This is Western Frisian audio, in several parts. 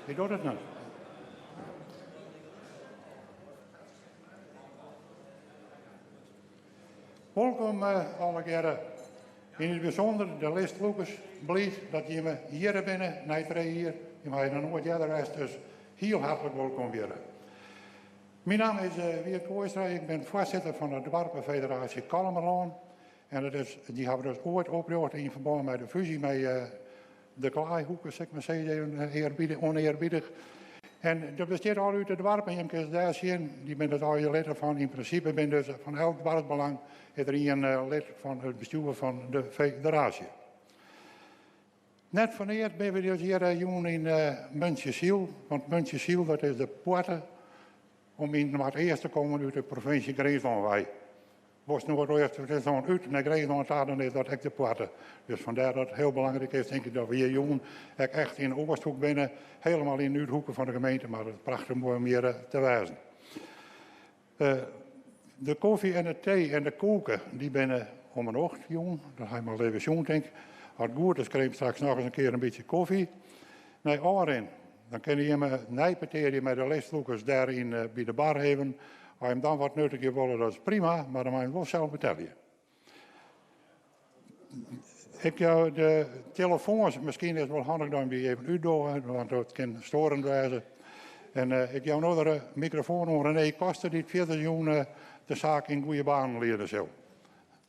Hy docht it net. Wolkom allegearre. Yn it bysûnder de listlûkers, bliid dat jimme hjirre binne nei trije jier. Jimme hawwe noch noait earder west, dus hiel hartlik wolkom hjirre. Myn namme is Wierd Kooistra, ik bin foarsitter fan de Doarpenfederaasje Kollumerlân. En dat is, dy hawwe dus oait oprjochte yn ferbân mei de fúzje mei de Klaaihoeke, sil ik mar sizze, even earbiedich, onearbiedich. En dat bestiet al út de doarpen, jim kinne se dêr sjen, dy binne it allegear lid derfan. Yn prinsipe binne dus fan elk doarpsbelang is der ien lid fan it bestjoer fan de federaasje. Net foar neat binne we dus hjir jûn yn Muntsjesyl, want Muntsjesyl dat is de poarte om yn Noardeast te kommen út de provinsje Grinslân wei. Wolst Noardeast-Fryslân út nei Grinslân ta, dan is dat ek de poarte. Dus fandêr dat it hiel belangryk is, tink ik, dat we hjir jûn ek echt yn de Oasthoek binne, helemaal yn de úthoeke fan de gemeente, mar it is prachtich moai om hjir te wêzen. De kofje en de tee en de koeke, dy binne om 'e nocht jûn. Dat ha je al even sjoen, tink ik. As it goed is, krije we straks noch ris in kear in bytsje kofje. Nei ôfrin, dan kinne jimme neipetearje mei de listlûkers dêr yn by de bar even. As jim dan wat nuttigje wolle, dat is prima, mar dan meie jim wol sels betelje. Ik jou de telefoans, miskien is it wol handich dat jim dy even útdogge, want dat kin steurend wêze. En ik jou no de mikrofoan oan René Koster, dy't fierder jûn de saak yn goede banen liede sil.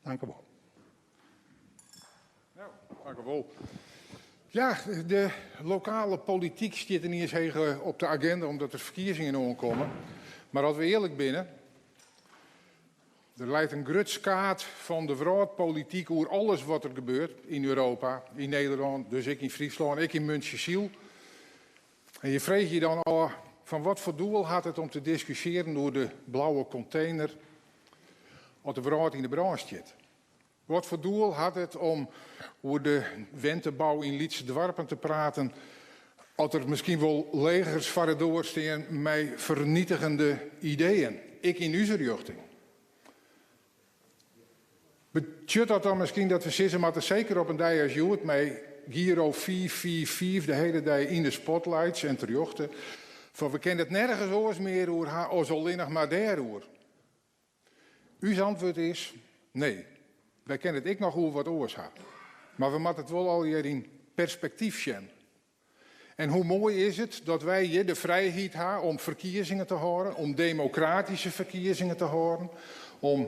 Dank u wol. Nou, dank u wol. Ja, de lokale polityk stiet yniens heech op de aginda omdat der ferkiezingen oankomme. Mar as we earlik binne, der leit in grut skaad fan de wrâldpolityk oer alles wat der gebeurt yn Europa, yn Nederlân, dus ek yn Fryslân, ek yn Muntsjesyl. En je freegje je dan ôf fan wat foar doel hat it om te diskusjearjen oer de blauwe kontener as de wrâld yn de brân stiet? Wat foar doel hat it om oer de wentebou yn lytse doarpen te praten as der miskien wol legers foar de doar stean mei fernietigende ideeën, ek yn ús rjochting? Betsjut dat dan miskien dat we sizze moatte, seker op in dei as hjoed mei Giro 555 de hiele dei yn de spotlights en terjochte, fan we kinne it nergens oars mear oer ha as allinnich mar dêroer? Us antwurd is nee. Wy kinne it ek noch oer wat oars ha. Mar we moatte it wol allegear yn perspektyf sjen. En hoe moai is it dat wy hjir de frijheid ha om ferkiezingen te hâlden, om demokratyske ferkiezingen te hâlden, om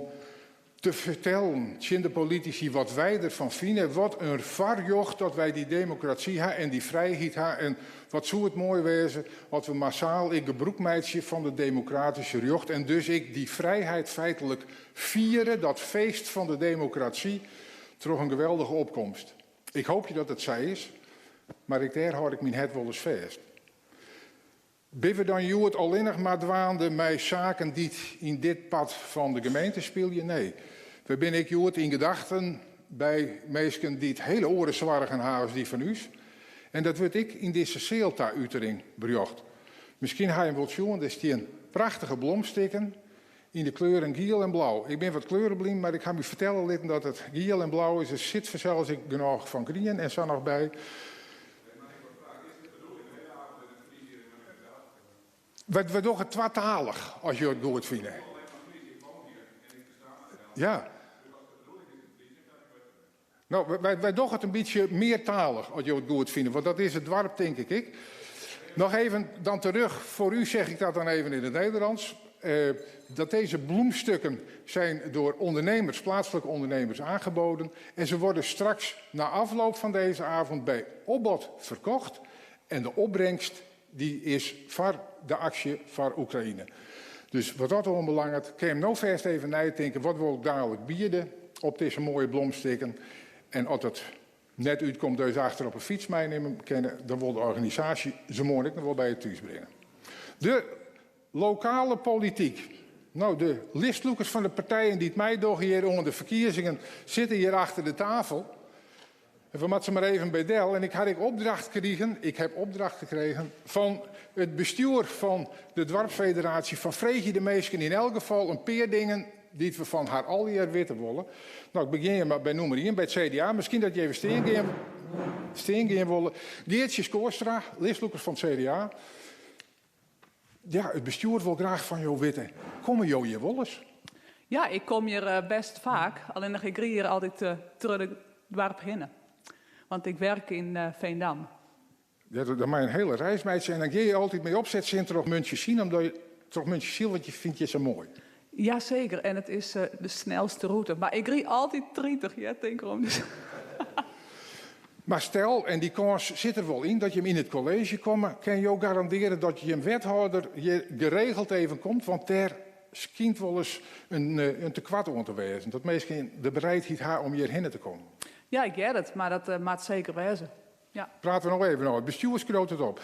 te fertellen tsjin de politisy wat wy derfan fine. Wat in foarrjocht dat wy dy demokrasy ha en dy frijheid ha. En wat soe it moai wêze as we massaal ek gebrûk meitsje fan de demokratyske rjocht en dus ek dy frijheid feitlik fiere, dat feest fan de demokrasy, troch in geweldige opkomst. Ik hoopje dat it sa is, mar ek dêr hâld ik myn hert wolris fêst. Binne we dan hjoed allinnich mar dwaande mei saken dy't yn dit part fan de gemeente spylje? Nee. We binne ek hjoed yn gedachten by minsken dy't hiele oare soargen ha as dy fan ús. En dat wurdt ek yn dizze seal ta utering brocht. Miskien ha jim wol sjoen, der stean prachtige blomstikken yn de kleuren giel en blau. Ik bin wat kleureblyn, mar ik ha my fertelle litten dat it giel en blau is. Der sit fansels ek genôch fan grien en sa noch by. Wy dogge it twatalich, as jo it goed fine. Ja. No, wy dogge it in bytsje meartalich, as jo it goed fine, want dat is it doarp tink ik ek. Nog even dan terug, voor u zeg ik dat dan even in het Nederlands. Dat deze bloemstukken zijn door ondernemers, plaatselijke ondernemers aangeboden. En ze worden straks na afloop van deze avond bij opbod verkocht. En de opbrengst die is foar de aksje foar Oekraïne. Dus wat dat oanbelanget, kin jim no fêst even neitinke, wat wol ik dalik biede op dizze moaie blomstikken. En as it net útkomt dat je se achter op 'e fyts meinimme kinne, dan wol de organisaasje se moarn ek noch wol by je thús bringe. De lokale polityk. No, de listlûkers fan de partijen dy't meidogge hjir oan de ferkiezingen sitte hjir achter de tafel. En we moatte se mar even by del. En ik ha ek opdracht krigen, ik heb opdracht gekregen fan it bestjoer fan de doarpsfederaasje fan freegje de minsken yn elk gefal in pear dingen. dy't we fan har allegear witte wolle. No, ik begjin hjir by nûmer ien, by it CDA. Miskien dat je even stean gean, stean gean wolle. Geartsje Schoorstra, listlûker fan it CDA. Ja, it bestjoer wol graach fan jo witte, komme jo hjir wolris? Ja, ik kom hjir eh, best faak. Allinnich ik ried hjir altyd uh, troch de doarp hinne. Want ik werk yn uh, Veendam. Ja, dan mei in hiele reis meitsje en dan gean je altyd mei opsetsin troch Muntsjesyl, omdat je, troch Muntsjesyl, want je fynt je sa moai. Jazeker, en it is uh, de snelste rûte. Mar ik ried altyd 30, ja, tink erom. Dus. Mar stel, en dy kâns sit der wol yn, dat jim yn it kolleezje komme, kin jo garandearje dat jim wethâlder hjir geregeld even komt, want dêr skynt wolris in, eh, in tekoart oan te wêzen. Dat minsken de bereidheid ha om hjirhinne te kommen. Ja, ik hear it, mar dat uh, moat seker wêze. Ja. Prate we noch even oer. It bestjoer skriuwt it op.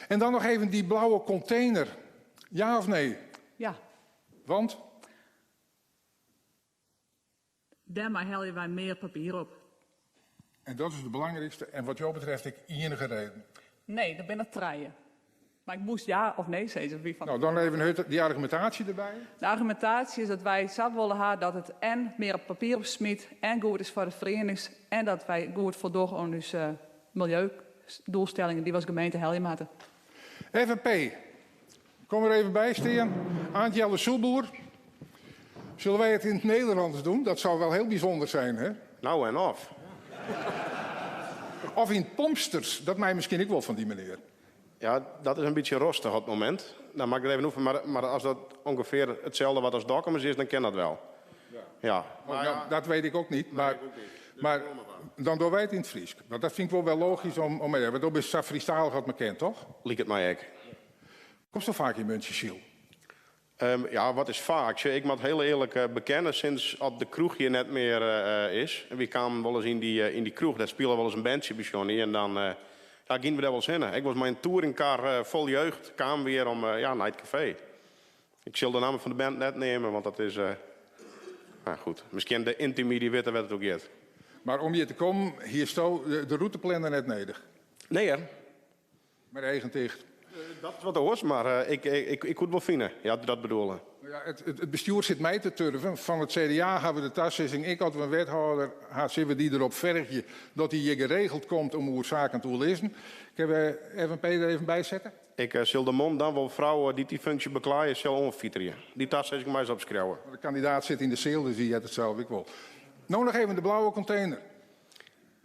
En dan noch even dy blauwe kontener. Ja of nee? Ja. Want? Dêrmei helje wy mear papier op. En dat is de belangrykste en wat jo betreft ek iennige reden. Nee, der binne trije. Mar ik moast ja of nee sizze. Wie fan... No, dan even hurd dy argumintaasje derby. De argumintaasje is dat wy sa wolle ha dat it en mear papier opsmyt en goed is foar de ferienings en dat wy goed foldogge oan ús uh, miljeudoelstellingen dy't we as gemeente helje moatte. FNP, kom er even by stean. Aant Jelle Soepboer. Zullen wij het in het Nederlands doen? Dat zou wel heel bijzonder zijn, hè? Nou en of. Of yn Pompsters, dat mei miskien ek wol fan dy menear. Ja, dat is in bytsje rostich op it momint. Dan moat ik der even oefenje. Mar as dat ûngefear itselde wat as Dokkumers is, dan kin dat wol. Ja. ja. Oh, nou, dat weet ik ook niet. Maar, maar dan dogge wy it yn it Frysk. Want dat fyn ik wol wer logysk om, om want do bist sa Frysktalich as mar kin, toch? Liket my ek. Komsto faak yn Muntsjesyl? Ja, wat is faak? Sjoch, ik moat hiel earlik uh, bekenne, sûnt at de kroech hjir net mear uh, is. En wy kamen wolris yn dy, uh, yn dy kroech, dêr spile wolris in bandsje by Johnny. En dan ja, giene we dêr wolris hinne. Ik was mei in touringcar fol jeugd, kamen we hjir om ja, nei it kafee. Ik sil de namme fan de band net neame, want dat is... Nou goed, miskien de intimi dy witte wêr't it oer giet. Mar om hjir te kommen, hiesto de, de rûteplanner net nedich? Nee hear. Mei de eagen ticht. Dat is wat oars, mar uh, ik, ik, ik koe it wol fine. Ja, dat bedoele. Ja, it, it, it bestjoer sit my te turven. Fan it CDA ha we de tasizzing, ek as we in wethâlder ha, sille we dy derop fergje dat dy hjir geregeld komt om oer saken te oerlizzen. Kinne we FNP der even by sette? Ik uh, sil de man dan wol frou dy't dy funksje beklaaie sil oanfiterje. Dy tasizzing mei se opskriuwe. De kandidaat sit yn de seal, dus dy heart it sels ek wol. No noch even de blauwe kontener.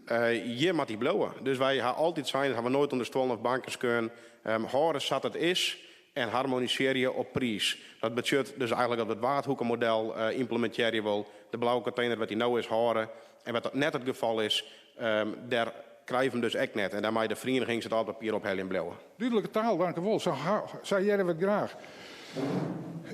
Uh, hjir moat dy bliuwe. Dus wy ha altyd sein, dat ha we noait ûnder stuollen of banken skeaun, um, hâlde sa't it is en harmonisearje op priis. Dat betsjut dus eigentlik dat we it Waadhoekemodel uh, ymplemintearje wol. De blauwe kontener wêr't dy no is hâlde. En wêr't dat net it gefal is, um, dêr krije we him dus ek net. En dêr mei de ferienigings it âld papier opheljen bliuwe. Dúdlike taal, dankewol. Sa, sa hearre we it graach.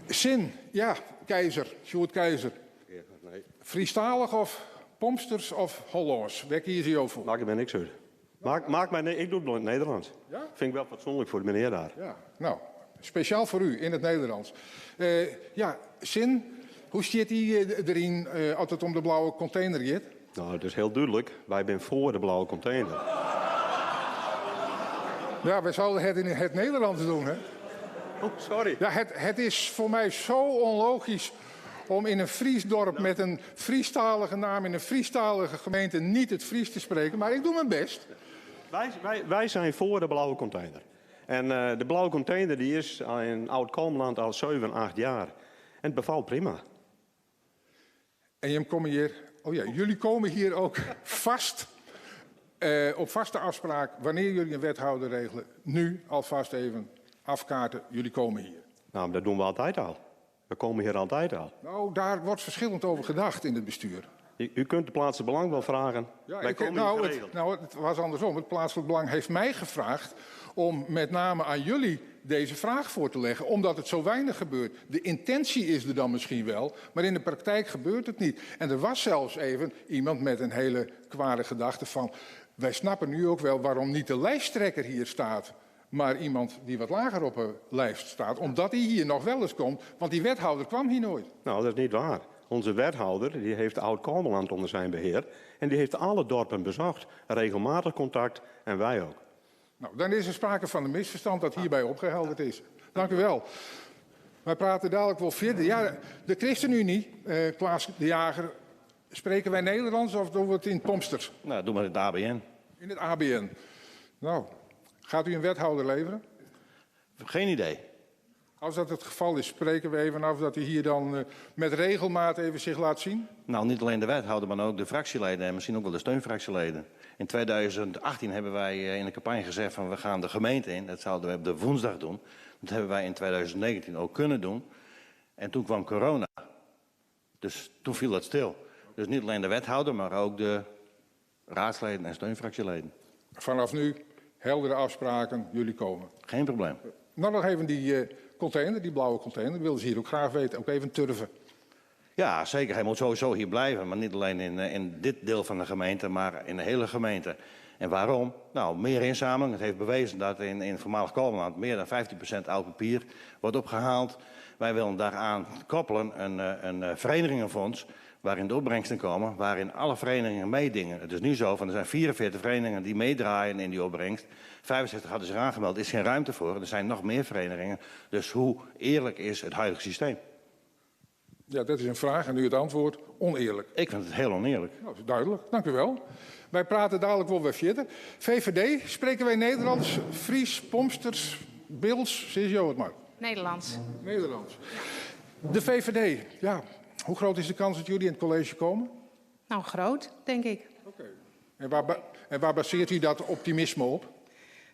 Sin, ja, Keizer, Sjoerd Keizer. Ja, nee. Frysktalich of Pompsters of Hollânsk? Wêr kieze jo foar? Makket my niks út. Maak, maak my, ik doch it yn it Nederlânsk. Ja? Fyn ik wol fatsoenlik foar de menear dêr. Ja, no, spesjaal foar u yn it Nederlânsk. Uh, ja, Sin, hoe stiet dy deryn uh, as it om de blauwe kontener giet? No, it is hiel dúdlik. Wy binne foar de blauwe kontener. Ja, we zouden het in het Nederlands doen, hè? Oh, sorry. Ja, het, het is voor mij zo onlogisch om in een Fries dorp met een Friestalige naam in een Friestalige gemeente niet het Fries te spreken. Maar ik doe mijn best. Wij, wij, wij zijn voor de blauwe container. En uh, de blauwe container die is in Oud-Kolmland al 7, 8 jaar. En het bevalt prima. En jullie komen hier, oh ja, jullie komen hier ook vast, uh, op vaste afspraak, wanneer jullie een wethouder regelen, nu alvast even afkaarten, jullie komen hier. Nou, dat doen we altijd al. We komen hier altijd al. Nou, daar wordt verschillend over gedacht in het bestuur. U, u kunt de plaatselijk belang wel vragen. Ja, Wij ik, komen nou, hier het, geregeld. nou, het was andersom. Het plaatselijk belang heeft mij gevraagd om met name aan jullie deze vraag voor te leggen, omdat het zo weinig gebeurt. De intentie is er dan misschien wel, maar in de praktijk gebeurt het niet. En er was zelfs even iemand met een hele kwade gedachte van... wij snappen nu ook wel waarom niet de lijsttrekker hier staat, maar iemand die wat lager op de lijst staat, omdat die hier nog wel eens komt, want die wethouder kwam hier nooit. Nou, dat is niet waar. Onze wethouder die heeft Oud-Kolmeland onder zijn beheer. En die heeft alle dorpen bezocht. Regelmatig contact en wij ook. Nou, dan is er sprake van een misverstand dat hierbij opgehelderd is. Dank u wel. Wy prate dalik wol fierder. Ja, de ChristenUnie, Klaas de Jager, spreken wij Nederlands of doen we het in het Pompsters? Nou, doe maar in het ABN. In het ABN. Nou, gaat u een wethouder leveren? Geen idee. Als dat het geval is, spreken we even af dat u hier dan met regelmaat even zich laat zien? Nou, niet alleen de wethouder, maar ook de fractieleden en misschien ook wel de steunfractieleden. In 2018 hebben wij in de campagne gezegd van we gaan de gemeente in. Dat zouden we op de woensdag doen. Dat hebben wij in 2019 ook kunnen doen. En toen kwam corona. Dus toen viel dat stil. Dus niet alleen de wethouder, maar ook de raadsleden en steunfractieleden. Vanaf nu heldere afspraken, jullie komen. Geen probleem. Nou, nog even die container, die blauwe container. Wilden ze hier ook graag weten, ook even turven. Ja, zeker. Hij moet sowieso hier blijven. Maar niet alleen in dit deel van de gemeente, maar in de hele gemeente. En waarom? Nou, meer inzameling. Het heeft bewezen dat in voormalig Kolmanland meer dan 15% oud papier wordt opgehaald. Wij willen daaraan koppelen een verenigingen-fonds waarin de opbrengsten komen, waarin alle verenigingen meedingen. Het is nu zo, van er zijn 44 verenigingen die meedraaien in die opbrengst. 65 hadden zich aangemeld, er is geen ruimte voor. Er zijn nog meer verenigingen. Dus hoe eerlijk is het huidige systeem? Ja, dat is een vraag en nu het antwoord, oneerlijk. Ik vind het heel oneerlijk. Nou, dat is duidelijk, dank u wel. Wij praten dadelijk wel weer verder. VVD, spreken wij Nederlands, Fries, Pompsters, Bilts, zeg je het maar. Nederlands. Nederlands. De VVD, ja. Hoe groot is de kans dat jullie in het college komen? Nou, groot, denk ik. Oké. En waar baseert u dat optimisme op?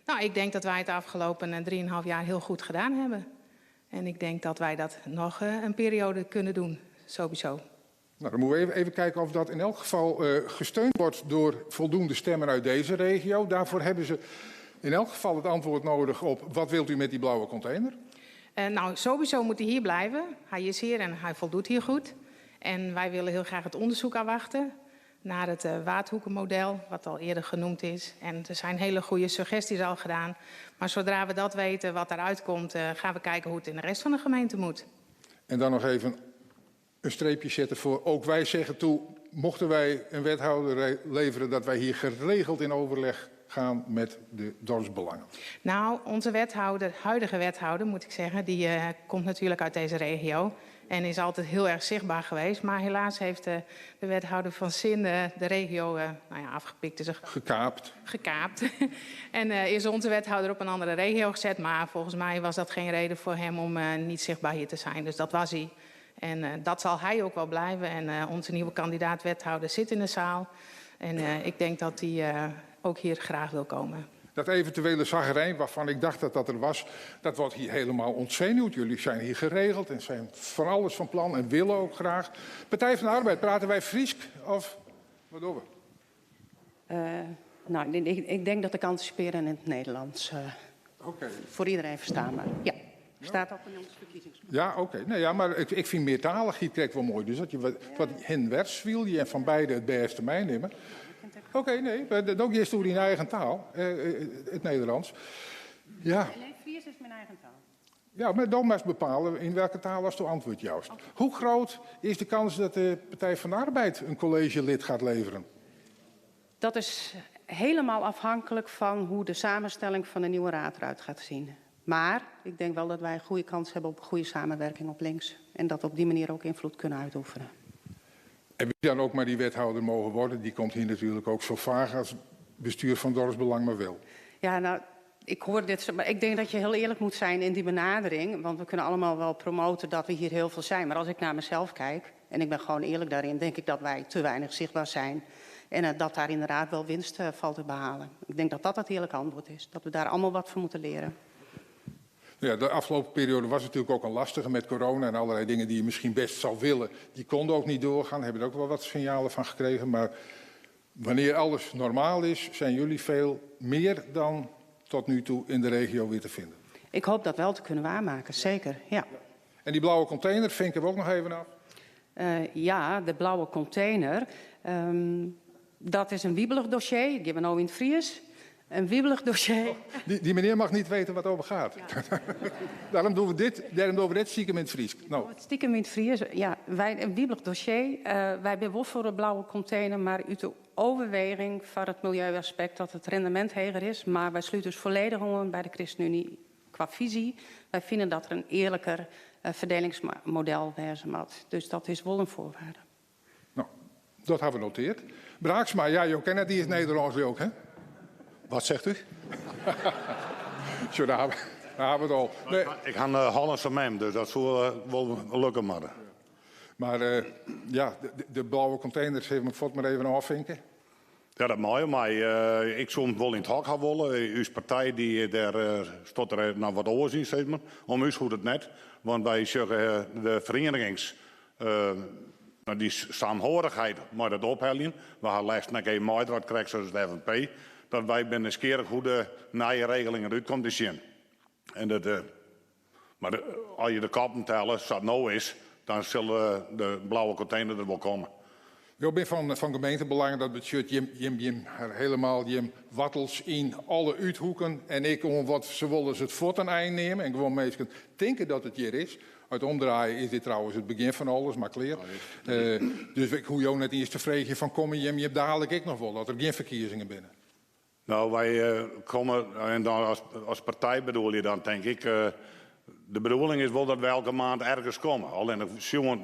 Nou, ik denk dat wij het de afgelopen 3,5 jaar heel goed gedaan hebben. En ik denk dat wij dat nog een periode kunnen doen, sowieso. Nou, dan moeten we even kijken of dat in elk geval gesteund wordt door voldoende stemmen uit deze regio. Daarvoor hebben ze in elk geval het antwoord nodig op wat wilt u met die blauwe container? Nou, sowieso moet hij hier blijven. Hij is hier en hij voldoet hier goed. En wij willen heel graag het onderzoek afwachten naar het Waadhoekenmodel, wat al eerder genoemd is. En er zijn hele goede suggesties al gedaan. Maar zodra we dat weten, wat daaruit komt, gaan we kijken hoe het in de rest van de gemeente moet. En dan nog even een streepje zetten voor, ook wij zeggen toe, mochten wij een wethouder leveren, dat wij hier geregeld in overleg gaan met de dorpsbelangen. Nou, onze wethouder, huidige wethouder moet ik zeggen, die komt natuurlijk uit deze regio en is altijd heel erg zichtbaar geweest. Maar helaas heeft de wethouder van Zin de regio afgepikt. Dus Gekaapt. Gekaapt. En is onze wethouder op een andere regio gezet. Maar volgens mij was dat geen reden voor hem om niet zichtbaar hier te zijn. Dus dat was hij. En dat zal hij ook wel blijven. En onze nieuwe kandidaat wethouder zit in de zaal. En ik denk dat hij ook hier graag wil komen. Dat eventuele zagrijn waarvan ik dacht dat dat er was, dat wordt hier helemaal ontzenuwd. Jullie zijn hier geregeld en zijn van alles van plan en willen ook graag. Partij van de Arbeid, praten wij Friesk of wat doen we? Ik denk dat ik anticiperen in het Nederlands. Voor iedereen verstaanbaar. Ja, staat ook in ons verkiezingsprogramma. Ja, oké. Nee, ja, maar ik vind meertaligheid krijg wel mooi. Dus dat je wat hen wil je en van beide het beste meenemen. Oké, nee, maar dat ook eerst door in eigen taal, het Nederlands. Ja. Nee, Fries is mijn eigen taal. Ja, maar dan maar eens bepalen in welke taal als het antwoord juist. Hoe groot is de kans dat de Partij van de Arbeid een collegelid gaat leveren? Dat is helemaal afhankelijk van hoe de samenstelling van de nieuwe raad eruit gaat zien. Maar ik denk wel dat wij een goede kans hebben op een goede samenwerking op links. En dat we op die manier ook invloed kunnen uitoefenen. En wie dan ook maar die wethouder mogen worden, die komt hier natuurlijk ook zo vaag als bestuur van Dorpsbelang maar wil. Ja, nou, ik hoor dit, maar ik denk dat je heel eerlijk moet zijn in die benadering. Want we kunnen allemaal wel promoten dat we hier heel veel zijn. Maar als ik naar mezelf kijk, en ik ben gewoon eerlijk daarin, denk ik dat wij te weinig zichtbaar zijn. En dat daar inderdaad wel winst valt te behalen. Ik denk dat dat het eerlijke antwoord is. Dat we daar allemaal wat van moeten leren. Ja, de afgelopen periode was natuurlijk ook een lastige met corona en allerlei dingen die je misschien best zou willen. Die konden ook niet doorgaan, hebben er ook wel wat signalen van gekregen. Maar wanneer alles normaal is, zijn jullie veel meer dan tot nu toe in de regio weer te vinden. Ik hoop dat wel te kunnen waarmaken, zeker, ja. En die blauwe container vinken we ook nog even af? Ja, de blauwe container. Dat is een wiebelig dossier. Ik heb nou in het Fries. Een wiebelig dossier. Oh, die meneer mag niet weten wat het over gaat. Ja. Daarom doen we dit, daarom doen we dit stiekem in het Fries. Nou. Het stiekem in het Fries, ja, wij, een wiebelig dossier. Wij zijn wel voor de blauwe container, maar uit de overweging van het milieuaspect dat het rendement hoger is. Maar wij sluiten dus volledig om bij de ChristenUnie. Qua visie. Wij vinden dat er een eerlijker uh, verdelingsmodel wezen moet. Dus dat is wel een voorwaarde. Nou, dat hebben we noteerd. Braaksma, ja, je kent die is Nederlands ook, hè? Wat zegt u? Zo, daar hebben, daar hebben we het al. Nee. Ik ga uh, Hollandse mem, dus dat zal uh, wel lukken maar. Maar uh, ja, de, de, blauwe containers heeft me voort maar even afvinken. Ja, dat mooi, maar uh, ik zou hem wel in het hok gaan willen. Uw partij die, daar uh, stond er nou wat oors in, zeg maar. Om u goed het net. Want wij zeggen de verenigings, nou, die saamhorigheid maar dat ophellen. We gaan les naar een mooi wat krijgt zoals de FNP. Dat wij binnen een hoe de nieuwe regelingen eruit komt te zien. En dat, maar de, als je de kappen tellen, zoals het nou is, dan zullen de blauwe container er wel komen. Ik ben van, van gemeentebelangen, dat betekent jim, jim, jim, helemaal jim wattels in alle uithoeken. En ik om wat ze willen ze het voort een eind nemen en gewoon mensen denken dat het hier is. Uit omdraaien is dit trouwens het begin van alles, maar kleer. Uh, dus ik hoe jou net eerst te vragen van kom je, je hebt dadelijk ik nog wel dat er geen verkiezingen binnen. Nou, wij uh, komen, en dan als, als partij bedoel je dan, denk ik. Uh, de bedoeling is wel dat we elke maand ergens komen. Alleen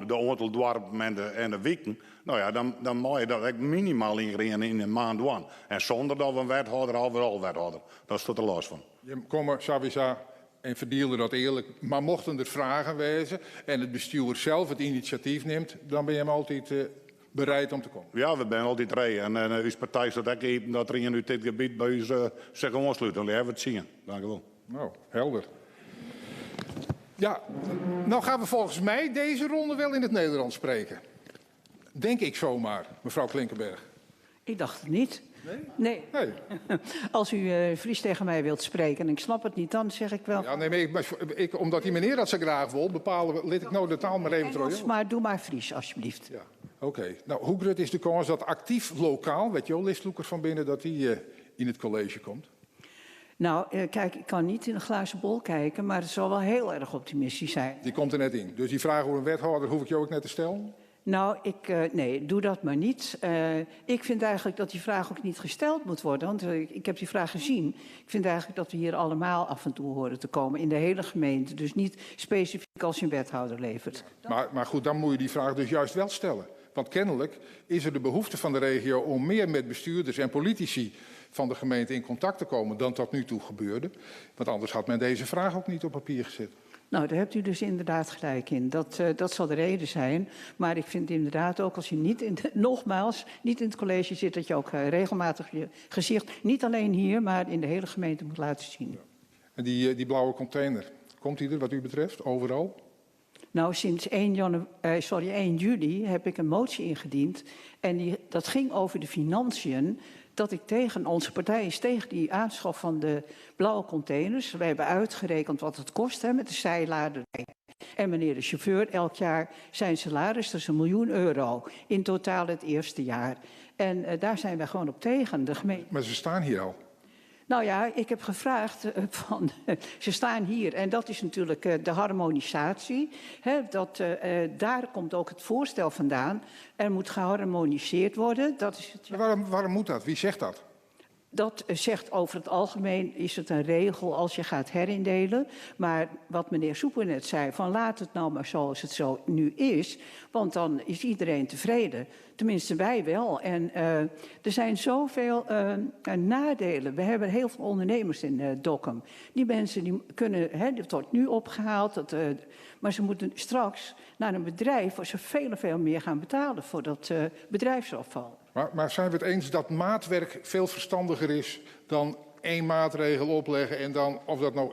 de aantal dorpen en de, en de wieken. Nou ja, dan, dan moet je dat minimaal ingrediënten in een maand doen. En zonder dat we een wethouder overal wethouder. Dat is tot er los van. Je komen sowieso en verdeelde dat eerlijk. Maar mochten er vragen wezen en het bestuur zelf het initiatief neemt, dan ben je hem altijd uh, bereid om te komen. Ja, we zijn altijd rij. En, en uw partij staat ook dat er in dit gebied bij ons uh, zich aansluit. Dan hebben we het zien. Dank u wel. Nou, helder. Ja, nou gaan we volgens mij deze ronde wel in het Nederlands spreken. Denk ik zomaar, mevrouw Klinkenberg. Ik dacht het niet. Nee? Nee. nee. Als u uh, Fries tegen mij wilt spreken en ik snap het niet, dan zeg ik wel... Ja, nee, maar ik, maar ik, omdat die meneer dat zo graag wil, bepalen, laat ik nou de taal maar even terug. Maar doe maar Fries, alsjeblieft. Ja, oké. Okay. Nou, hoe groot is de kans dat actief lokaal, weet je wel, listloeker van binnen, dat die uh, in het college komt? Nou, kijk, ik kan niet in een glazen bol kijken, maar het zal wel heel erg optimistisch zijn. Die komt er net in. Dus die vraag over een wethouder hoef ik jou ook net te stellen? Nou, ik, uh, nee, doe dat maar niet. Uh, ik vind eigenlijk dat die vraag ook niet gesteld moet worden. Want uh, ik heb die vraag gezien. Ik vind eigenlijk dat we hier allemaal af en toe horen te komen in de hele gemeente. Dus niet specifiek als je een wethouder levert. Ja, maar, maar goed, dan moet je die vraag dus juist wel stellen. Want kennelijk is er de behoefte van de regio om meer met bestuurders en politici van de gemeente in contact te komen dan tot nu toe gebeurde. Want anders had men deze vraag ook niet op papier gezet. Nou, daar hebt u dus inderdaad gelijk in. Dat, uh, dat zal de reden zijn. Maar ik vind inderdaad ook als je niet in de, nogmaals, niet in het college zit, dat je ook uh, regelmatig je gezicht, niet alleen hier, maar in de hele gemeente moet laten zien. Ja. En die, die blauwe container, komt die er wat u betreft overal? Nou, sinds 1, janu uh, sorry, 1 juli heb ik een motie ingediend. En die, dat ging over de financiën. Dat ik tegen, onze partij is tegen die aanschaf van de blauwe containers. Wij hebben uitgerekend wat het kost hè, met de zijlader. En meneer de chauffeur, elk jaar zijn salaris, dat is €1 miljoen. In totaal het eerste jaar. En uh, daar zijn wij gewoon op tegen. De gemeente. Maar ze staan hier al. Nou ja, ik heb gevraagd van, ze staan hier en dat is natuurlijk de harmonisatie. Hè, dat, uh, daar komt ook het voorstel vandaan. Er moet geharmoniseerd worden. Dat is het, ja. waarom, waarom moet dat? Wie zegt dat? Dat zegt over het algemeen is het een regel als je gaat herindelen. Maar wat meneer Soeper net zei, van laat het nou maar zoals het zo nu is. Want dan is iedereen tevreden. Tenminste, wij wel. En uh, er zijn zoveel uh, nadelen. We hebben heel veel ondernemers in uh, Dokkum. Die mensen die kunnen, hè, het wordt nu opgehaald. Dat, maar ze moeten straks naar een bedrijf waar ze veel en veel meer gaan betalen voor dat bedrijfsafval. Maar, maar zijn we het eens dat maatwerk veel verstandiger is dan één maatregel opleggen en dan of dat nou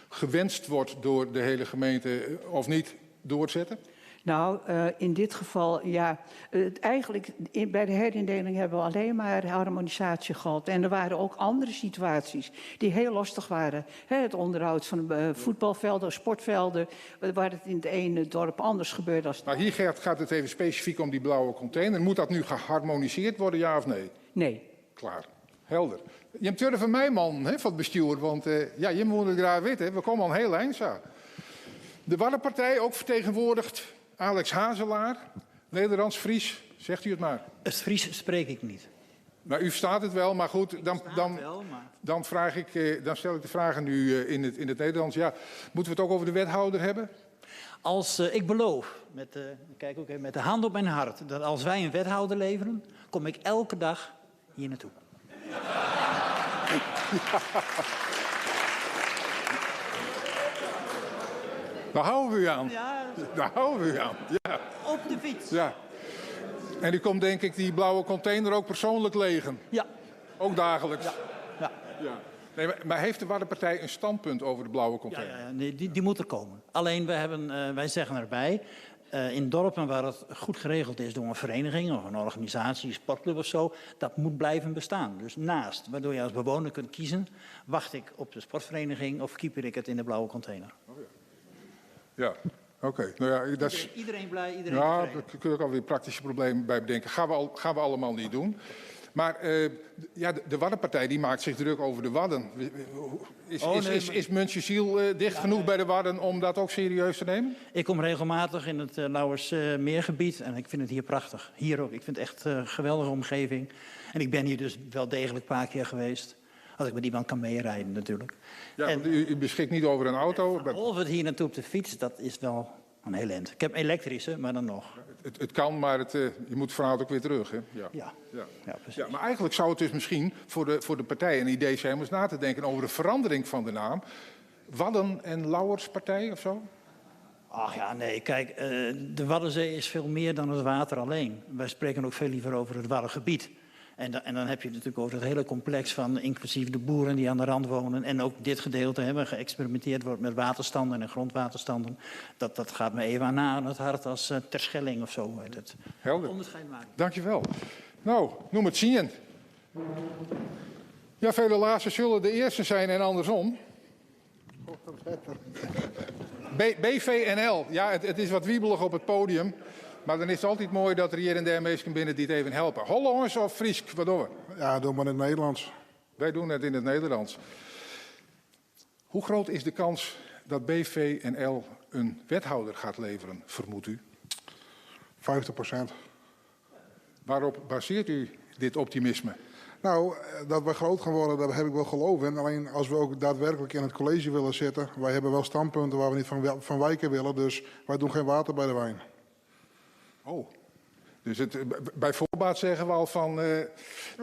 gewenst wordt door de hele gemeente of niet doorzetten? Nou, uh, in dit geval, ja, uh, eigenlijk in, bij de herindeling hebben we alleen maar harmonisatie gehad. En er waren ook andere situaties die heel lastig waren. He, het onderhoud van uh, voetbalvelden, sportvelden, waar het in het ene dorp anders gebeurde. Als maar hier Gert, gaat het even specifiek om die blauwe container. Moet dat nu geharmoniseerd worden, ja of nee? Nee. Klaar. Helder. Je hebt van mij, man, hè, van het bestuur, want ja, je moet het graag weten. We komen al een heel eind zo. De Waddenpartij ook vertegenwoordigd. Alex Hazelaar, Nederlands, Fries, zegt u het maar. Het Fries spreek ik niet. Maar u verstaat het wel, maar goed, dan, dan, wel, maar... dan, vraag ik, eh, dan stel ik de vraag aan u eh, in het Nederlands. Ja, moeten we het ook over de wethouder hebben? Als, uh, ik beloof, met, uh, kijk ook even, met de hand op mijn hart, dat als wij een wethouder leveren, kom ik elke dag hier naartoe. Ja. Daar houden we u aan. Ja, Daar houden we u aan. Ja. Op de fiets. Ja. En u komt denk ik die blauwe container ook persoonlijk legen? Ja. Ook dagelijks? Ja. ja. ja. Nee, maar, maar heeft de Waddenpartij een standpunt over de blauwe container? Ja, ja, nee, die, die moet er komen. Alleen wij, hebben, uh, wij zeggen erbij, uh, in dorpen waar het goed geregeld is door een vereniging of een organisatie, een sportclub of zo, dat moet blijven bestaan. Dus naast, waardoor je als bewoner kunt kiezen, wacht ik op de sportvereniging of keeper ik het in de blauwe container. Oh ja. Ja, oké. Okay. Nou ja, dat is... Iedereen blij, iedereen Ja, tevreden. daar kun je ook alweer praktische problemen bij bedenken. Gaan we, al, gaan we allemaal niet doen. Maar uh, ja, de, de Waddenpartij die maakt zich druk over de Wadden. Is, oh, nee, is, is, is Muntsjeziel uh, dicht ja, genoeg nee. bij de Wadden om dat ook serieus te nemen? Ik kom regelmatig in het uh, Lauwersmeergebied en ik vind het hier prachtig. Hier ook. Ik vind het echt een geweldige omgeving. En ik ben hier dus wel degelijk een paar keer geweest. Als ik met iemand kan meerijden natuurlijk. Ja, en, u, u beschikt niet over een auto. Of het hier naartoe op de fiets, dat is wel een heel eind. Ik heb elektrische, maar dan nog. Het, het kan, maar het, uh, je moet vanavond ook weer terug. Hè? Ja. Ja. Ja. ja, precies. Ja, maar eigenlijk zou het dus misschien voor de, voor de partij een idee zijn om eens na te denken over de verandering van de naam. Wadden en Lauwerspartij of zo? Ach ja, nee, kijk, uh, de Waddenzee is veel meer dan het water alleen. Wij spreken ook veel liever over het Waddengebied. En, da en dan heb je het natuurlijk over het hele complex van inclusief de boeren die aan de rand wonen. En ook dit gedeelte, hè, waar geëxperimenteerd wordt met waterstanden en grondwaterstanden. Dat, dat gaat me even na aan het hart als uh, Terschelling of zo. Heet het. Helder. Onderscheid maken. Dankjewel. Nou, noem het zien. Ja, vele laatste zullen de eerste zijn en andersom. B BVNL, ja, het, het is wat wiebelig op het podium. Maar dan is het altijd mooi dat er hier en daar mensen binnen die het even helpen. Hollands of Friesk, wat doen we? Ja, doe maar in het Nederlands. Wij doen het in het Nederlands. Hoe groot is de kans dat BVNL een wethouder gaat leveren, vermoedt u? 50 procent. Waarop baseert u dit optimisme? Nou, dat we groot gaan worden, daar heb ik wel geloof in. Alleen als we ook daadwerkelijk in het college willen zitten... wij hebben wel standpunten waar we niet van, van wijken willen... dus wij doen geen water bij de wijn. Oh, dus het, bij voorbaat zeggen we al van, uh,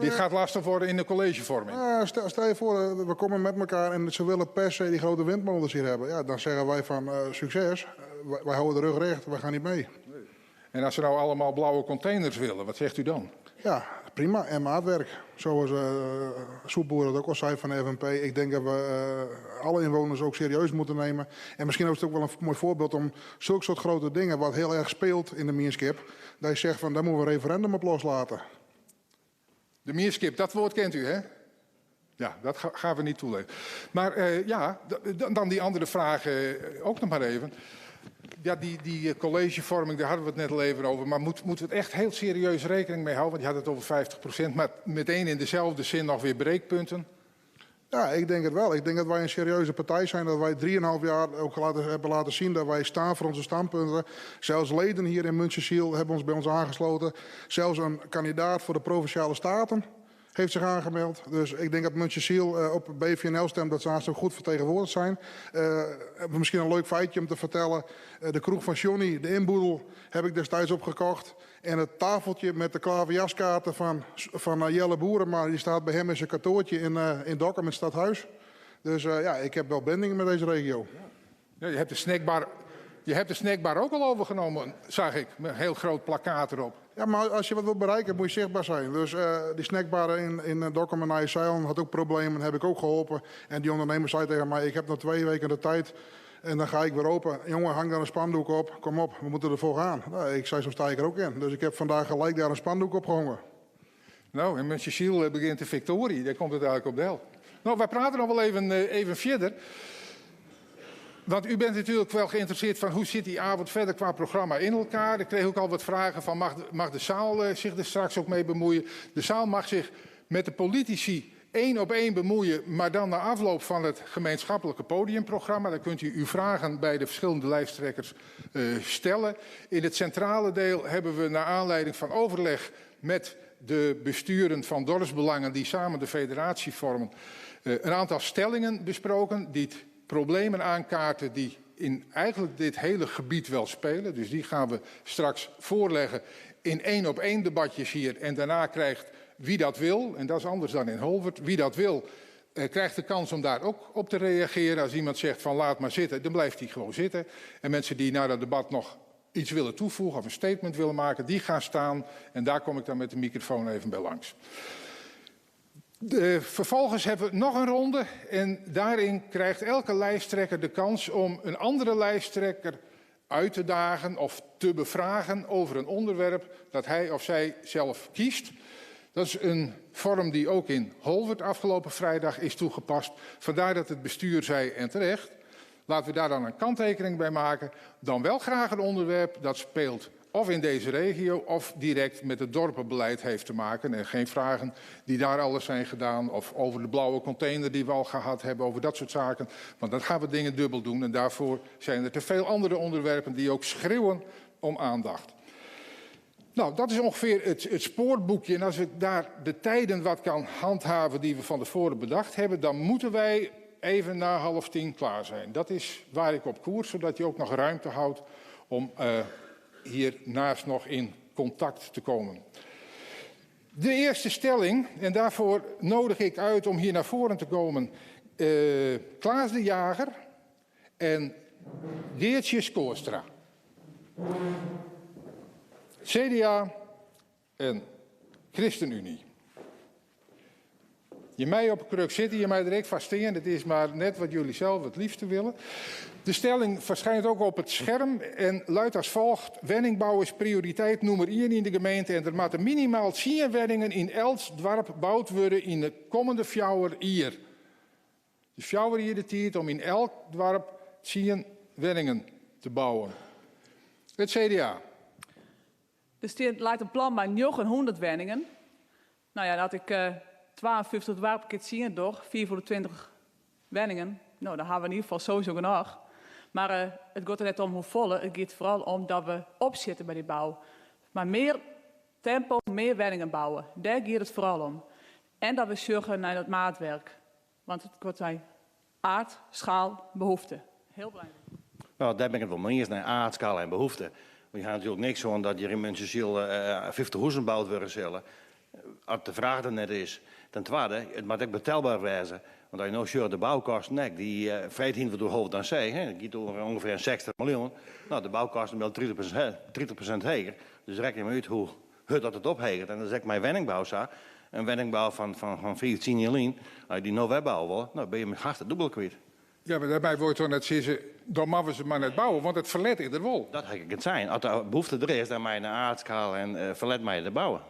dit gaat lastig worden in de collegevorming. Uh, stel, stel, je voor, we komen met elkaar en ze willen per se die grote windmolens hier hebben. Ja, dan zeggen wij van uh, succes, wij, wij, houden de rug recht, wij gaan niet mee. Nee. En als ze nou allemaal blauwe containers willen, wat zegt u dan? Ja, prima. En maatwerk. Zoals uh, Soepboer dat ook al zei van de FNP. Ik denk dat we uh, alle inwoners ook serieus moeten nemen. En misschien is het ook wel een mooi voorbeeld om zulke soort grote dingen, wat heel erg speelt in de Mierskip, dat je zegt van daar moeten we een referendum op loslaten. De Mierskip, dat woord kent u hè? Ja, dat gaan we niet toeleven. Maar uh, ja, dan die andere vraag uh, ook nog maar even. Ja, die, die collegevorming, daar hadden we het net al even over. Maar moet, moeten we het echt heel serieus rekening mee houden? Want je had het over 50%, maar meteen in dezelfde zin nog weer breekpunten. Ja, ik denk het wel. Ik denk dat wij een serieuze partij zijn. Dat wij 3,5 jaar ook laten, hebben laten zien dat wij staan voor onze standpunten. Zelfs leden hier in Muntsjeziel hebben ons bij ons aangesloten. Zelfs een kandidaat voor de Provinciale Staten heeft zich aangemeld. Dus ik denk dat Muntsjeziel uh, op BVNL stemt, dat ze haast ook goed vertegenwoordigd zijn. Uh, misschien een leuk feitje om te vertellen. Uh, de kroeg van Johnny, de inboedel, heb ik destijds opgekocht. En het tafeltje met de klaverjaskaarten van, van Jelle Boerenma, die staat bij hem in zijn kantoortje in, in Dokkum in het stadhuis. Dus ja, ik heb wel bindingen met deze regio. Ja, je hebt de snackbar, je hebt de snackbar ook al overgenomen, zag ik. Met een heel groot plakkaat erop. Ja, maar als je wat wil bereiken, moet je zichtbaar zijn. Dus uh, die snackbar in, in Dokkum en Nijzeiland had ook problemen, heb ik ook geholpen. En die ondernemer zei tegen mij, ik heb nog twee weken de tijd en dan ga ik weer open. Jongen, hang daar een spandoek op, kom op, we moeten ervoor gaan. Nou, ik zei, zo sta ik er ook in. Dus ik heb vandaag gelijk daar een spandoek op gehangen. Nou, en met Cecile begint de victorie, daar komt het eigenlijk op del. Nou, wij praten nog wel even, even verder. Want u bent natuurlijk wel geïnteresseerd van hoe zit die avond verder qua programma in elkaar. Ik kreeg ook al wat vragen van mag de, mag de zaal uh, zich er straks ook mee bemoeien. De zaal mag zich met de politici één op één bemoeien, maar dan na afloop van het gemeenschappelijke podiumprogramma. Dan kunt u uw vragen bij de verschillende lijsttrekkers uh, stellen. In het centrale deel hebben we naar aanleiding van overleg met de besturen van dorpsbelangen die samen de federatie vormen, een aantal stellingen besproken die problemen aankaarten die in eigenlijk dit hele gebied wel spelen. Dus die gaan we straks voorleggen in 1-op-1 debatjes hier. En daarna krijgt wie dat wil, en dat is anders dan in Holwerd, wie dat wil, krijgt de kans om daar ook op te reageren. Als iemand zegt van laat maar zitten, dan blijft hij gewoon zitten. En mensen die na dat debat nog iets willen toevoegen of een statement willen maken, die gaan staan. En daar kom ik dan met de microfoon even bij langs. Vervolgens hebben we nog een ronde en daarin krijgt elke lijsttrekker de kans om een andere lijsttrekker uit te dagen of te bevragen over een onderwerp dat hij of zij zelf kiest. Dat is een vorm die ook in Holwerd afgelopen vrijdag is toegepast. Vandaar dat het bestuur zei, en terecht, laten we daar dan een kanttekening bij maken. Dan wel graag een onderwerp dat speelt of in deze regio of direct met het dorpenbeleid heeft te maken. En geen vragen die daar alles zijn gedaan of over de blauwe container die we al gehad hebben, over dat soort zaken. Want dan gaan we dingen dubbel doen en daarvoor zijn er te veel andere onderwerpen die ook schreeuwen om aandacht. Nou, dat is ongeveer het spoorboekje. En als ik daar de tijden wat kan handhaven die we van tevoren bedacht hebben, dan moeten wij even na 9:30 klaar zijn. Dat is waar ik op koers, zodat je ook nog ruimte houdt om hiernaast nog in contact te komen. De eerste stelling, en daarvoor nodig ik uit om hier naar voren te komen, Klaas de Jager en Geertje Schoorstra. CDA en ChristenUnie. Je mij op een kruk zitten, je mij direct vaststehen. Het is maar net wat jullie zelf het liefste willen. De stelling verschijnt ook op het scherm en luidt als volgt. Wenningbouw is prioriteit nummer 1 in de gemeente en er moeten minimaal 10 wenningen in elk dorp gebouwd worden in de komende 4 jaar. Dus 4 jaar de tijd om in elk dorp 10 wenningen te bouwen. Het CDA. Dus het lijkt een plan bij 900 wenningen. Nou ja, dat ik 52 dorpen keer zien door, 420 wenningen. Nou, daar hebben we in ieder geval sowieso genoeg. Maar het gaat er net om hoe volle. Het gaat vooral om dat we opzitten bij die bouw. Maar meer tempo, meer wenningen bouwen. Daar gaat het vooral om. En dat we zorgen naar dat maatwerk. Want het wordt bij aard, schaal, behoefte. Heel belangrijk. Nou, daar ben ik het wel mee eens, naar aard, schaal en behoefte. Want je gaat natuurlijk niks aan dat je in Muntsjeziel 50 huizen bouwd worden zullen. Als de vraag er net is. Ten tweede, het moet ook betelbaar wezen. Want als je nou ziet de bouwkosten, nee, die vreet hier door hoofd dan zee, hè, dat gaat over ongeveer 60 miljoen. Nou, de bouwkosten zijn wel 30% hoger. Dus reken maar uit hoe hard dat het ophegert. En dan zeg ik mijn wenningbouw zo. Een wenningbouw van 14 jaar, als je die nou wegbouwen wil, nou ben je met gasten dubbel kwijt. Ja, maar daarbij wordt toch net zeggen, dan mogen we ze maar net bouwen, want het verlet is er wel. Dat ga ik het zijn. Als de behoefte er is, dan mij een aardschaal en verlet mij de bouwen.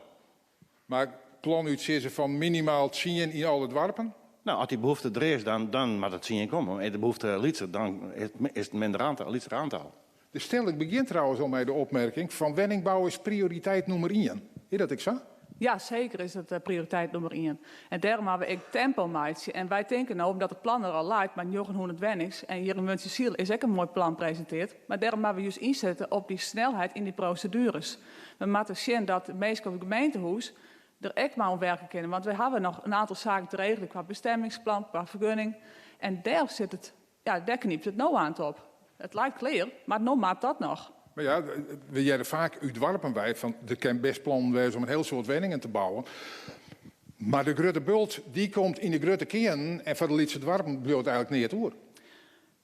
Maar plan uit zeggen van minimaal 10 in alle dorpen? Nou, als die behoefte er is, dan moet het 10 komen. En de behoefte lietser, dan is het minder aantal, lietser aantal. De stelling begint trouwens al met de opmerking van wenningbouw is prioriteit nummer 1. Is dat ik zo? Ja, zeker is dat prioriteit nummer 1. En daarom hebben we ik tempo maatje. En wij denken nou, omdat het plan er al lijkt, maar 900 wennings. En hier in Muntsjeziel is ook een mooi plan gepresenteerd. Maar daarom hebben we juist inzetten op die snelheid in die procedures. We moeten zien dat de meeste op het gemeentehuis er echt maar om werken kunnen. Want we hebben nog een aantal zaken te regelen qua bestemmingsplan, qua vergunning. En daar zit het, ja, daar kniept het nou aan op. Het lijkt klaar, maar nou maakt dat nog. Maar ja, we jaren vaak uitwarpen wij van er kan best plan wezen om een heel soort wenningen te bouwen. Maar de grote bult die komt in de grote kern en van de Lietse dwarpen blijft eigenlijk niet het oer.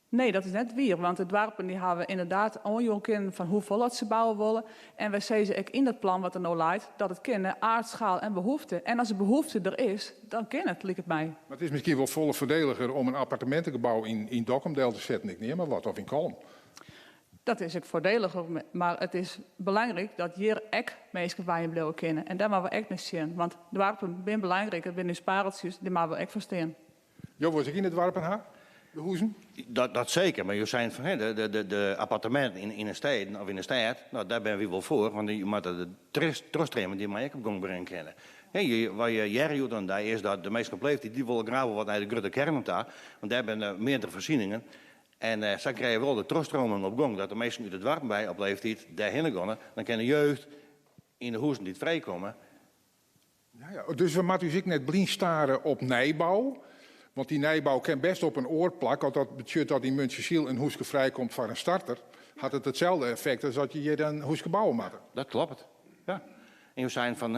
Nee, dat is net weer, want de dwarpen die hebben inderdaad onjonken van hoeveel dat ze bouwen willen. En wij zien ze ook in dat plan wat er nou leidt, dat het kennen aard, schaal en behoefte. En als de behoefte er is, dan ken het, lijkt het mij. Maar het is misschien wel volle voordeliger om een appartementengebouw in Dokkum te zetten, ik neem maar wat, of in Kollum. Dat is ook voordeliger, maar het is belangrijk dat hier ook mensen bij je blijven kennen. En daar moeten we echt naar zien, want de dwarpen zijn belangrijk, het zijn nu pareltjes, die moeten we echt verstaan. Jo, was ik in het dwarpen haar? De hoezen? Dat zeker, maar je zijn van, hè, de appartementen in een stad of in de stad, nou, daar ben we wel voor, want je moet de terugstremen die maar ik op gang brengen kennen. Hè, waar je jaren doet dan daar is dat de meeste leeftijd, die willen graag wel wat naar de grote kern daar, want daar zijn meerdere voorzieningen. En zij krijgen wel de terugstromen op gang, dat de meesten uit het dorp bij op leeftijd daarheen gaan. Dan kan de jeugd in de hoezen die vrijkomen Ja, ja. Dus we moatte ús ek net blyn stare op nijbou. Want dy nijbou kin bêst op in oar plak. As dat betsjut dat yn Muntsjesyl in hûske frijkomt foar in starter, hat it itselde effekt as dat je hjir in hûske bouwe moatte. Dat kloppet, ja. En jo seinen fan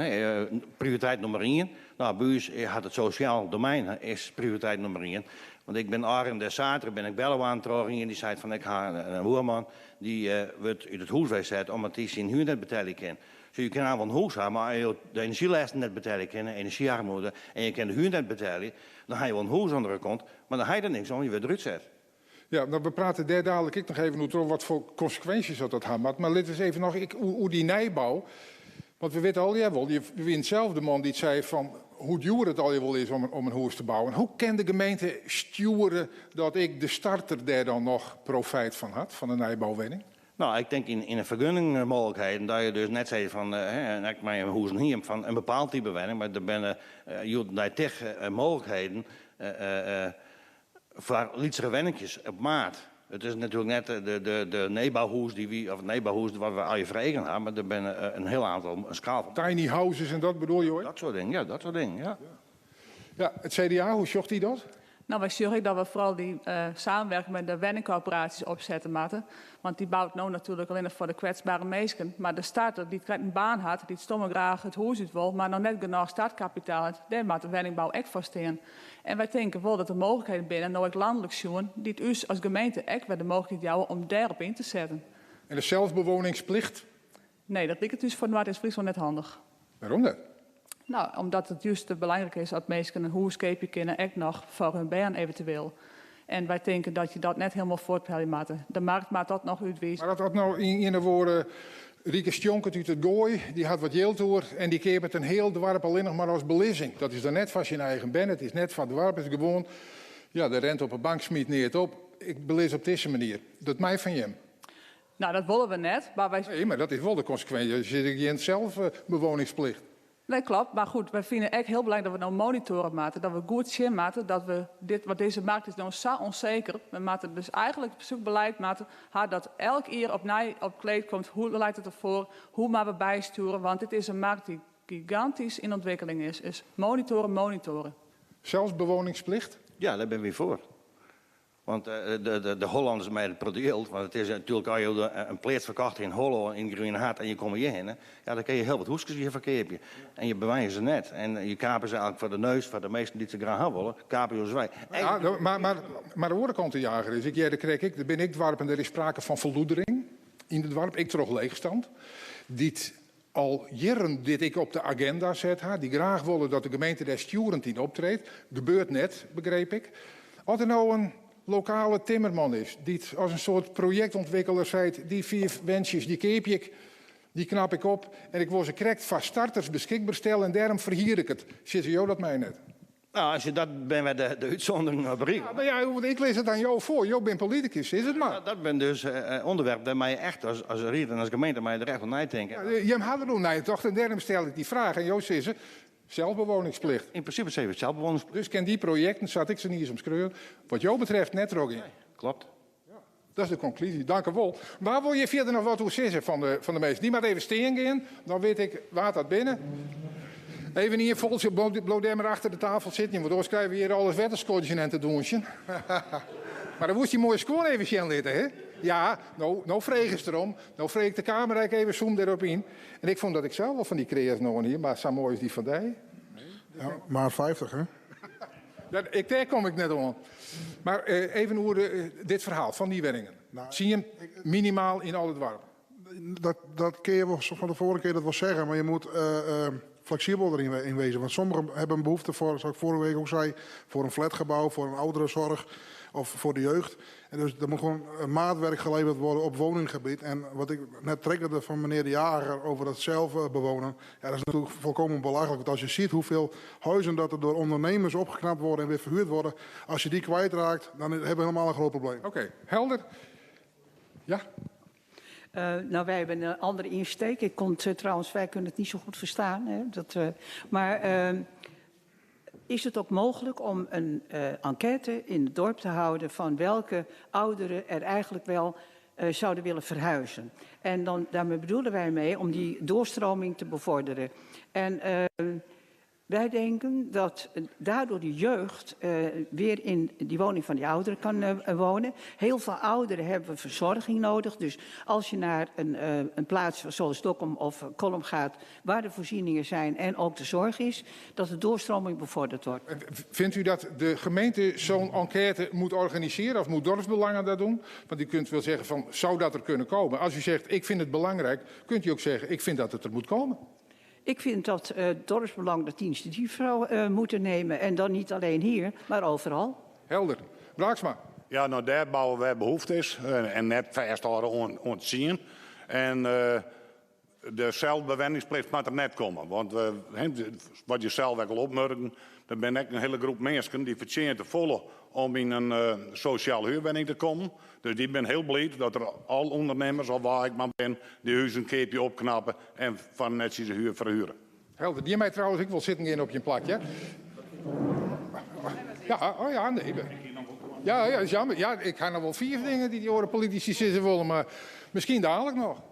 prioriteit nûmer ien. No, by ús hat it sosjaal domein is prioriteit nûmer ien. Want ik bin ôfrûne saterdei bin ik belle waard troch ien dy seit fan ik ha in buorman dy wurdt út it hûs weiset omdat dy syn huer net betelje kin. So je kinne wol in hûs ha, mar as jo de enerzjylêsten net betelje kinne, enerzjyarmoede, en je kinne de huer net betelje, dan ha je wol in hûs oan de kant, mar dan ha je der niks oan, je wurde derút set. Ja, no, we prate dêr dalik ek noch even oer troch wat foar konsekwinsjes dat dat ha moat. Mar lit ús even noch ek oer dy nijbou. Want we witte allegear wol, je wiene sels de man dy't sei fan hoe djoer it allegear wol is om in hûs te bouwen. Hoe kin de gemeente stjoere dat ek de starter dêr dan noch profijt fan hat, fan de nijbouwenning? No, ik tink yn de fergunningmooglikheden dat je dus net sizze fan, en ek mei in hûs en hiem, fan in bepaald type wenning, mar der binne hjoed-de-dei tich mooglikheden foar lytsere wenninkjes op maat. It is natuerlik net de nijbouhûs dy't wy, of it nijbouhûs wat we allegear foar eagen ha, mar der binne in hiel oantal, in skaal fan. Tiny houses en dat bedoel jo ek? Dat soart dingen, ja, dat soart dingen, ja. Ja, it CDA, hoe sjocht dy dat? No, wy sjogge ek dat we foaral dy samenwerking mei de wenningkorporaasjes opsette moatte. Want dy bout no natuerlik allinnich foar de kwetsbere minsken. Mar de starter dy't krekt in baan hat, dy't stomme graach it hûs út wol, mar noch net genôch startkapitaal hat, dêr moat de wenningbou ek foar stean. En wy tinke wol dat der mooglikheden binne, no ek lanlik sjoen, dy't ús as gemeente ek wer de mooglikheid jouwe om dêrop yn te setten. En de selsbewoningsplicht? Nee, dat liket ús foar Noardeast-Fryslân net handich. Wêrom net? No, omdat it just te belangryk is dat minsken in hûs keapje kinne, ek noch foar hun bern eventueel. En wy tinke dat je dat net hielendal fuorthelje moatte. De markt moat dat noch útwize. Mar as no yn ien woarden Rike Stjonkert út it Goai, dy hat wat jild oer en dy keapet in hiel doarp allinnich mar as belizzing. Dat is dan net foar syn eigen bern, it is net foar it doarp, it is gewoan, ja, de rente op 'e bank smyt neat op. Ik belis op dizze manier. Dat mei fan jim. No, dat wolle we net, mar wy. Nee, mar dat is wol de konsekwinsje. Der sit gjin selsbewoningsplicht. Nee, klopt. Mar goed, wy fine ek hiel belangryk dat we no monitore moatte, dat we goed sjen moatte dat we dit, want dizze markt is no sa ûnseker. We moatte dus eigentlik sok beleid moatte ha dat elk jier opnij op kleed komt, hoe leit it derfoar, hoe moatte we bystjoere, want dit is in markt dy't gigantysk yn ûntwikkeling is. Dus monitore, monitore. Selsbewoningsplicht? Ja, dêr binne wy foar. Want de Hollanners mei it protte jild, want it is natuerlik as jo in pleats ferkocht yn Hollân yn it Griene Hart en je komme hjirhinne, ja dan kinne je hiel wat hûskes hjir ferkeapje. En je bewenje se net. En je kape se eigentlik foar de neus foar de minsken dy't se graach ha wolle, kape jo se wei. Ja, mar de oare kant de Jager is, ik hearde krekt ek, der binne ek doarpen, der is sprake fan ferloedering yn it doarp, ek troch leechstand, dy't al jierren dit ek op de agenda set ha, dy't graach wolle dat de gemeente dêr stjoerend yn optreedt. Gebeurt net, begreep ik. As der no in lokale timmerman is dy't as in soart projektûntwikkeler seit, dy fiif wentsjes dy keapje ik, dy knap ik op en ik wol se krekt foar starters beskikber stelle en dêrom ferhier ik it. Sizze jo dat mei net? No, as je dat binne wer de útsûnderingen op rigel. Ja, mar ja, ik lis it oan jo foar. Jo binne politikus, sis it mar. Dat binne dus ûnderwerpen dêr mei je echt as ried en as gemeente mei je der echt oer neitinke. Ja, jim ha der oer neitocht en dêrom stel ik dy fraach. En jo sizze, selsbewoningsplicht. Yn prinsipe sizze we selsbewoningsplicht. Dus kin dy projekten, sa't ik se niis omskreaun, wat jo betreft net trochgean? Nee, klopt. Dat is de konklúzje. Danke wol. Wa wol hjir fierder noch wat oer sizze fan de, fan de minsken? Dy moat even stean gean, dan wit ik wa't dat binne. Even ien foltsje, bliuw dêr mar achter de tafel sitten, want oars krije we hjir alles wer te skodzjen en te dûnsjen. Mar dan woest dy moaie skuon even sjen litte, hè? Ja, no, no fregest derom. No frege ik de kamera ek even, zoom dêrop yn. En ik fûn dat ik sels wol fan dy kreas oan hie, mar sa moai as dy fan dy. Ja, maat 50, hè? Dat, ik, dêr kom ik net oan. Mar eh, even oer de, dit ferhaal fan dy wenningen. Tsien minimaal yn alle doarpen. Dat, dat kun je wel van de vorige keer dat wel zeggen, maar je moet uh, uh, flexibel erin in wezen. Want sommigen hebben een behoefte voor, zoals ik vorige week ook zei, voor een flatgebouw, voor een ouderenzorg of voor de jeugd. En dus er moet gewoon een maatwerk geleverd worden op woninggebied. En wat ik net triggerde van meneer De Jager over dat zelf eh, bewonen. Ja, dat is natuurlijk volkomen belachelijk. Want als je ziet hoeveel huizen dat er door ondernemers opgeknapt worden en weer verhuurd worden. Als je die kwijtraakt, dan hebben we helemaal een groot probleem. Oké, okay, helder. Ja? Uh, nou, wij hebben een andere insteek. Ik kon het, uh, trouwens, wij kunnen het niet zo goed verstaan. Hè? Dat, uh, maar is het ook mogelijk om een enquête in het dorp te houden van welke ouderen er eigenlijk wel zouden willen verhuizen? En dan, daarmee bedoelen wij mee om die doorstroming te bevorderen. En Wij denken dat daardoor de jeugd weer in die woning van die ouderen kan wonen. Heel veel ouderen hebben verzorging nodig. Dus als je naar een plaats zoals Dokkum of Kollum gaat, waar de voorzieningen zijn en ook de zorg is, dat de doorstroming bevorderd wordt. Vindt u dat de gemeente zo'n enquête moet organiseren of moet dorpsbelangen dat doen? Want u kunt wel zeggen van, zou dat er kunnen komen? Als u zegt, ik vind het belangrijk, kunt u ook zeggen, ik vind dat het er moet komen. Ik vind dat dorpsbelang dat initiatief zou moeten nemen. En dan niet alleen hier, maar overal. Helder. Braaksma. Ja, nou daar bouwen we behoefte is. En net vasthouden om te zien. En de zelfbewenningsplicht moet er net komen. Want wat je zelf ook al opmerken, er ben ik een hele groep mensen die verdienen te volle om in een sociaal huurwoning te komen. Dus die ben heel blij dat er al ondernemers, of waar ik maar ben, die huis een keertje opknappen en van netjes de huur verhuren. Helder. Die mij trouwens, ik wil zitten in op je plakje. Ja, oh ja, nee. Ja, ja, is jammer. Ja, ik ga nog wel 4 dingen die die oren politici zitten willen, maar misschien dadelijk nog.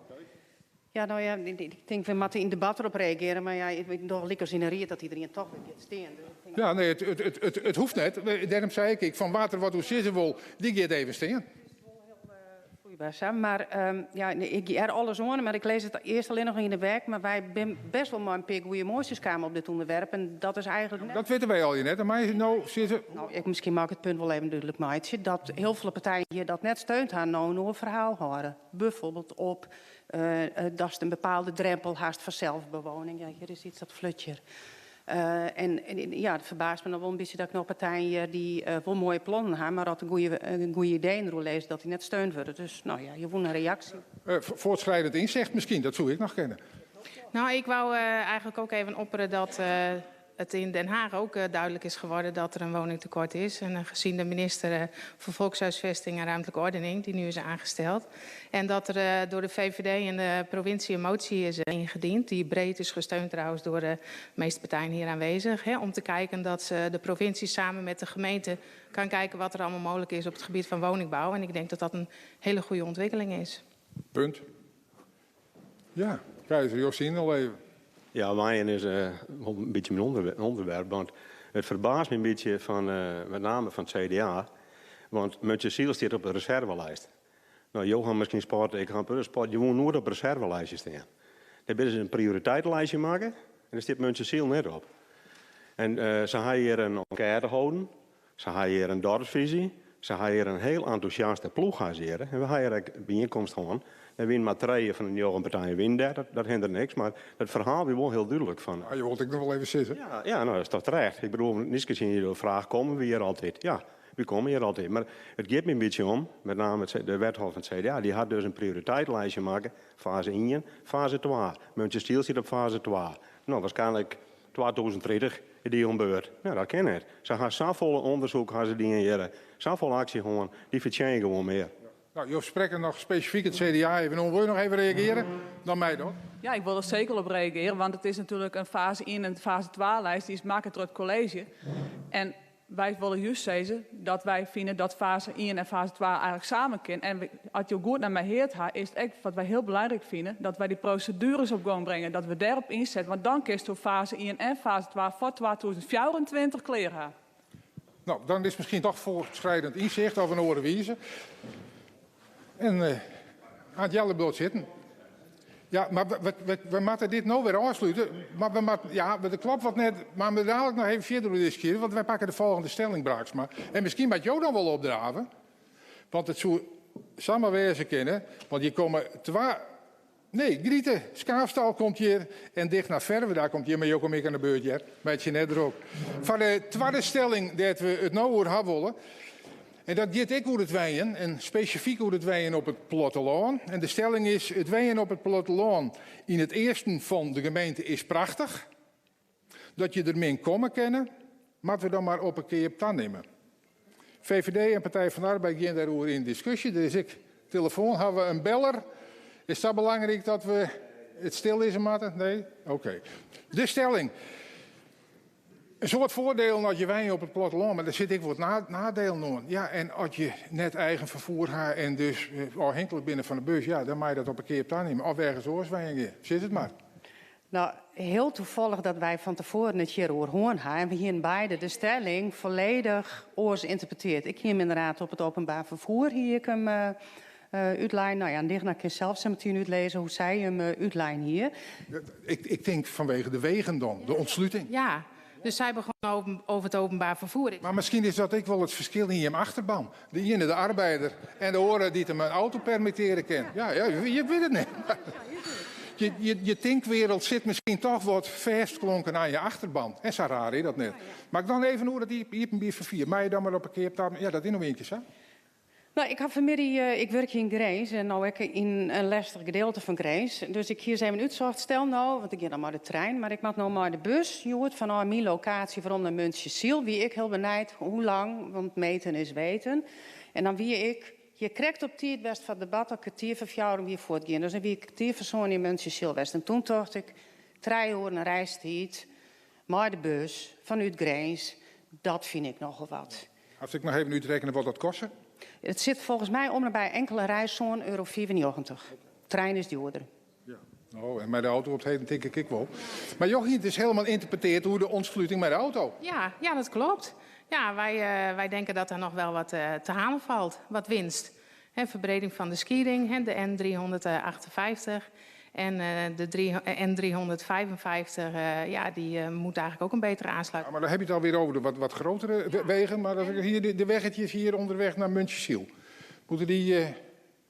Ja, nou ja, ik denk, we moeten in debat erop reageren, maar ja, ik weet nog lekker in de riet dat iedereen toch weer gaat staan. Dus ik denk Ja, nee, het hoeft net. Daarom zei ik, van water wat hoe zitten wil, die gaat even staan. Vloeibaar, maar ja, nee, ik er alles aan, maar ik lees het eerst alleen nog in de werk. Maar wij zijn best wel maar een paar goede moties kwamen op dit onderwerp. En dat is eigenlijk net Dat weten wij al net. Maar nou, zitten Nou, ik, misschien maak ik het punt wel even duidelijk, maatje. Dat heel veel partijen hier dat net steunt aan nou een verhaal horen. Bijvoorbeeld op dat is een bepaalde drempel haast voor zelfbewoning. Ja, hier is iets dat flutje. En ja, het verbaast me nog wel een beetje dat ik nog partijen hier die wel mooie plannen hebben, maar dat een goede idee in de rol lezen dat die net steund worden. Dus nou ja, je woont een reactie. Voortschrijdend inzicht misschien, dat zou ik nog kennen. Nou, ik wou eigenlijk ook even opperen dat het in Den Haag ook duidelijk is geworden dat er een woningtekort is. En gezien de minister voor Volkshuisvesting en Ruimtelijke Ordening, die nu is aangesteld. En dat er door de VVD in de provincie een motie is ingediend, die breed is gesteund trouwens door de meeste partijen hier aanwezig. Hè, om te kijken dat ze de provincie samen met de gemeente kan kijken wat er allemaal mogelijk is op het gebied van woningbouw. En ik denk dat dat een hele goede ontwikkeling is. Punt. Ja, Keizer, Josien al even. Ja, Waaijen is een beetje mijn onderwerp, want het verbaast me een beetje van, met name van het CDA, want Muntsjeziel staat op de reservelijst. Nou, Johan misschien sport, ik ga een sport, je moet nooit op reservelijstje staan. Daar willen ze een prioriteitenlijstje maken en daar staat Muntsjeziel net op. En ze hebben hier een enquête gehouden, ze hebben hier een dorpsvisie, ze hebben hier een heel enthousiaste ploeg gaan zitten. En we hebben hier een bijeenkomst gehad. En win maar 3 van de nieuwe partijen win daar, dat hindert niks. Maar het verhaal is wel heel duidelijk. Van, Ah, je wilt ik nog wel even zitten. Ja, ja, nou, dat is toch terecht. Ik bedoel, niet gezien je de vraag, komen we hier altijd? Ja, we komen hier altijd. Maar het gaat me een beetje om, met name de wethouder van het CDA, die had dus een prioriteitslijstje maken. Fase 1, fase 2. Muntsjeziel zit op fase 2. Nou, waarschijnlijk 2030 is die om beurt. Nou, dat ken ik. Ze gaan zoveel onderzoek gaan ze die in jaren. Zoveel actie gewoon, die verdienen gewoon meer. Nou, Joost, spreken nog specifiek het CDA even om. Wil je nog even reageren? Dan mij dan. Ja, ik wil er zeker op reageren, want het is natuurlijk een fase 1 en een fase 2 lijst. Die is makkelijk door het college. En wij willen juist zeggen dat wij vinden dat fase 1 en fase 2 eigenlijk samen kunnen. En als je goed naar mij heert, is het echt wat wij heel belangrijk vinden, dat wij die procedures op gang brengen, dat we daarop inzetten. Want dan kun je fase 1 en fase 2 voor 2024 klaar hebben. Nou, dan is misschien toch voortschrijdend inzicht of een orenwiezen. En aan het Jellebrood zitten. Ja, maar we moeten dit nou weer afsluiten. Maar we moeten, ja, de klap wat net, maar we dadelijk nog even verder discussiëren, want wij pakken de volgende stelling, Braaksma. En misschien moet jou dan wel opdraven. Want het zou samen wezen kunnen, want hier komen twee... Nee, Griete, Skaafstal komt hier en dicht naar Verwe, daar komt hier met Jochem ik aan de beurt, ja. Met je net er ook. Van de tweede stelling dat we het nou over hebben willen, en dat gaat ik hoe het wijnen, en specifiek hoe het wijnen op het platteland. En de stelling is, het wijnen op het platteland in het eerste van de gemeente is prachtig. Dat je er min komen kennen, maar we dan maar op een keer op tand nemen. VVD en Partij van de Arbeid gaan daarover in discussie. Er is ik telefoon, hebben we een beller. Is dat belangrijk dat we het stil is, Marten? Nee? Oké. De stelling. Een soort voordeel als je wijn op het platteland, maar daar zit ik wat nadeel aan. Ja, en als je net eigen vervoer hebt en dus afhankelijk binnen van de bus, ja, dan mag je dat op een keer op nemen. Of ergens oors wijn. Zit het maar. Nou, heel toevallig dat wij van tevoren het hier oer hân ha. En we hienen beide de stelling volledig oars ynterpretearre. Ik hie him inderdaad op it openbaar ferfier hie ik him útlein. Nou ja, Digna kin sels sa metien útlizze hoe't sy him útlein hie. Ik tink fanwege de wegen dan, de ûntsluting. Ja, dus sy begûn over it openbaar ferfier. Mar miskien is dat ek wol it ferskil yn jim achterban. De iene de arbeider en de oare dy't him in auto permittearje kin. Ja, ja, je wit it net. Je tinkwereld sit miskien toch wat fêstklonken oan je achterban. En sa raar is dat net. Mar ik dan even oer it iepenbier ferfier. Meie je dan mar op 'e keap ta? Ja, dat is no ienkear sa. Nou, ik ha fanmiddei, ik wurkje yn Grins en no ek yn in lestich gedeelte fan Grins. Dus ik hie ris even útsocht, stel no, want ik gean dan mei de trein, mar ik moat no mei de bus hjoed fanôf myn lokaasje werom nei Muntsjesyl. Wie ik hiel benijd hoe lang, want meten is weten. En dan wie ik hjir krekt op tiid west foar it debat, al kertier foar fjouweren wie fuortgien. Dus dan wie ik kertier foar sânen yn Muntsjesyl west. En toen tocht ik, trije oeren reistiid mei de bus fanút Grins, dat fyn ik nochal wat. Hast ek noch even útrekkene wat dat koste? It sit folgens my om en by inkele reis sân euro 95. Trein is djoerder. Ja, oh, en mei de auto op 't heden tink ik ek wol. Mar Jochie, it is hielendal ynterpretearre oer de ûntsluting mei de auto. Ja, ja, dat klopt. Ja, wij, wij denken dat er nog wel wat te halen valt, wat winst. Hè, verbreding van de Skieding, hè, de N358 en de N355, ja, die moet eigenlijk ook een betere aansluiting. Ja, maar dan heb je het alweer over de wat grotere wegen. Maar als ik hier de weggetjes hier onderweg naar Muntsjesyl, moeten die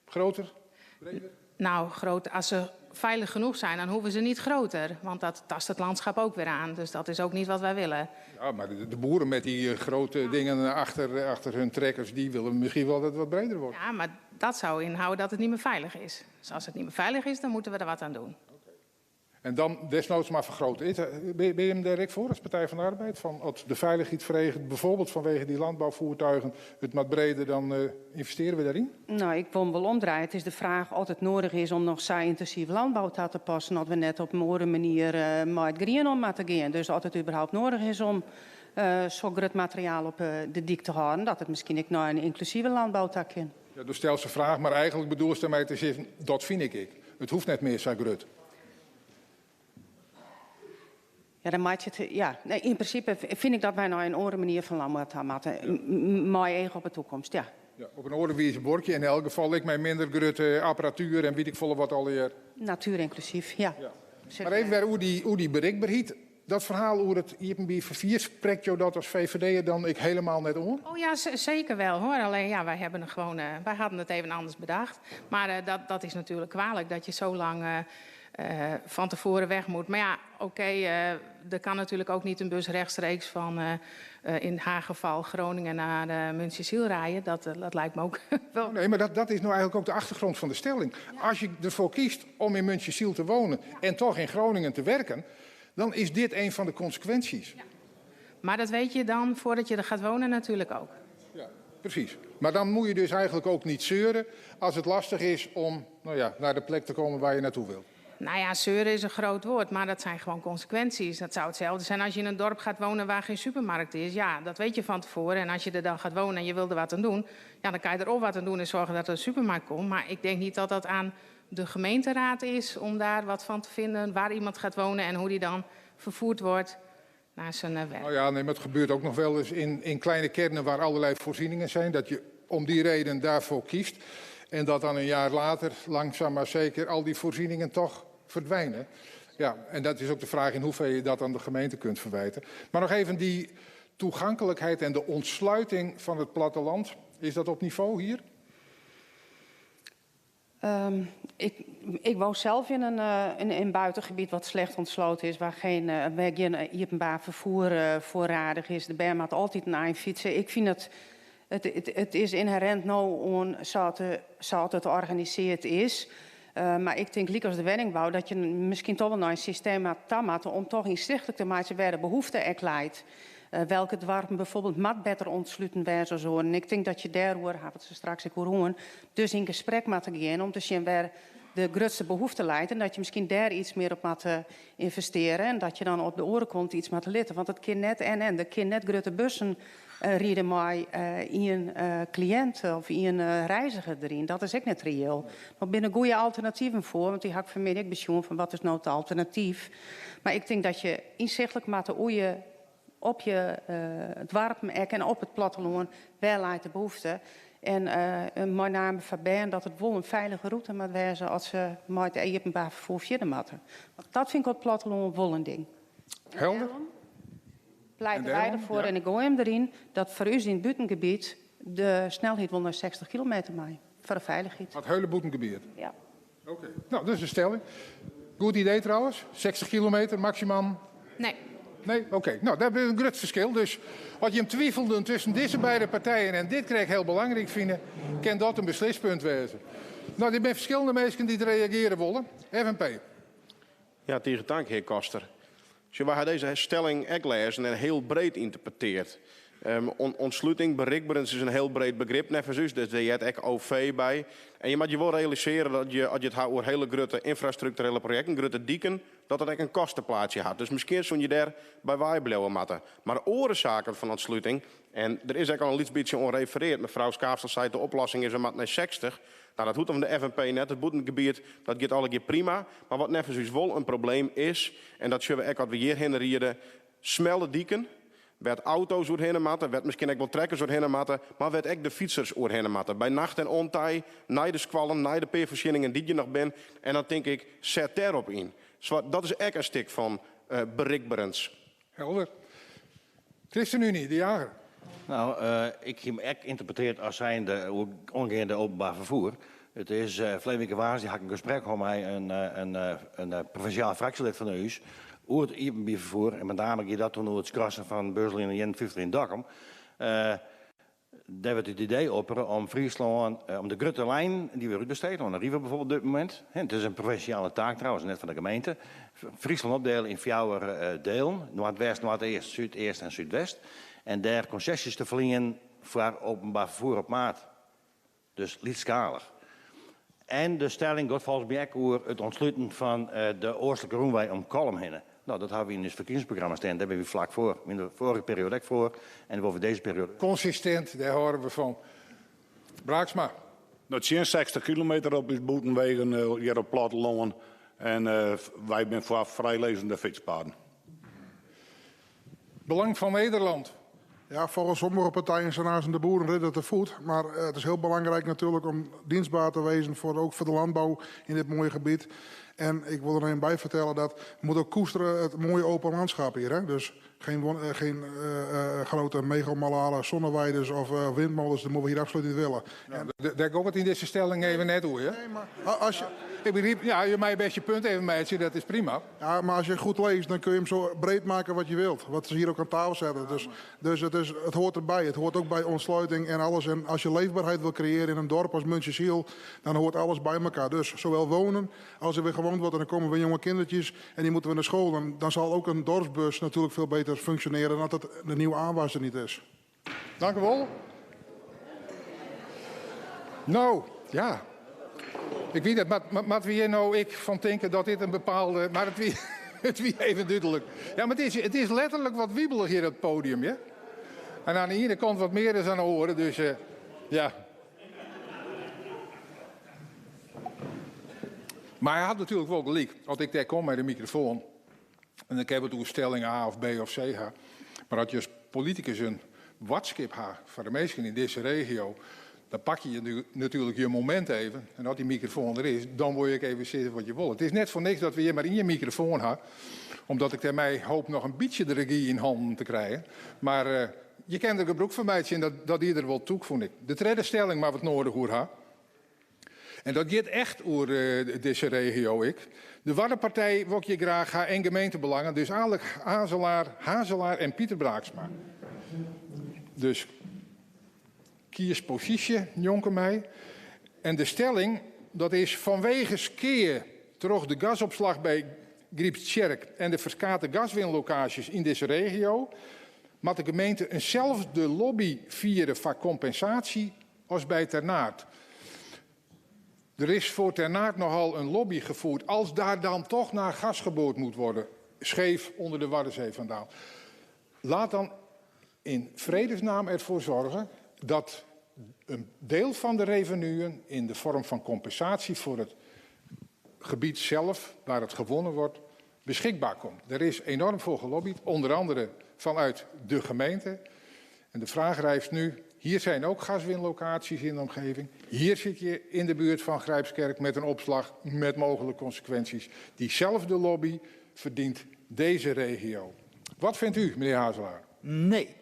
groter, breder? Nou, groot, als ze veilig genoeg zijn, dan hoeven ze niet groter. Want dat tast het landschap ook weer aan. Dus dat is ook niet wat wij willen. Ja, maar de boeren met die grote dingen achter hun trekkers, die willen misschien wel dat het wat breder wordt. Ja, maar dat zou inhouden dat het niet meer veilig is. Dus als het niet meer veilig is, dan moeten we er wat aan doen. Oké. En dan desnoods maar vergroten. Ben je hem daar ek voor als Partij van de Arbeid? Van als de veiligheid verregent, bijvoorbeeld vanwege die landbouwvoertuigen, het wat breder, dan investeren we daarin? Nou, ik wil hem wel omdraaien. Het is de vraag of het nodig is om nog zo intensief landbouw te te passen, dat we net op een andere manier met het grien om moeten gaan. Dus als het überhaupt nodig is om zo'n groot materiaal op de dik te houden, dat het misschien ook naar een inclusieve landbouw te kan. Ja, dus stel ze vraag, maar eigenlijk bedoel ze daarmee te zeggen, dat vind ik. Het hoeft net meer, zei Grut. Ja, dan maak je het, ja. Nee, in principe vind ik dat wij nou een andere manier van landbouw gaan maken. Mooi oog op de toekomst, ja. Ja, op een oren wie is een bordje. In elk geval, ik mijn minder grote apparatuur en weet ik volle wat alweer. Natuur inclusief, ja. Ja. Zeker. Maar even weer hoe die bereikbaarheid. Dat verhaal over het iepenbier vervier, spreekt jou dat als V V D'er dan ik helemaal net om? Oh ja, zeker wel hoor. Alleen ja, wij hebben gewoon, wij hadden het even anders bedacht. Maar dat is natuurlijk kwalijk dat je zo lang van tevoren weg moet. Maar ja, oké, er kan natuurlijk ook niet een bus rechtstreeks van in haar geval Groningen naar Muntsjesyl rijden. Dat lijkt me ook wel. Nee, maar dat is nou eigenlijk ook de achtergrond van de stelling. Als je ervoor kiest om in Muntsjesyl te wonen en toch in Groningen te werken, dan is dit een van de consequenties. Ja. Maar dat weet je dan voordat je er gaat wonen natuurlijk ook. Ja, precies. Maar dan moet je dus eigenlijk ook niet zeuren als het lastig is om naar de plek te komen waar je naartoe wilt. Nou ja, zeuren is een groot woord, maar dat zijn gewoon consequenties. Dat zou hetzelfde zijn als je in een dorp gaat wonen waar geen supermarkt is. Ja, dat weet je van tevoren. En als je er dan gaat wonen en je wil er wat aan doen, ja, dan kan je er ook wat aan doen en zorgen dat er een supermarkt komt. Maar ik denk niet dat dat aan de gemeenteraad is om daar wat van te vinden, waar iemand gaat wonen en hoe die dan vervoerd wordt naar zijn werk. Nou ja, nee, maar het gebeurt ook nog wel eens in kleine kernen waar allerlei voorzieningen zijn, dat je om die reden daarvoor kiest. En dat dan een jaar later, langzaam maar zeker, al die voorzieningen toch verdwijnen. Ja, en dat is ook de vraag in hoeverre je dat aan de gemeente kunt verwijten. Maar nog even die toegankelijkheid en de ontsluiting van het platteland. Is dat op niveau hier? Ik woon zelf in een buitengebied wat slecht ontsloten is, waar geen openbaar vervoer voorradig is. De berm had altijd een eind fietsen. Ik vind dat het is inherent nou on zoals het georganiseerd is. Maar ik denk, als de wenningbouw, dat je misschien toch wel naar een systeem had tamatten om toch inzichtelijk te maken waar de behoefte echt leidt. Welke dwarpen bijvoorbeeld mat beter ontsluiten werden of zo. En ik denk dat je daar hoor, had het ze straks ik hoor, dus in gesprek moet gaan om te zien waar de grutste behoefte leit en dat je miskien dêr iets mear op moatte ynvestearje en dat je dan op de oare kant iets moatte litte. Want it kin net en en. Der kin net grutte bussen ride mei ien kliïnt of ien reiziger deryn. Dat is ek net reëel. Der binne goede alternativen foar, want dy ha ik fanmiddei ek besjoen fan wat is no it alternatyf. Mar ik tink dat je ynsichtlik moatte hoe je op je doarpen ek en op it plattelân, wêr leit de behoefte. En mei name foar bern dat it wol in feilige rûte moat wêze as se mei it iepenbaar ferfoer fierder moatte. Want dat fyn ik op it plattelân wol in ding. Helder. Pleite wy derfoar, en ik goai him deryn, dat foar ús yn it bûtengebiet de snelheid wol nei 60 kilometer mei. Foar de feilichheid. It hiele bûtengebiet? Ja. Oké. No, dat is in stelling. Goed idee trouwens. 60 kilometer maksimaal? Nee. Nee? Oké. No, dêr is in grut ferskil. Dus as jim twivelden tusken dizze beide partijen en dit krekt hiel belangryk fine, kin dat in beslispunt wêze. No, der binne ferskillende minsken dy't reagearje wolle. FNP. Ja, tige tank, hear Koster. Sjoch, wy ha dizze stelling ek lêzen en hiel breed ynterpreteard. Ontsluting, berikberens is in hiel breed begrip neffens ús, dus dêr heart ek OV by. En je moatte je wol realisearje dat je, as je it ha oer hiele grutte ynfrastrukturele projekten, grutte diken, dat dat ek in kosteplaatsje hat. Dus miskien soene je dêr by wei bliuwe moatte. Mar oare saken fan ontsluting, en der is ek al in lyts bytsje oan refereard, mefrou Schaafstal seit de oplossing is we moatte nei 60. No, dat hoecht fan de FNP net. It bûtengebiet, dat giet allegear prima. Mar wat neffens ús wol in probleem is, en dat sjogge we ek as we hjirhinne riede, smelle diken, wêr't auto's oerhinne moatte, wêr't miskien ek wol trekkers oerhinne moatte, mar wêr't ek de fytsers oerhinne moatte. By nacht en ontij, nei de skoallen, nei de pear foarsjenningen dy't hjir noch bin. En dan tink ik, set dêrop yn. Dat is ek in stik fan berikberens. Helder. ChristenUnie, De Jager. No, ik hie him ek ynterpreteard as zijnde oangeande openbaar ferfoer. It is ferleden wike woansdei ha ik in gesprek hân mei in provinsjaal fraksjelid fan ús oer it iepenbier ferfoer. En met name gie dat toen oer it skrassen fan busline 51 yn Dokkum. Dêr wurdt it idee oppere om Fryslân, om de grutte lijnen dy wurde útbesteed oan Arriva bijvoorbeeld op dit momint, it is in provinsjale taak trouwens, net fan de gemeente, Fryslân opdele yn fjouwer delen, Noardwest, Noardeast, Súdeast en Súdwest, en dêr konsesjes te ferlienen foar openbaar ferfoer op maat, dus lytsskalich. En de stelling giet folgens my ek oer it ûntsluten fan de oastlike rûnwei om Kollum hinne. No, dat hawwe wy yn ús ferkiezingsprogramma stean, dêr binne wy flak foar. Yn de foarige perioade ek foar en wol foar dizze perioade. Konsistint, dêr hâlde we fan. Braaksma. No, tsjin 60 kilometer op ús bûtenwegen hjir op plattelân en wy binne foar frijlizzende fytspaden. Belang van Nederland. Ja, volgens sommige partijen zijn haast de boeren ridder te voet. Maar het is heel belangrijk natuurlijk om dienstbaar te wezen, ook voor de landbouw in dit mooie gebied. En ik wil er even bij vertellen dat we moeten ook koesteren het mooie open landschap hier. Hè? Dus geen grote megamalale zonneweiders of windmolens, dat moeten we hier absoluut niet willen. Ja, daar komt het in deze stelling even net hoe, hè? Nee, maar als je Ik begrijp, ja, je maakt best je punt even, meisje, dat is prima. Ja, maar als je goed leest, dan kun je hem zo breed maken wat je wilt. Wat ze hier ook aan tafel zetten. Dus het hoort erbij. Het hoort ook bij ontsluiting en alles. En als je leefbaarheid wil creëren in een dorp als Muntsjeziel, dan hoort alles bij elkaar. Dus zowel wonen als er weer gewoond wordt en dan komen weer jonge kindertjes en die moeten weer naar school. Dan zal ook een dorpsbus natuurlijk veel beter functioneren dan dat het de nieuwe aanwas er niet is. Dank u wel. Nou, ja. Ik weet het, maar wie hier nou ik van denken dat dit een bepaalde... Maar het wie even duidelijk. Ja, maar het is letterlijk wat wiebelig hier op het podium, ja? En aan de ene kant wat meer is aan de oren, dus ja. Maar hij had natuurlijk wel gelijk. Want ik daar kom met de microfoon en ik heb het over stelling A of B of C. Ha. Maar als je als politicus een watskip ha voor de mensen in deze regio, dan pak je natuurlijk je moment even. En als die microfoon er is, dan word ik even zitten wat je wil. Het is net voor niks dat we hier maar in je microfoon hebben. Omdat ik daarmee hoop nog een beetje de regie in handen te krijgen. Maar je kent er gebruik van mij en dat ieder wel toe, vond ik. De tweede stelling, maar wat nodig hoor ha. En dat gaat echt over deze regio, ik. De Waddenpartij wil je graag haar en gemeentebelangen. Dus eigenlijk Hazelaar en Pieter Braaksma. Dus kies positie, jonker mij. En de stelling, dat is vanwege skeer terug de gasopslag bij Grypstsjerk en de verskate gaswinlocaties in deze regio, moet de gemeente eenzelfde lobby vieren voor compensatie als bij Ternaard. Er is voor Ternaard nogal een lobby gevoerd. Als daar dan toch naar gas geboord moet worden, scheef onder de Waddenzee vandaan. Laat dan in vredesnaam ervoor zorgen dat een deel van de revenuen in de vorm van compensatie voor het gebied zelf, waar het gewonnen wordt, beschikbaar komt. Er is enorm voor gelobbyd, onder andere vanuit de gemeente. En de vraag rijst nu, hier zijn ook gaswinlocaties in de omgeving. Hier zit je in de buurt van Grijpskerk met een opslag met mogelijke consequenties. Diezelfde lobby verdient deze regio. Wat vindt u, meneer Hazelaar? Nee.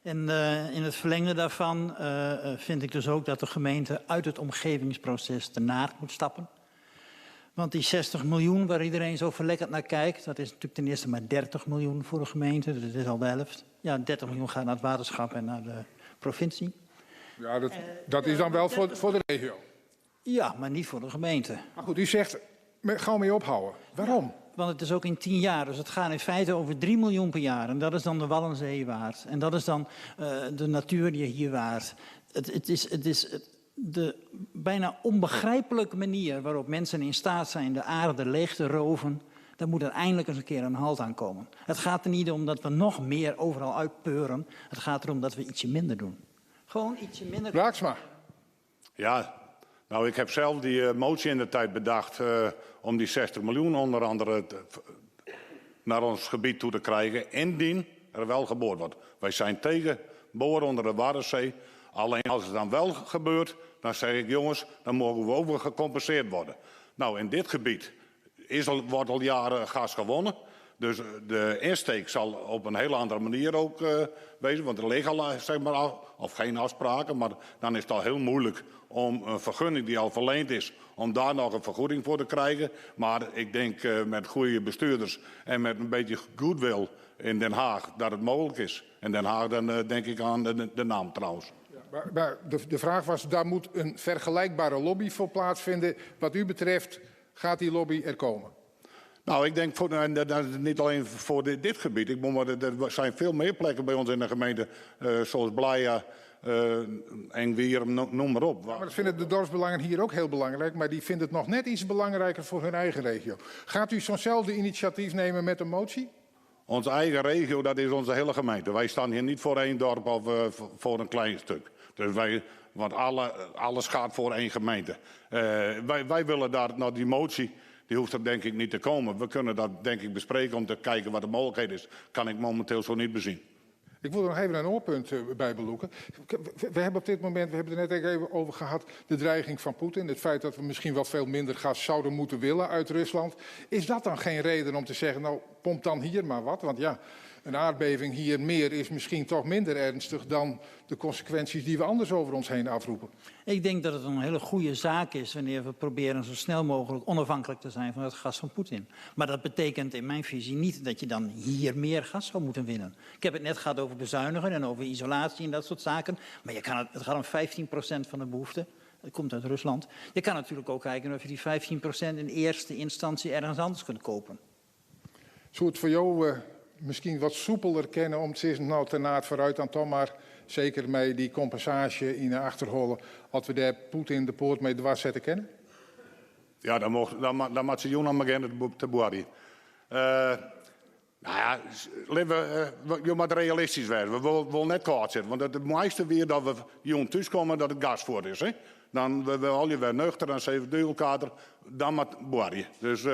En in het verlengde daarvan vind ik dus ook dat de gemeente uit het omgevingsproces Ternaard moet stappen. Want die 60 miljoen waar iedereen zo verlekkerd naar kijkt, dat is natuurlijk ten eerste maar 30 miljoen voor de gemeente, dus dat is al de helft. Ja, 30 miljoen gaat naar het waterschap en naar de provincie. Ja, dat is dan wel voor de regio. Ja, maar niet voor de gemeente. Maar goed, u zegt, gauw mee ophouden. Waarom? Ja, want het is ook in 10 jaar, dus het gaat in feite over 3 miljoen per jaar. En dat is dan de Waddenzee waard. En dat is dan de natuur die hier waard. Het is de bijna onbegrijpelijke manier waarop mensen in staat zijn de aarde leeg te roven, daar moet er eindelijk eens een keer een halt aan komen. Het gaat er niet om dat we nog meer overal uitpeuren. Het gaat erom dat we ietsje minder doen. Gewoon ietsje minder. Braaksma. Ja, nou, ik heb zelf die motie in de tijd bedacht om die 60 miljoen onder andere naar ons gebied toe te krijgen, indien er wel geboord wordt. Wij zijn tegen boren onder de Waddenzee. Alleen als het dan wel gebeurt, dan zeg ik, jongens, dan mogen we ook gecompenseerd worden. Nou, in dit gebied wordt al jaren gas gewonnen. Dus de insteek zal op een hele andere manier ook wezen. Want er liggen al, zeg maar, al, of geen afspraken, maar dan is het al heel moeilijk om een vergunning die al verleend is, om daar nog een vergoeding voor te krijgen. Maar ik denk met goede bestuurders en met een beetje goodwill in Den Haag dat het mogelijk is. En Den Haag, dan denk ik aan de naam trouwens. Ja, maar de vraag was, daar moet een vergelijkbare lobby voor plaatsvinden. Wat u betreft gaat die lobby er komen? Nou, ik denk voor, en dat is niet alleen voor dit gebied. Ik bedoel, maar er zijn veel meer plekken bij ons in de gemeente, zoals Blija, Engwierum, noem maar op. Ja, maar dat vinden de dorpsbelangen hier ook heel belangrijk, maar die vinden het nog net iets belangrijker voor hun eigen regio. Gaat u zo'nzelfde initiatief nemen met een motie? Onze eigen regio, dat is onze hele gemeente. Wij staan hier niet voor één dorp of voor een klein stuk. Dus wij, want alles gaat voor één gemeente. Wij willen daar, nou die motie, die hoeft er denk ik niet te komen. We kunnen dat denk ik bespreken om te kijken wat de mogelijkheid is. Kan ik momenteel zo niet bezien. Ik wil er nog even een oorpunt bij beloeken. We hebben op dit moment, we hebben het er net even over gehad, de dreiging van Poetin. Het feit dat we misschien wel veel minder gas zouden moeten willen uit Rusland. Is dat dan geen reden om te zeggen, nou pomp dan hier maar wat? Want ja, een aardbeving hier meer is misschien toch minder ernstig dan de consequenties die we anders over ons heen afroepen. Ik denk dat het een hele goede zaak is wanneer we proberen zo snel mogelijk onafhankelijk te zijn van het gas van Poetin. Maar dat betekent in mijn visie niet dat je dan hier meer gas zou moeten winnen. Ik heb het net gehad over bezuinigen en over isolatie en dat soort zaken. Maar het gaat om 15% van de behoefte. Dat komt uit Rusland. Je kan natuurlijk ook kijken of je die 15% in eerste instantie ergens anders kunt kopen. Zou het voor jou misschien wat soepeler kennen om te zeggen, nou, Ternaard vooruit dan toch maar zeker met die compensatie in de achterholen, als we daar Poetin de poort mee dwars zetten kennen? Ja, dan mocht, dan ma-, dan moet ze Johan maar gerne te boeren. Nou ja, leven je moet realistisch zijn. We willen net kwaad zitten. Want het mooiste weer dat we jong thuiskomen dat het gas voor is. Hè? Dan we al je weer nuchter en zeven duivelkater, dan moet boeren. Dus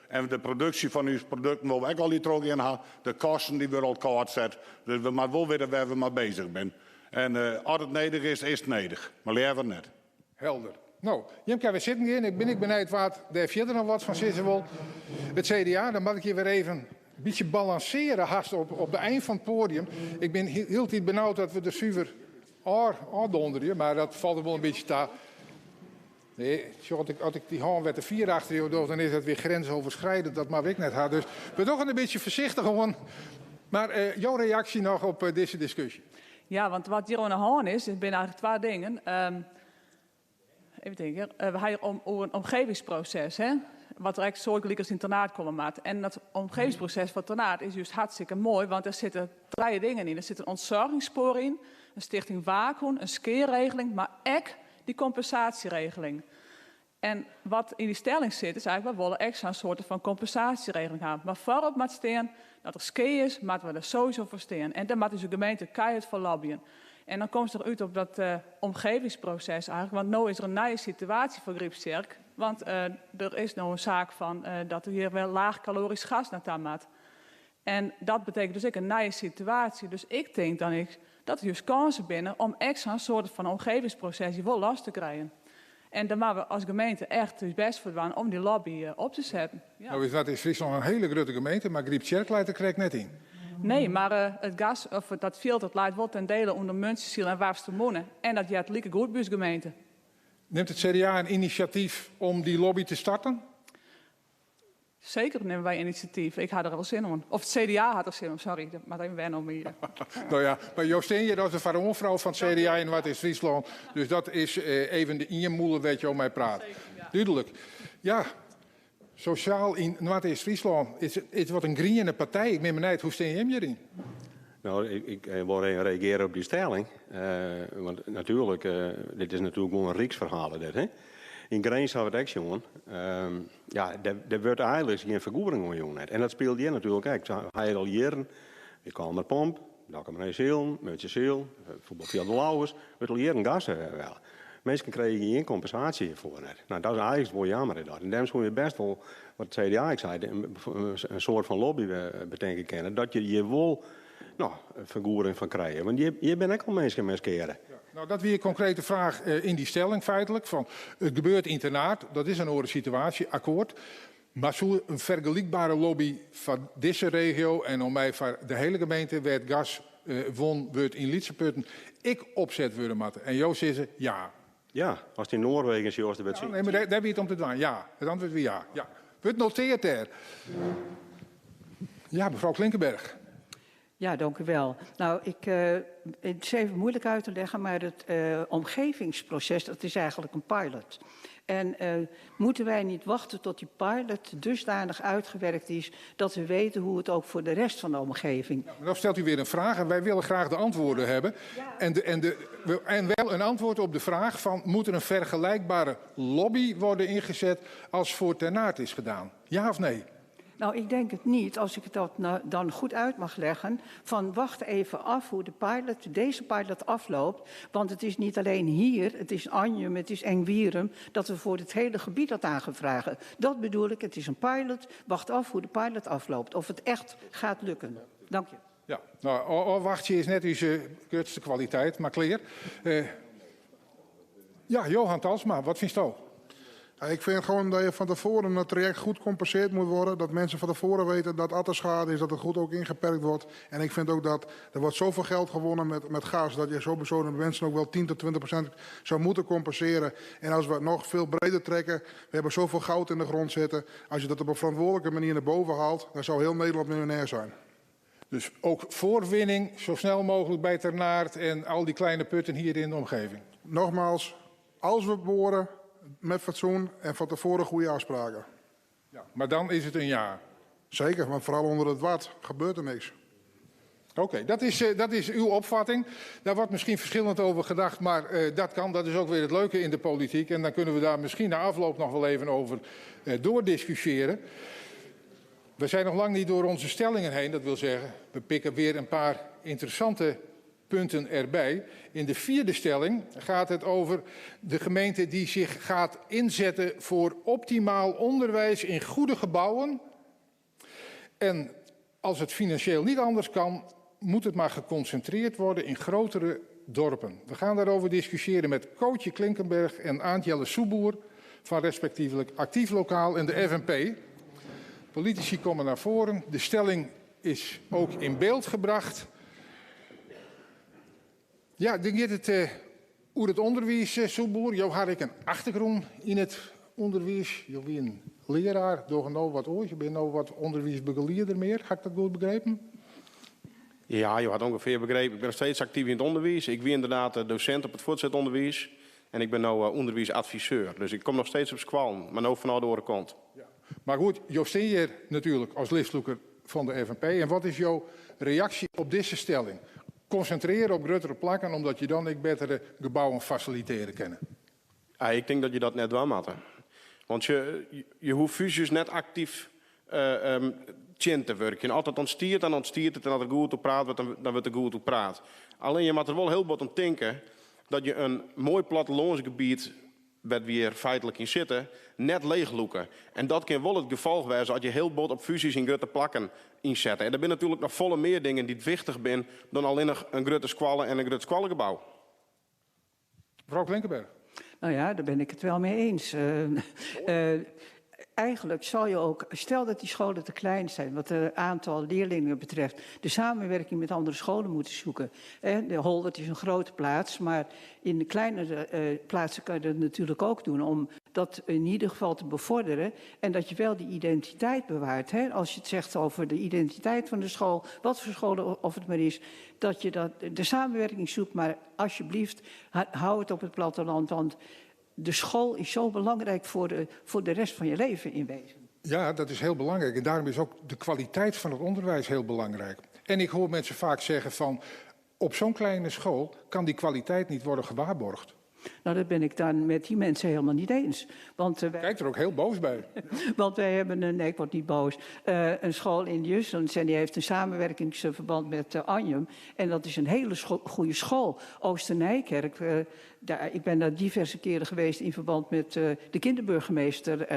en de productie van uw producten wil ik al die terug in hebben. De kosten die worden al kwaad zet. Dus we moeten wel weten waar we maar bezig zijn. En als het nedig is, is het nedig. Maar liever net. Helder. Nou, Jimke, we zitten hier. Ik ben ik benieuwd wat de verder nog wat van zitten wil. Het CDA, dan mag ik je weer even een beetje balanceren haast op de eind van het podium. Ik ben heel tijd benauwd dat we de zuiver oor donderen, maar dat valt er wel een beetje ta. Nee, tjoh, als ik die haan werd de 4 achter jou doe, dan is dat weer grensoverschrijdend. Dat mag ik net haar. Dus we toch een beetje voorzichtig gewoon. Maar jouw reactie nog op deze discussie? Ja, want wat hier aan de hand is, het zijn eigenlijk 2 dingen. Even denken. We hebben hier om een omgevingsproces, hè? Wat er echt soortgelijk als in Ternaard komen maat. En dat omgevingsproces van Ternaard is juist hartstikke mooi, want er zitten 3 dingen in. Er zit een ontzorgingsspoor in, een stichting Waakhond, een skeerregeling, maar ook die compensatieregeling. En wat yn dy stelling sit is eigentlik, wy wolle ek sa'n soarte fan kompinsaasjeregeling ha. Mar foarop moat stean dat der skea is, moatte we der sowieso foar stean. En dêr moat ús gemeente keihard foar lobbyen. En dan komst der út op dat omgevingsproces eigentlik, want no is der in nije situaasje foar Grypstsjerk. Want der is no in saak fan dat der hjir wer laagkalorisch gas nei ta moat. En dat betekent dus ek in nije situaasje. Dus ik tink dan ek dat der just kânsen binne om ek sa'n soarte fan omgevingsproces hjir wol los te krijen. En dêr moatte we as gemeente echt ús bêst foar dwaan om dy lobby op te setten. Ja. No is Noardeast-Fryslân in hiele grutte gemeente, mar Gryptsjerk leit der krekt net yn. Nee, mar it gas, of dat fjild, dat leit wol ten dele ûnder Muntsjesyl en Warfstermûne. En dat heart likegoed by ús gemeente. Nimt it CDA in inisjatyf om dy lobby te starten? Seker nimme wy inisjatyf. Ik ha der wol sin oan. Of it CDA hat der sin oan, sorry. Dat moat even wenne om my. No ja, mar jo stean hjir as de foaroanfrou fan it CDA yn Noardeast-Fryslân. Dus dat is even de ien mûle wêr't jo mei prate. Zeker, ja. Dúdlik. Ja, sosjaal yn Noardeast-Fryslân is it wat in griene partij. Ik bin benijd, hoe stean jim hjiryn? No, ik wol even reagearje op dy stelling. Want natuerlik, dit is natuerlik gewoan in ryksferhaal dit, hè. Yn Grins hawwe we it ek sjoen. Ja, dêr wurdt eigenlik gjin fergoeding oan jûn net. En dat spilet hjir natuerlik ek. Hy hat al jierren, de Kollumerpomp, Dokkumer Nije Silen, Muntsjesyl, fuotbalfjild De Lauwers, wurdt al jierren gas welle. Minsken krije gjin kompensaasje hjirfoar net. No, dat is eigenlik wol jammer is dat. En dêrom soene je bêst wol, wat it CDA ek sei, in soart fan lobby betinke kinne, dat je hjir wol no, fergoeding fan krije. Want hjir binne ek al minsken mei skea. Ja, no, dat wie in konkrete fraach yn dy stelling feitlik. Fan, it gebeurt yn Ternaard, dat is in oare situaasje, akkoard. Mar soe in fergelykbere lobby foar dizze regio en om my foar de hiele gemeente wêr't gas wûn wurdt yn lytse putten ek opset wurde moatte? En jo sizze ja. Ja, ast yn Noarwegen sjochst, der wurdt Ja, nee, mar dêr wie it om te dwaan. Ja, it antwurd wie ja. Ja. Wurdt noteard dêr. Ja, mefrou Klinkenberg. Ja, dank u wel. Nou, ik, het is even moeilijk uit te leggen, maar het omgevingsproces, dat is eigenlijk een pilot. En moeten wij niet wachten tot die pilot dusdanig uitgewerkt is dat we weten hoe het ook voor de rest van de omgeving... Ja, maar dan stelt u weer een vraag en wij willen graag de antwoorden hebben. Ja. En wel een antwoord op de vraag van, moet er een vergelijkbare lobby worden ingezet als voor Ternaard is gedaan? Ja of nee? Nou, ik denk het niet, als ik dat nou dan goed uit mag leggen, van wacht even af hoe deze pilot afloopt. Want het is niet alleen hier, het is Anjum, het is Engwierum, dat we voor het hele gebied dat aan gaan vragen. Dat bedoel ik, het is een pilot, wacht af hoe de pilot afloopt. Of het echt gaat lukken. Dank je. Ja, nou, wachtje is net uw grootste kwaliteit, maar kleer. Ja, Johan Talsma, wat vindt u? Ja, ik vind gewoon dat je van tevoren het traject goed gecompenseerd moet worden. Dat mensen van tevoren weten dat als er schade is, dat het goed ook ingeperkt wordt. En ik vind ook dat er wordt zoveel geld gewonnen met gas, dat je sowieso de mensen ook wel 10 tot 20% zou moeten compenseren. En als we het nog veel breder trekken, we hebben zoveel goud in de grond zitten. Als je dat op een verantwoordelijke manier naar boven haalt, dan zou heel Nederland miljonair zijn. Dus ook voorwinning zo snel mogelijk bij Ternaard en al die kleine putten hier in de omgeving. Nogmaals, als we boren met fatsoen en van tevoren goede afspraken. Ja, maar dan is het een ja. Zeker, want vooral onder het wad gebeurt er niks. Oké, dat is uw opvatting. Daar wordt misschien verschillend over gedacht, maar dat kan. Dat is ook weer het leuke in de politiek. En dan kunnen we daar misschien na afloop nog wel even over doordiscussiëren. We zijn nog lang niet door onze stellingen heen, dat wil zeggen, we pikken weer een paar interessante punten erbij. In de vierde stelling gaat het over de gemeente die zich gaat inzetten voor optimaal onderwijs in goede gebouwen. En als het financieel niet anders kan, moet het maar geconcentreerd worden in grotere dorpen. We gaan daarover discussiëren met Cootje Klinkenberg en Aantjelle Soeboer van respectievelijk Actief Lokaal en de FNP. Politici komen naar voren. De stelling is ook in beeld gebracht. Ja, dan gaat het over het onderwijs, Soeboer. Jo had ik een achtergrond in het onderwijs. Jo wie een leraar, door nou wat ooit. Je bent nou wat onderwijsbegeleider meer. Ga ik dat goed begrijpen? Ja, je had ongeveer begrepen. Ik ben nog steeds actief in het onderwijs. Ik ben inderdaad docent op het voortgezet onderwijs. En ik ben nu onderwijsadviseur. Dus ik kom nog steeds op school, maar nu vanuit de andere kant. Ja. Maar goed, Jo staat hier natuurlijk als listloeker van de FNP. En wat is jouw reactie op deze stelling? Concentreren op grotere plakken, omdat je dan ook betere gebouwen faciliteren kan. Ja, ik denk dat je dat net wel moet. Want je, je hoecht fúzjes net aktyf tsjin te wurkjen. As it ûntstiet, dan ûntstiet it en as der goed oer praat wurdt, dan wurdt der goed oer praat. Allinne je moatte der wol hiel bot om tinke dat je in moai plattelânsgebiet wêr't wy hjir feitlik yn sitte, net leechlûke. En dat kin wol it gefolch wêze as je hiel bot op fúzjes yn grutte plakken ynsette. En der binne natuerlik noch folle mear dingen dy't wichtich binne dan allinnich in grutte skoalle en in grut skoallegebou. Mevrouw Klinkenberg. Nou ja, daar ben ik het wel mee eens. Eigenlijk zal je ook, stel dat die scholen te klein zijn, wat het aantal leerlingen betreft, de samenwerking met andere scholen moeten zoeken. De Holwerd is een grote plaats, maar in de kleinere plaatsen kan je dat natuurlijk ook doen om dat in ieder geval te bevorderen en dat je wel die identiteit bewaart. Hè? Als je het zegt over de identiteit van de school, wat voor school of het maar is, dat je dat, de samenwerking zoekt, maar alsjeblieft hou het op het platteland, want de school is zo belangrijk voor de rest van je leven in wezen. Ja, dat is heel belangrijk. En daarom is ook de kwaliteit van het onderwijs heel belangrijk. En ik hoor mensen vaak zeggen van, op zo'n kleine school kan die kwaliteit niet worden gewaarborgd. Nou, dat ben ik dan met die mensen helemaal niet eens. Want wij Kijk er ook heel boos bij. Want wij hebben een, nee, ik word niet boos, een school in Justens en die heeft een samenwerkingsverband met Anjum. En dat is een hele goede school. Oosternijkerk, ik ben daar diverse keren geweest in verband met de kinderburgemeester.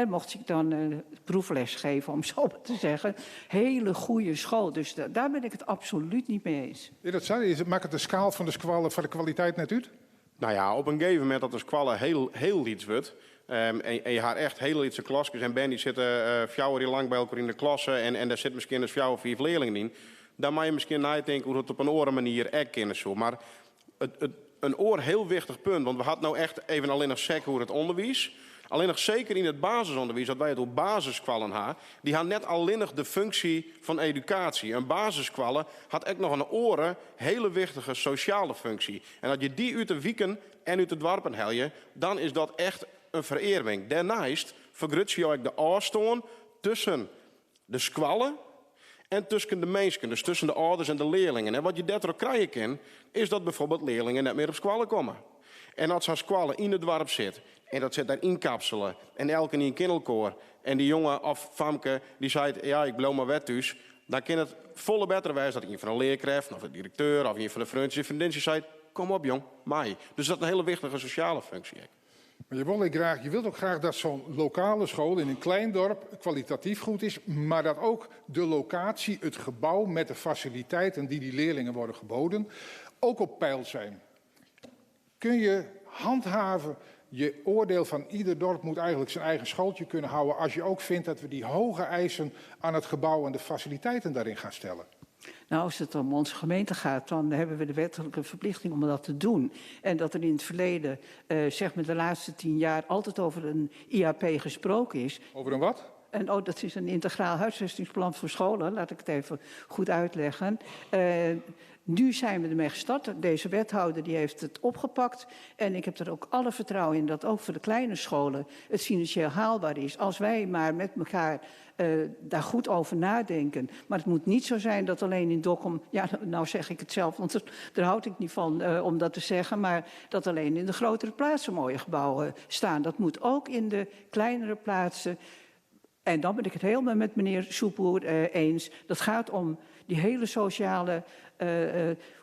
Mocht ik dan proefles geven, om zo maar te zeggen. Hele goede school, dus daar ben ik het absoluut niet mee eens. Ja, dat zei je. Maakt het de schaal van de skoalle voor de kwaliteit net uit? Nou ja, op een gegeven moment dat de skoalle heel, heel lyts wurdt. En je hat echt hele lytse klaskes en bern die sitte 4 jaar lang by elkoar yn de klasse en dêr sit miskien ris 4 of 5 learlingen yn. Dan moatte je miskien neitinke hoe't it op in oare manier ek kinne soe. Mar in oar hiel wichtich punt, want we ha it no echt even allinnich sek oer it ûnderwiis. Allinnich seker yn it basisûnderwiis, dat wy it oer basisskoallen ha, dy ha net allinnich de funksje fan edukaasje. In basisskoalle hat ek noch in oare, hele wichtige sosjale funksje. En as je dy út de wiken en út de doarpen helje, dan is dat echt in ferearming. Dêrneist fergrutsje jo ek de ôfstân tusken de skoalle en tusken de minsken, dus tusken de âlders en de learlingen. En wat je dêrtroch krije kin, is dat byfoarbyld learlingen net mear op skoalle komme. En as sa'n skoalle yn it doarp sit, en dat sit dêr ynkapsele, en elkenien ken elkoar, en dy jonge of famke dy seit, ja, ik bliuw mar wer thús, dan kin it folle better wêze dat ien fan de learkrêften of de direkteur of ien fan de freontsjes en freondintsjes seit, kom op jong, mei. Dus dat is in hiele wichtige sosjale funksje ek. Maar je wil ook graag, je wilt ook graag dat zo'n lokale school in een klein dorp kwalitatief goed is, maar dat ook de locatie, het gebouw met de faciliteiten die die leerlingen worden geboden, ook op peil zijn. Kun je handhaven, je oordeel van ieder dorp moet eigenlijk zijn eigen schooltje kunnen houden, als je ook vindt dat we die hoge eisen aan het gebouw en de faciliteiten daarin gaan stellen? Als het om onze gemeente gaat, dan hebben we de wettelijke verplichting om dat te doen. En dat er in het verleden, de laatste 10 jaar, altijd over een IHP gesproken is. Over een wat? En, oh, dat is een integraal huisvestingsplan voor scholen, laat ik het even goed uitleggen. Nu zijn we ermee gestart. Deze wethouder die heeft het opgepakt. En ik heb er ook alle vertrouwen in dat ook voor de kleine scholen het financieel haalbaar is. Als wij maar met elkaar daar goed over nadenken. Maar het moet niet zo zijn dat alleen in Dokkum... Ja, nou zeg ik het zelf, want daar houd ik niet van om dat te zeggen. Maar dat alleen in de grotere plaatsen mooie gebouwen staan. Dat moet ook in de kleinere plaatsen. En dan ben ik het helemaal met meneer Soepboer eens. Dat gaat om die hele sociale...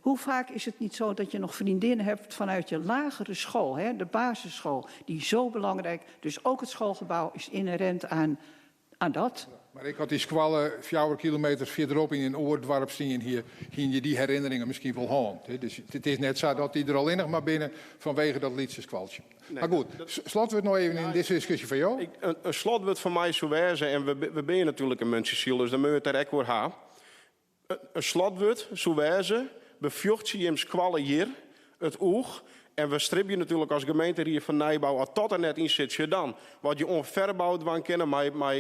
Hoe vaak is het niet zo dat je nog vriendinnen hebt vanuit je lagere school, hè, de basisschool, die zo belangrijk... Dus ook het schoolgebouw is inherent aan dat. Ja, maar ik had die squallen 4 kilometer verderop in een oordwarp zien hier, hier je die herinneringen misschien wel hand. Hè. Dus het is net zo dat die er alleen nog maar binnen vanwege dat Lietse squaltje. Nee, maar goed, dat sloten we het nog even in Ja, deze discussie van jou? Een slot wordt voor mij zo wijzen en we zijn natuurlijk een Muntsjeziel, dus dan moet je het daar ook voor hebben. Een slot wordt zo wijzen, bevjocht je hem squallen hier, het oog. En we stribben natuurlijk als gemeente hier van Nijbouw, als dat er net in zit, je dan. Wat je onverbouwd van kennen,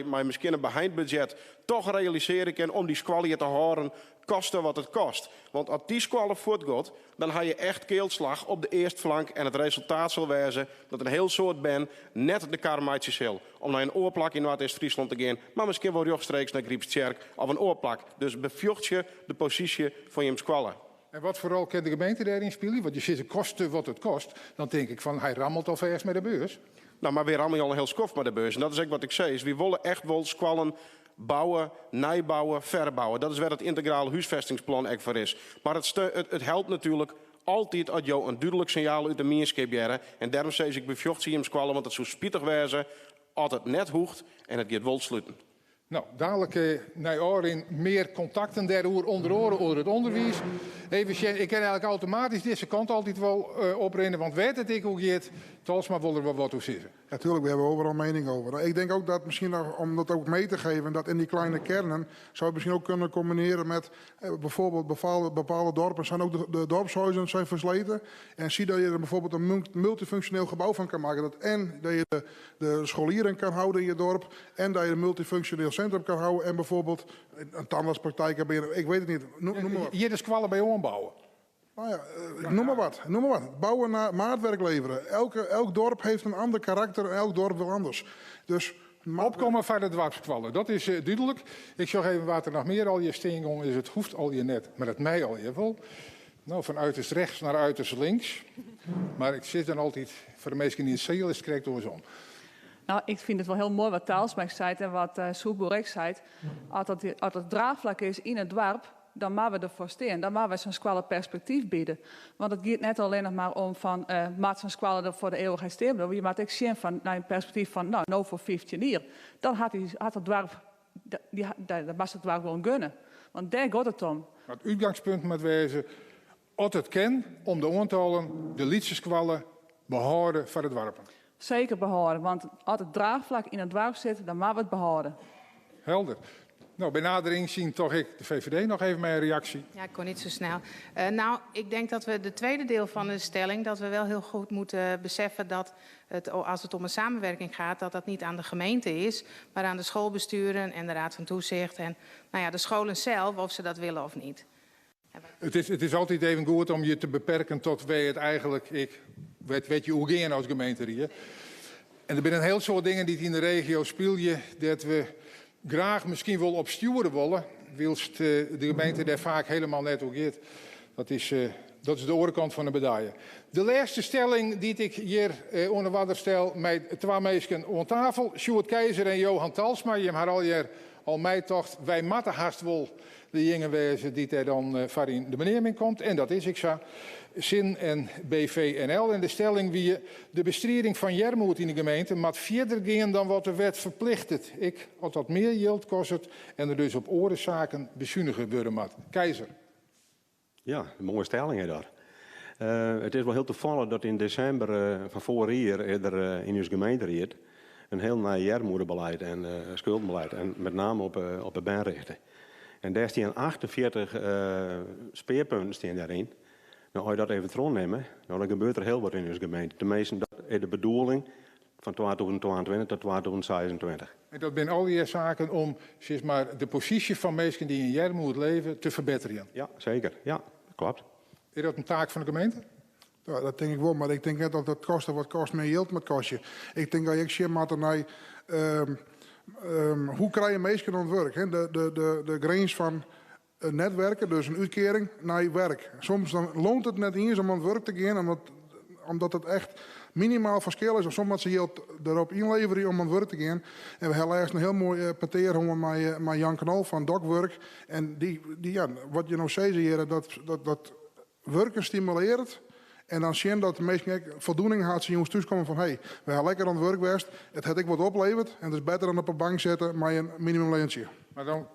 maar misschien een behind budget, toch realiseren kan om die squallen te houden, koste wat het kost. Want als die squallen voortgaat, dan heb je echt keelslag op de eerste flank. En het resultaat zal wezen dat een heel soort ben net de karmaatjes heel. Om naar een oorplak in Noordoost-Friesland te gaan, maar misschien wel rechtstreeks naar Grypstsjerk of een oorplak. Dus bevjocht je de positie van je squallen. En wat vooral kent de gemeente daarin spelen? Want je zit kosten wat het kost. Dan denk ik van, hij rammelt alvast met de beurs. No, mar wy rammelje al in hiel skoft mei de beurs. En dat is ek wat ik sis. Wy wolle echt wol skoallen bouwe, nijbouwe, ferbouwe. Dat is wêr't it yntegraal húsfestingsplan ek foar is. Mar it, it helpt natuerlik altyd as jo in dúdlik sinjaal út de mienskip hearre. En dêrom sis ik befjochtsje jim skoalle, want it soe spitich wêze as it net hoecht en it giet wol sluten. No, dalik nei ôfrin mear kontakten dêroer, ûnder oare oer it ûnderwiis. Even sjen, ik kin eigenlik automatysk dizze kant altyd wol oprinne, want wêr't it ek oer giet, Talsma wol der wol wat oer sizze. Ja, tuurlijk, we hebben overal mening over. Ik denk ook dat misschien nog, om dat ook mee te geven, dat in die kleine kernen zou je misschien ook kunnen combineren met bijvoorbeeld bepaalde dorpen zijn ook de dorpshuizen zijn versleten. En zie dat je er bijvoorbeeld een multifunctioneel gebouw van kan maken. Dat en dat je de scholieren kan houden in je dorp en dat je een multifunctioneel centrum kan houden en bijvoorbeeld een tandartspraktijk hebben. Ik weet het niet. Noem maar wat. Hjir de skoalle by oanbouwe. Nou ja, noem maar wat. Noem maar wat. Bouwen naar maatwerk leveren. Elk dorp heeft een ander karakter en elk dorp wil anders. Dus Opkomme foar de doarpsskoalle, dat is dúdlik. Ik sjoch even wa't der noch mear allegear stean gong is. It hoecht allegear net, mar it mei allegear wol. No, fan uiterst rechts nei uiterst links. Mar ik sis dan altyd, foar de minsken yn it seal is it krekt oarsom. No, ik fyn it wol hiel moai wat Talsma seit en wat Soepboer ek seit. As dat it draachflak is yn it doarp, dan moatte we derfoar stean. Dan moatte we sa'n skoalle perspektyf biede. Want it giet net allinnich mar om fan moat sa'n skoalle der foar de eeuwichheid stean bliuwe. Je moatte ek sjen fan nei in perspektyf fan no, no foar 15 jier. Dan hat dy, hat it doarp, dy, dat moatst it doarp gewoan gunne. Want dêr giet it om. Mar it útgangspunt moat wêze, as it kin, om de oantallen de lytse skoalle behâlde foar de doarpen. Seker behâlde, want as it draachflak yn it doarp sit, dan moatte we it behâlde. Helder. No, by nader ynsjen toch ek de VVD noch even mei in reaksje. Ja, ik kon niet zo snel. Nou, ik denk dat we de tweede deel van de stelling, dat we wel heel goed moeten beseffen dat het, als het om een samenwerking gaat, dat dat niet aan de gemeente is, maar aan de schoolbesturen en de Raad van Toezicht en nou ja, de scholen zelf, of ze dat willen of niet. It is altyd even goed om je te beperken tot wêr't it eigenlik ek wêr't je oer gean as gemeenterie. En der binne in hiel soad dingen dy't yn de regio spylje dêr't we graach miskien wol op stjoere wolle, wylst de gemeente dêr faak hielendal net oer giet. Dat is de oare kant fan de medalje. De lêste stelling dy't ik hjir oan de oarder stel mei twa minsken oan tafel, Sjoerd Keizer en Johan Talsma. Jim ha allegear al meitocht, wy moatte hast wol dejinge wêze dy't dêr dan foar yn de beneaming komt. En dat is ek sa. Sin en BVNL. En de stelling wie, de bestriding fan earmoed yn de gemeente moat fierder gean dan wat de wet ferplichtet. Ek as dat mear jild kostet en der dus op oare saken besunige wurde moat. Keizer. Ja, in moaie stelling is dat. It is wol hiel tafallich dat yn desimber fan foarich jier is der yn ús gemeenteried in hiel nij earmoedebeleid en skuldenbeleid en met name op de bern richte. En dêr stean 48 spearpunten stean dêryn. No, as je dat even trochnimme, no, dan gebeurt der hiel wat yn ús gemeente. Teminsten, dat is de bedoeling fan 2022 tot 2026. En dat binne allegear saken om sis mar, de posysje fan minsken dy't yn earmoed leve te ferbetterjen. Ja, seker. Ja, dat kloppet. Is dat in taak fan de gemeente? Ja, dat tink ik wol, mar ik tink net dat it koste wat kost mear jild moat kostje. Ik tink dat je ek sjen moatte nei hoe krije minsken oan it wurk. Hè? De grins fan net werken, dus in útkearing, nei werk. Soms dan loont it net iens om oan it wurk te gean, omdat it echt minimaal ferskil is. Of soms moatte se jild derop ynleverje om oan it wurk te gean. En we ha lêsten in hiel moai petear hân mei Jan Knol fan Dokwurk. En dy, ja, wat je no sizze hjir, dat wurken stimulearret. En dan sjen dat de minsken ek foldoening ha as se jûns thúskomme fan hey, we ha lekker oan it wurk west, it hat ek wat opleverd en it is better dan op 'e bank sitte mei in minimumleantsje. Mar dan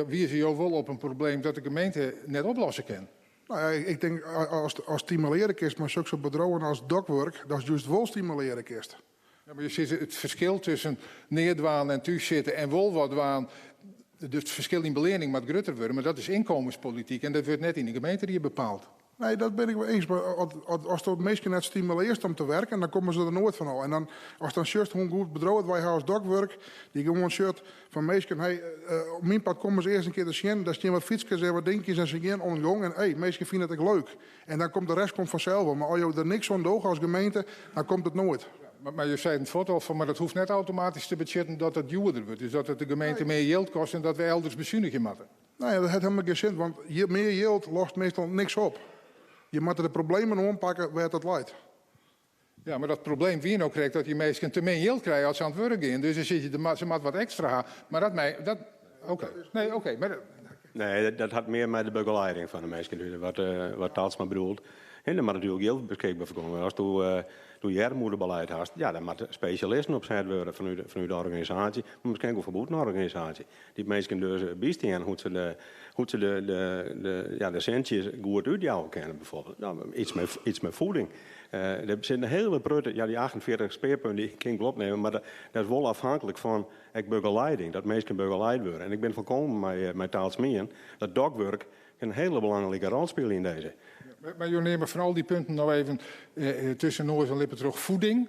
wize jo wol op in probleem dat de gemeente net oplosse kin. No ja, ik tink as stimulearje kinst mei sokke bedriuwen as Dokwurk, datst just wol stimulearje kinst. Ja, mar je sizze it ferskil tusken neat dwaan en thús sitte en wol wat dwaan, dus it ferskil yn beleanning moat grutter wurde, mar dat is ynkommenspolityk en dat wurdt net yn de gemeenteried bepaald. Nee, dat bin ik wol iens, mar as do minsken net stimulearst om te werken, dan komme se der noait fan ôf. En dan, ast dan sjochst hoe goed bedriuw it wy ha as Dokwurk, dy't gewoan sjocht fan minsken, hey, op myn part komme se earst in kear te sjen, dêr stean wat fytskes en wat dinkjes en se gean oan de gong en hey, minsken fine it ek leuk. En dan komt de rest komt fansels wol. Mar as jo der niks oan dogge as gemeente, dan komt it noait. Ja, mar jo seiden fuort al fan, mar dat hoecht net automatysk te betsjutten dat it djoerder wurdt. Dus dat it de gemeente mear jild kostet en dat we elders besunigje moatte. No ja, dat hat hielendal gjin sin, want mear jild lost meastal niks op. Je moatte de problemen oanpakke wêr't dat leit. Ja, mar dat probleem wie no krekt dat dy minsken te min jild krije as se oan it wurk gean. Dus dan sizze je, se moat wat ekstra ha. Mar dat mei, dat, oké. Nee, oké. Mar Nee, dat hat mear mei de begelieding fan de minsken te wat, wat Talsma bedoelt. Hè, der moat natuerlik jild beskikber foar komme. Asto do earmoedebeleid hast, ja, dan moatte spesjalisten opset wurde fanút de organisaasje, mar miskien ek wol fan bûten de organisaasje. Dy't minsken dus bystean hoe't se de, hoe't se de, de, de, ja, de sintsjes goed útjouwe kinne, bijvoorbeeld. Nou, iets mei voeding. Der sit in hiele protte, ja, dy 48 spearpunten dy kin ik wol opnimme, mar dat is wol afhankelijk fan ek begeleiding, dat minsken begeleid wurde. En ik bin folkomen mei Talsma ien, dat Dokwurk kin in hiele belangrike rol spylje yn dizze. Mar jo neame fan al dy punten no even tusken noas en lippen troch voeding.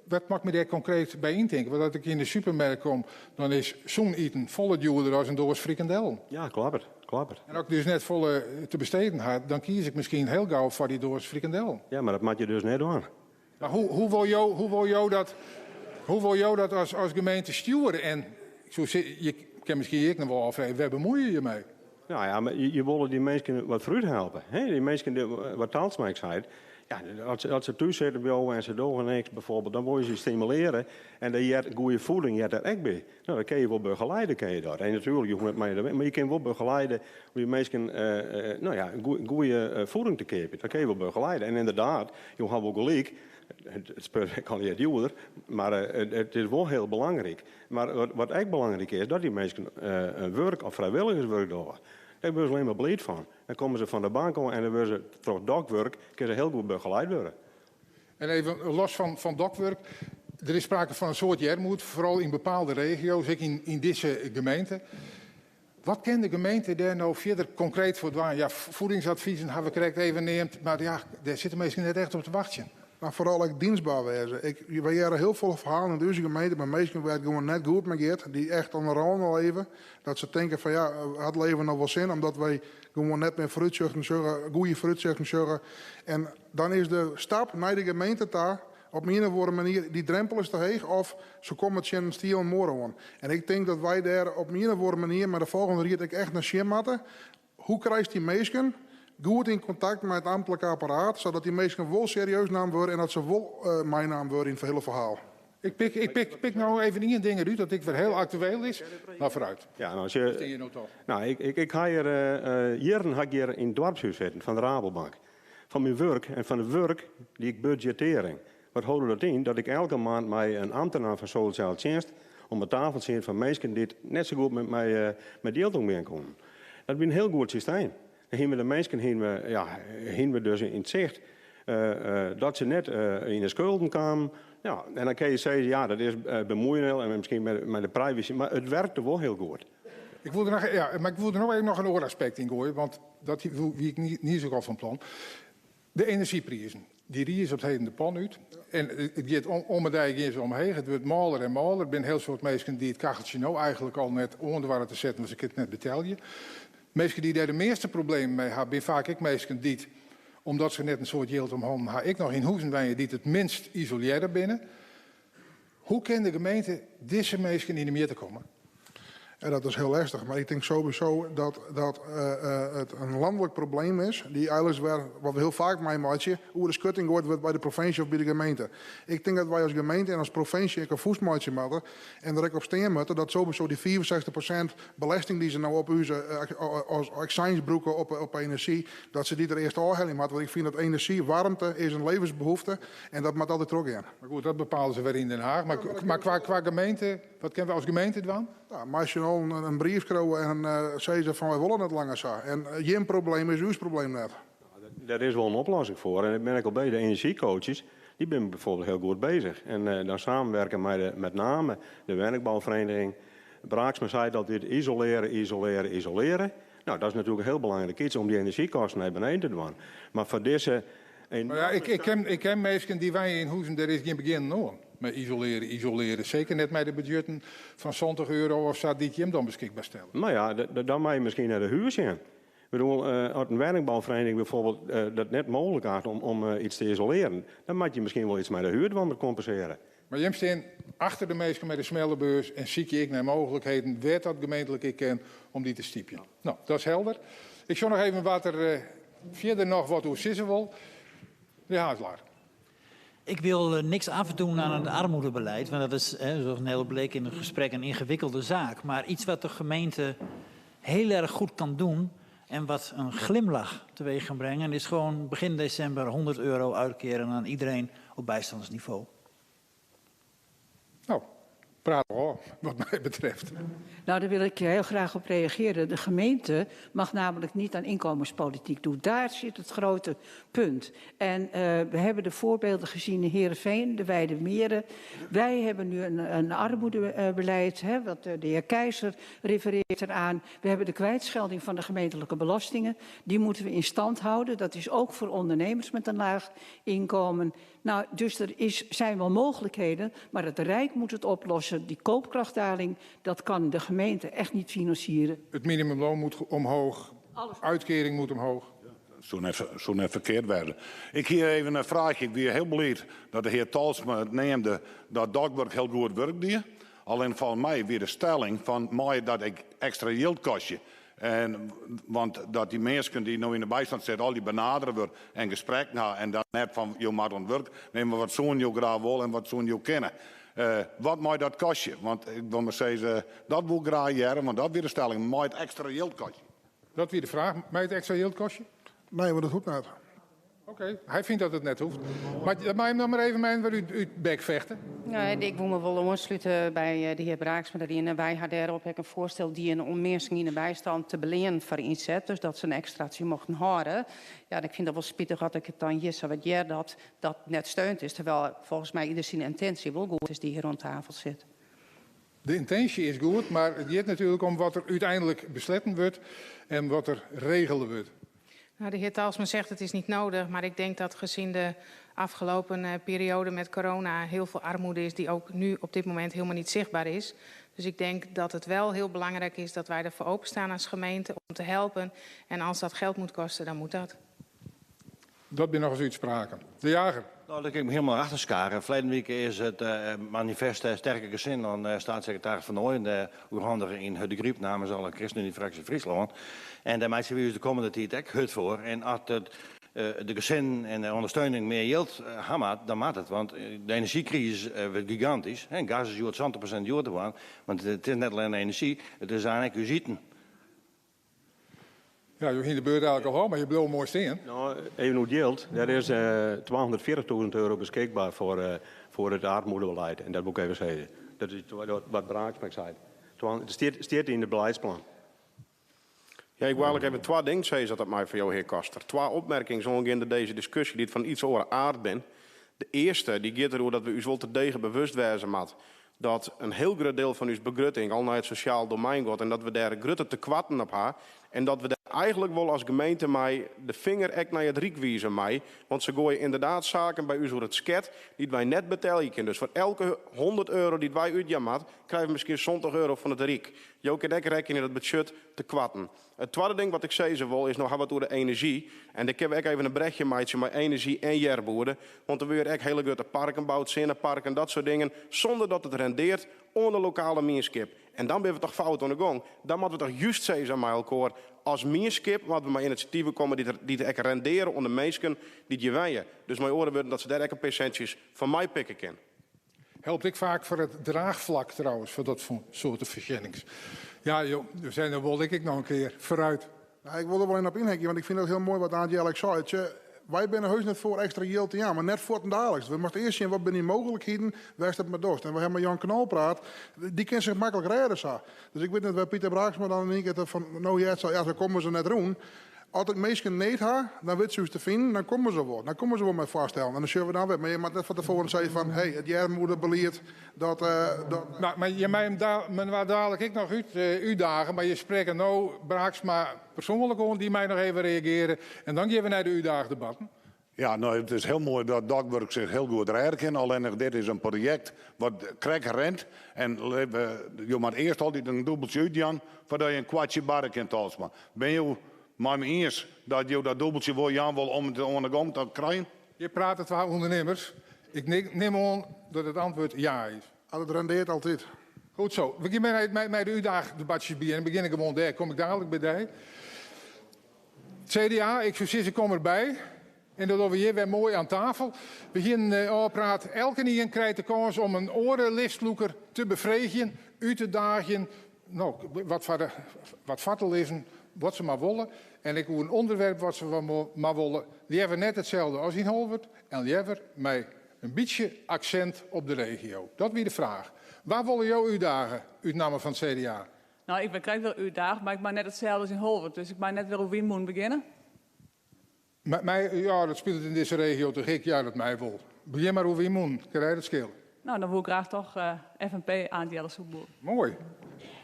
Wat moat ik my dêr konkreet by yntinke? Want as ik yn de supermerk kom, dan is sûn iten folle djoerder as in doas frikandellen. Ja, kloppet, kloppet. En as ik dus net folle te besteden ha, dan kies ik miskien hiel gau foar dy doas frikandellen. Ja, mar dat moat je dus net dwaan. Mar hoe wol jo, hoe wol jo dat, hoe wol jo dat as gemeente stjoere? En ik soe sizze, je kin miskien ek noch wol ôffreegje, wêr bemoeie je je mei? Nou ja, mar je wolle dy minsken wat foarút helpe. Hè? Dy minsken, dy, wat Talsma ek seit, ja, as se thús sitte bliuwe en se dogge niks bijvoorbeeld, dan wolle je se stimulearje. En dêr heart goede voeding heart dêr ek by. Nou, dat kinne je wol begeleide, kinne je dat. En natuerlik, je hoege net mei de, mar je kinne wol begeleide om dy minsken, nou ja, goede voeding te keapjen. Dat kinne je wol begeleide. En ynderdaad, jo hawwe wol gelyk, it spul is allegear djoerder, mar it is wol hiel belangryk. Mar wat ek belangryk is, dat dy minsken wurk of frijwilligerswurk dogge. Dêr wurde se allinne mar bliid fan. Dan komme se fan de bank ôf en dan wurde se troch Dokwurk kinne se hiel goed begeleid wurde. En even los fan Dokwurk, der is sprake fan in soad earmoed, foaral yn bepaalde regio's, ek yn dizze gemeente. Wat kin de gemeente dêr no fierder konkreet foar dwaan? Ja, voedingsadviezen hawwe we krekt even neamd, mar ja, dêr sitte minsken net echt op te wachtsjen. Mar foaral ek dienstbaar wêze. Wy hearre hiel folle ferhalen yn ús gemeente mei minsken wêr't it gewoan net goed mei giet, dy't echt oan de râne leve. Dat se tinke fan ja, hat leven noch wol sin, omdat wy gewoan net mear foarútsichten sjogge, goede foarútsichten sjogge. En dan is de stap nei de gemeente ta op ien of oare manier, dy drempel is te heech of se komme tsjin in stielen muorre oan. En ik tink dat wy dêr op ien of oare manier mei de folgjende ried ek echt nei sjen moatte. Hoe krijst dy minsken goed yn kontakt mei it amtlike apparaat, sadat dy minsken wol serieus naam wurde en dat se wol meinaam wurde yn it hiele ferhaal. Ik pik no even ien ding derút dat ek wer hiel aktueel is. Mar foarút. Ja, nou, als je, Stean je no toch? Nou, ik ha hjir, jierren ha ik hjir yn it doarpshús sitten fan de Rabobank. Fan myn wurk en fan it wurk die ik budzjettering. Wat holde dat yn? Dat ik elke maand mei in ambtenaar fan sosjale tsjinst om 'e tafel siet fan minsken dy't net sa goed mei jild omgean koenen. Dat wie in hiel goed systeem. Dan hiene we de minsken hiene we, ja, hiene we dus yn it sicht dat se net yn de skulden kamen. Ja, en dan kinne je sizze, ja, dat is bemoeiend en miskien mei de privacy, mar it werkte wol hiel goed. Ik woe der noch, ja, mar ik woe der noch even noch in oar aspekt yn goaie, want dat wie ik niis ek al fan plan. De enerzjyprizen, dy rize op 't heden de pan út. En it giet om 'e dei gean se omheech. It wurdt mâler en mâler. Der binne in hiel soad minsken dy't it kacheltsje no eigentlik al net oandoarre te setten, want se kinne it net betelje. Minsken dy't dêr de measte problemen mei ha, binne faak ek minsken dy't, omdat se net in soad jild om hannen ha, ek noch yn huzen wenje dy't it minst isolearre binne. Hoe kin de gemeente dizze minsken yn 'e mjitte komme? Ja, dat is hiel lestich, mar ik tink sowieso dat it in lanlik probleem is, dy't eigenlik wer, wat we hiel faak meimeitsje, oer de skutting goaid wurdt by de provinsje of by de gemeente. Ik tink dat wy as gemeente en as provinsje ek in fûst meitsje moatte en der ek op stean moatte dat sowieso dy 65% belesting dy't se no op ús as aksijns brûke op enerzjy, dat se dy der earst ôfhelje moatte. Want ik fyn dat enerzjy, waarmte is in levensbehoefte en dat moat altyd trochgean. Mar goed, dat bepale se wer yn Den Haag. Mar kwa gemeente, wat kinne we as gemeente dwaan? Nou, mei syn allen in brief skriuwe en sizze fan wy wolle net langer sa. En jim probleem is ús probleem net. Dêr is wol in oplossing foar. En ik bin ek al by de enerzjycoaches, dy binne bijvoorbeeld hiel goed bezich. En dan samenwerken mei de, met name de wenningboufereniging. Braaksma seit altyd isoleare, isoleare, isoleare. Nou, dat is natuerlik hiel belangryk iets om dy enerzjykosten nei beneden te dwaan. Mar foar dizze Mar ja, ik ken minsken dy't wenje yn huzen, dêr is gjin begjinnen oan mei isoleare, isoleare. Seker net mei de budzjetten fan 70 euro of sa dy't jim dan beskikber stelle. Mar ja, dan moat je miskien nei de huer sjen. Ik bedoel, as in wenningbouferiening bijvoorbeeld dat net mooglik hat om iets te isolearen, dan moat je miskien wol iets mei de huer dwaan om te kompensearjen. Mar jim stean achter de minsken mei de smelle beurs en sykje ek nei mooglikheden wêr't dat gemeentlik ek kin om dy te stypjen. No, dat is helder. Ik sjoch noch even wa't der fierder noch wat oer sizze wol. Menear Haazelaar. Ik wil niks afdoen aan het armoedebeleid, want dat is, hè, zoals Nel bleek in het gesprek, een ingewikkelde zaak. Maar iets wat de gemeente heel erg goed kan doen en wat een glimlach teweeg kan brengen, is gewoon begin december 100 euro uitkeren aan iedereen op bijstandsniveau. Nou, praat hoor, wat mij betreft. Nou, daar wil ik heel graag op reageren. De gemeente mag namelijk niet aan inkomenspolitiek doen. Daar zit het grote punt. En we hebben de voorbeelden gezien in Heerenveen, de Wijde Meren. Wij hebben nu een armoedebeleid, hè, wat de heer Keizer refereert eraan. We hebben de kwijtschelding van de gemeentelijke belastingen. Die moeten we in stand houden. Dat is ook voor ondernemers met een laag inkomen. Nou, dus er zijn wel mogelijkheden, maar het Rijk moet het oplossen. Die koopkrachtdaling, dat kan de gemeente echt niet financieren. Het minimumloon moet omhoog, Alles. Uitkering moet omhoog. Zo net verkeerd werden. Ik hier even een vraagje. Ik ben heel blij dat de heer Talsma het neemde dat Dogwork heel goed werkt deed. Alleen volgens mij weer de stelling van mij dat ik extra geld kostje. En, want dat die mensen die nu in de bijstand zitten, al die benaderen worden en gesprek na en dan net van je maar aan het werk. Nee, maar wat zo'n je graag wil en wat zo'n je kennen. Wat moet dat kostje? Want ik wil maar zeggen, dat wil ik graag jaren, want dat weer de stelling. Moet het extra geld kostje? Dat weer de vraag. Moet het extra geld kostje? Nee, maar dat hoeft niet. Oké, hij vindt dat het net hoeft. Maar dat mag je hem dan maar even mee waar u bek vechten. Nee, ik wil me wel aansluiten bij de heer Braaksma daarin. En wij hadden daarop een voorstel die een onmeersing in de bijstand te belenen voor inzet. Dus dat ze een extraatje mochten houden. Ja, en ik vind dat wel spijtig dat ik het dan hier zo wat jaar dat dat net steunt is. Terwijl volgens mij ieder zijn intentie wel goed is die hier rond tafel zit. De intentie is goed, maar het gaat natuurlijk om wat er uiteindelijk besletten wordt en wat er regelen wordt. Nou, de heer Talsma zegt het is niet nodig, maar ik denk dat gezien de afgelopen periode met corona heel veel armoede is die ook nu op dit moment helemaal niet zichtbaar is. Dus ik denk dat het wel heel belangrijk is dat wij ervoor openstaan als gemeente om te helpen. En als dat geld moet kosten, dan moet dat. Dat ben nog eens uitspraken. De Jager. Nou, daar kan ik me helemaal achter scharen. Verleden week is het manifest Sterke Gezin aan staatssecretaris Van Ooyen, de oerhandige in de griep namens alle ChristenUnie-fractie Friesland. En daar maakt ze weer de komende tijd ook hut voor. En als het de gezin en de ondersteuning meer geld hamert, dan maakt het. Want de energiecrisis wordt gigantisch. En gas is juist 70% duurder geworden. Want het is net alleen energie, het is eigenlijk uw eten. Ja, je ging de beurt eigenlijk al, maar je bleef mooi staan. Nou, even hoe het geldt. Er is 240.000 euro beschikbaar voor het armoedebeleid. En dat moet ik even zeggen. Dat is wat Braaksma zei. Het staat in het beleidsplan. Ja, ik wil eigenlijk even twee dingen zeggen dat dat mij voor jou, heer Koster. Twee opmerkingen zo in deze discussie die het van iets oren aard ben. De eerste die gaat erover dat we ons wel te degen bewust wijzen, mat. Dat een heel groot deel van uw begrutting al naar het sociaal domein gaat en dat we daar grote tekwatten op hebben. En dat we daar eigenlijk wel als gemeente mij de vinger echt naar het riek wijzen mij. Want ze gooien inderdaad zaken bij u door het sket die wij net betalen kunnen. Dus voor elke 100 euro die wij uitjammeren, krijgen we misschien 70 euro van het riek. Je kunt ook rekenen dat budget te kwatten. Het tweede ding wat ik zei ze wel is nog wat over de energie. En daar kunnen we ook even een brechtje maken met energie en jerboeren. Want er worden echt hele grote parken bouwd, zinnenparken, dat soort dingen. Zonder dat het rendeert onder de lokale mierskip. En dan ben we toch fout aan de gang. Dan moeten we toch juist zeggen aan elkaar. Als mierskip, want we maar initiatieven komen die er echt renderen onder mensen die het je wijnen. Dus mijn oren worden dat ze daar echt een percentjes van mij pikken kunnen. Helpt ik vaak voor het draagvlak trouwens, voor dat soort verzennings. Ja joh, we zijn er wel denk ik nog een keer vooruit. Nou, ik wil er wel in op inhaken, want ik vind het heel mooi wat Aantje eigenlijk zei. Wij zijn heus net voor extra geld te ja, maar net voor het dagelijks. We moesten eerst zien wat zijn die mogelijkheden, waar is dat met dorst. En we hebben met Jan Knol praat, die kan zich makkelijk redden. Zo. Dus ik weet net waar Pieter Braaksma dan in één keer van, nou ja, zo, ja, zo komen ze net doen. Als het meisje niet haar, dan weet ze ze te vinden, dan komen ze wel. Dan komen ze wel met vaststellen. En dan zullen we dan weer. Maar je moet net van tevoren zeggen van, hé, hey, het jaarmoederbeleid, dat Maar je mij hem men waar dadelijk ik nog uitdagen, maar je spreekt nou Braaksma persoonlijk aan, die mij nog even reageren. En dan gaan we naar de uitdaagdebatten. Ja, nou, het is heel mooi dat Dagwerk zich heel goed redden kan. Alleen nog, dit is een project wat krek rent. En je moet eerst altijd een dubbeltje uit, Jan, voordat je een kwartje barren kunt, Talsma. Ben je maar me eens dat je dat dubbeltje wil, Jan, wil om het aan de gang te krijgen? Je praat het wel ondernemers. Ik neem aan dat het antwoord ja is. Ah, dat rendeert altijd. Goed zo. We gaan met de uitdaagdebatjes bij en begin ik gewoon daar. Kom ik dadelijk bij die. CDA, ik zou zeggen, kom erbij. En dat dogge we hjir wer moai oan tafel. We hienen ôfpraat, elkenien krijt de kâns om in oare listlûker te befreegjen, út te daagjen, no, wat foar de, wat foar te lizzen, wat se mar wolle. En ek oer in ûnderwerp wat se mar wolle. Leaver net itselde as yn Holwert en leaver mei in bytsje aksint op de regio. Dat wie de fraach. Wa wolle jo útdage út namme fan it CDA? No, ik bin krekt wer útdaagd, mar ik mei net itselde as yn Holwert, dus ik mei net wer oer wynmûnen begjinne. Mei, ja, dat spilet yn dizze regio toch ek? Ja, dat mei wol. Begjin mar oer wynmûnen, kin dat skele. No, dan woe ik graach toch FNP Aant Jelle Soepboer. Moai.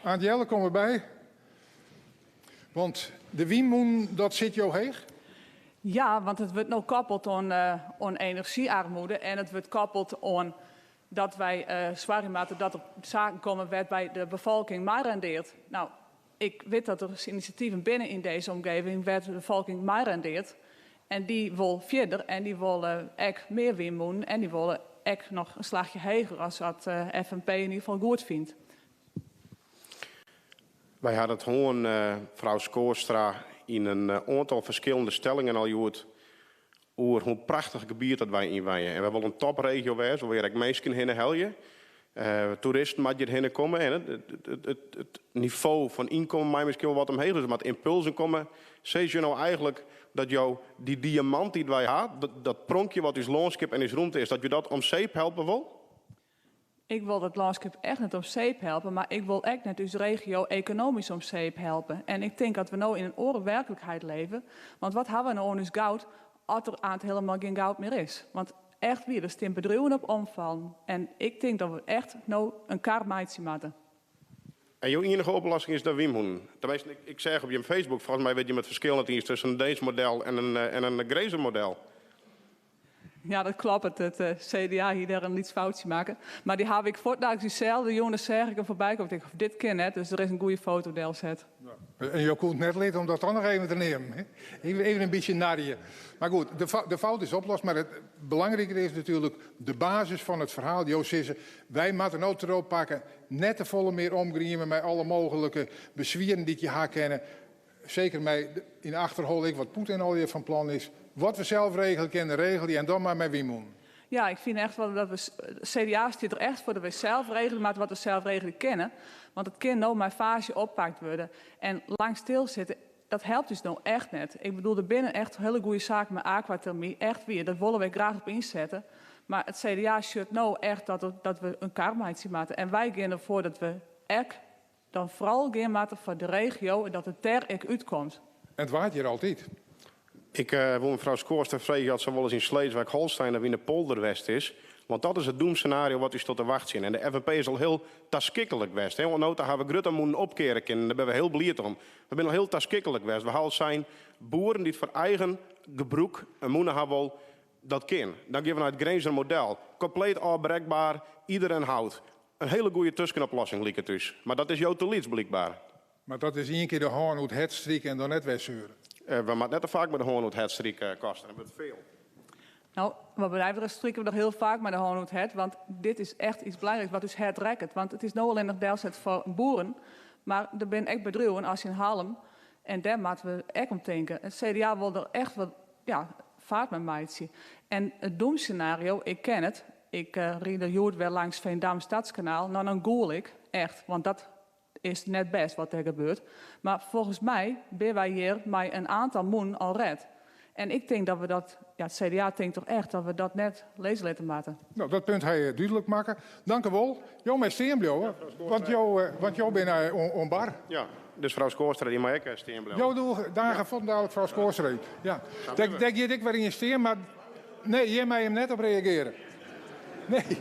Aant Jelle, kom derby. Want de wynmûnen, dat sit jo heech? Ja, want it wurdt no koppeld oan, oan enerzjy-armoede en it wurdt koppeld oan dat wy soargje moatte dat der saken komme wêr't de befolking mei rendeart. No, ik wit dat der inisjativen binne yn dizze omgeving wêr't de befolking mei rendeart. En dy wol fierder en dy wolle ek mear wynmûnen en dy wolle ek noch in slachje heger as dat FNP yn ieder gefal goed fynt. Wy hawwe it hân, frou Schoorstra, yn in oantal ferskillende stellingen al hjoed oer hoe prachtich gebiet dat wy yn wenje. En wy wolle in topregio wêze, we wolle hjir ek minsken hinne helje. Toeristen moatte hjir hinne komme en it nivo fan ynkommen mei miskien wol wat omheech, dus der moatte ympulzen komme. Sizze jo no eigentlik dat jo dy diamant dy't wy ha, dat pronkje wat ús lânskip en ús rûnte is, dat jo dat om zeep helpe wol? Ik wol dat lânskip echt net om zeep helpe, mar ik wol ek net ús regio ekonomysk om zeep helpe. En ik tink dat we no yn in oare werklikheid leve, want wat hawwe we no oan ús goud as der aanst hielendal gjin goud mear is? Want echt wier, der stean bedriuwen op omfallen en ik tink dat we echt no in kar meitsje moatte. En jo iennige oplossing is de wynmûnen? Teminsten, ik seach op jim Facebook, folgens my witte jim it ferskil net iens tusken in Deensk model en in Grinzer model. Ja, dat kloppet. It CDA hie dêr in lyts foutsje makke. Mar dy haw ik fuortdaliks dyselde jûn, seach ik him foarby kommen. Ik tink, dit kin net, dus der is in goede foto delset. En jo koene it net litte om dat dan noch even te neamen. Hè? Even in bytsje narje. Mar goed, de fout is oplost. Mar it belangriker is natuerlik de basis fan it ferhaal. Jo sizze, wy moatte no trochpakke, net te folle mear omgrieme mei alle mooglike beswieren dy't je ha kinne. Seker mei yn de achterholle ek wat Poetin allegear fan plan is. Wat we sels regelje kinne, regelje en dan mar mei wynmûnen. Ja, ik fyn echt wol dat we, CDA stiet der echt foar dat we sels regelje moatte wat we sels regelje kinne. Want it kin no mei faasje oppakt wurde. En lang stilsitte, dat helpt ús no echt net. Ik bedoel, der binne echt hiele goede saken mei akwatermy, echt wier, dat wolle wy graach op ynsette. Mar it CDA sjocht no echt dat we in kar meitsje moatte. En wy gean derfoar dat we ek dan foaral gean moatte foar de regio en dat it dêr ek útkomt. En it waard hjir altyd. Ik wol mefrou Schoorstra freegje oft se wolris yn Sleeswijk-Holstein of yn de polder west is. Want dat is it doemsenario wat ús stiet te wachtsjen. En de FNP is al hiel taskiklik west. Oant no ta hawwe we grutte mûnen opkeare kinnen. Dêr binne we hiel bliid om. We binne al hiel taskiklik west. We ha al sein, boeren dy't foar eigen gebrûk in mûne ha wol, dat kin. Dan gean we nei it Grinzer model. Kompleet ôfbrekber, ieder in hout. In hiele goede tuskenoplossing liket ús. Mar dat is jo te lyts blykber. Mar dat is ien kear de hân oer it hert strike en dan net wer seure. We moatte net te faak mei de hân oer it hert strike, Koster. Dan wurdt it feal. No, wat my betreft strike we noch hiel faak mei de hân oer it hert, want dit is echt iets belangryks wat ús hert rekket. Want it is no allinnich delset foar boeren, mar der binne ek bedriuwen as yn Hallum en dêr moatte we ek om tinke. It CDA wol der echt wat, ja, faart mei meitsje. En it doemsenario, ik ken it, ik ride hjoed wer langs Veendam Stadskanaal, no dan gûl ik, echt, want dat is net bêst wat dêr gebeurt. Mar folgens my binne wy hjir mei in oantal mûnen al red. En ik tink dat we dat, ja, it CDA tinkt toch echt dat we dat net lizze litte moatte. No, dat punt ha je dúdlik makke. Dankewol. Jo meie stean bliuwe, want jo binne oan bar. Ja, dus frou Schoorstra dy mei ek stean bliuwe. Jo dogge dagen fuortendalik frou Schoorstra út. Ja. Dêr giet ek wer ien stean, mar nee, hjir mei jim net op reagearje. Nee,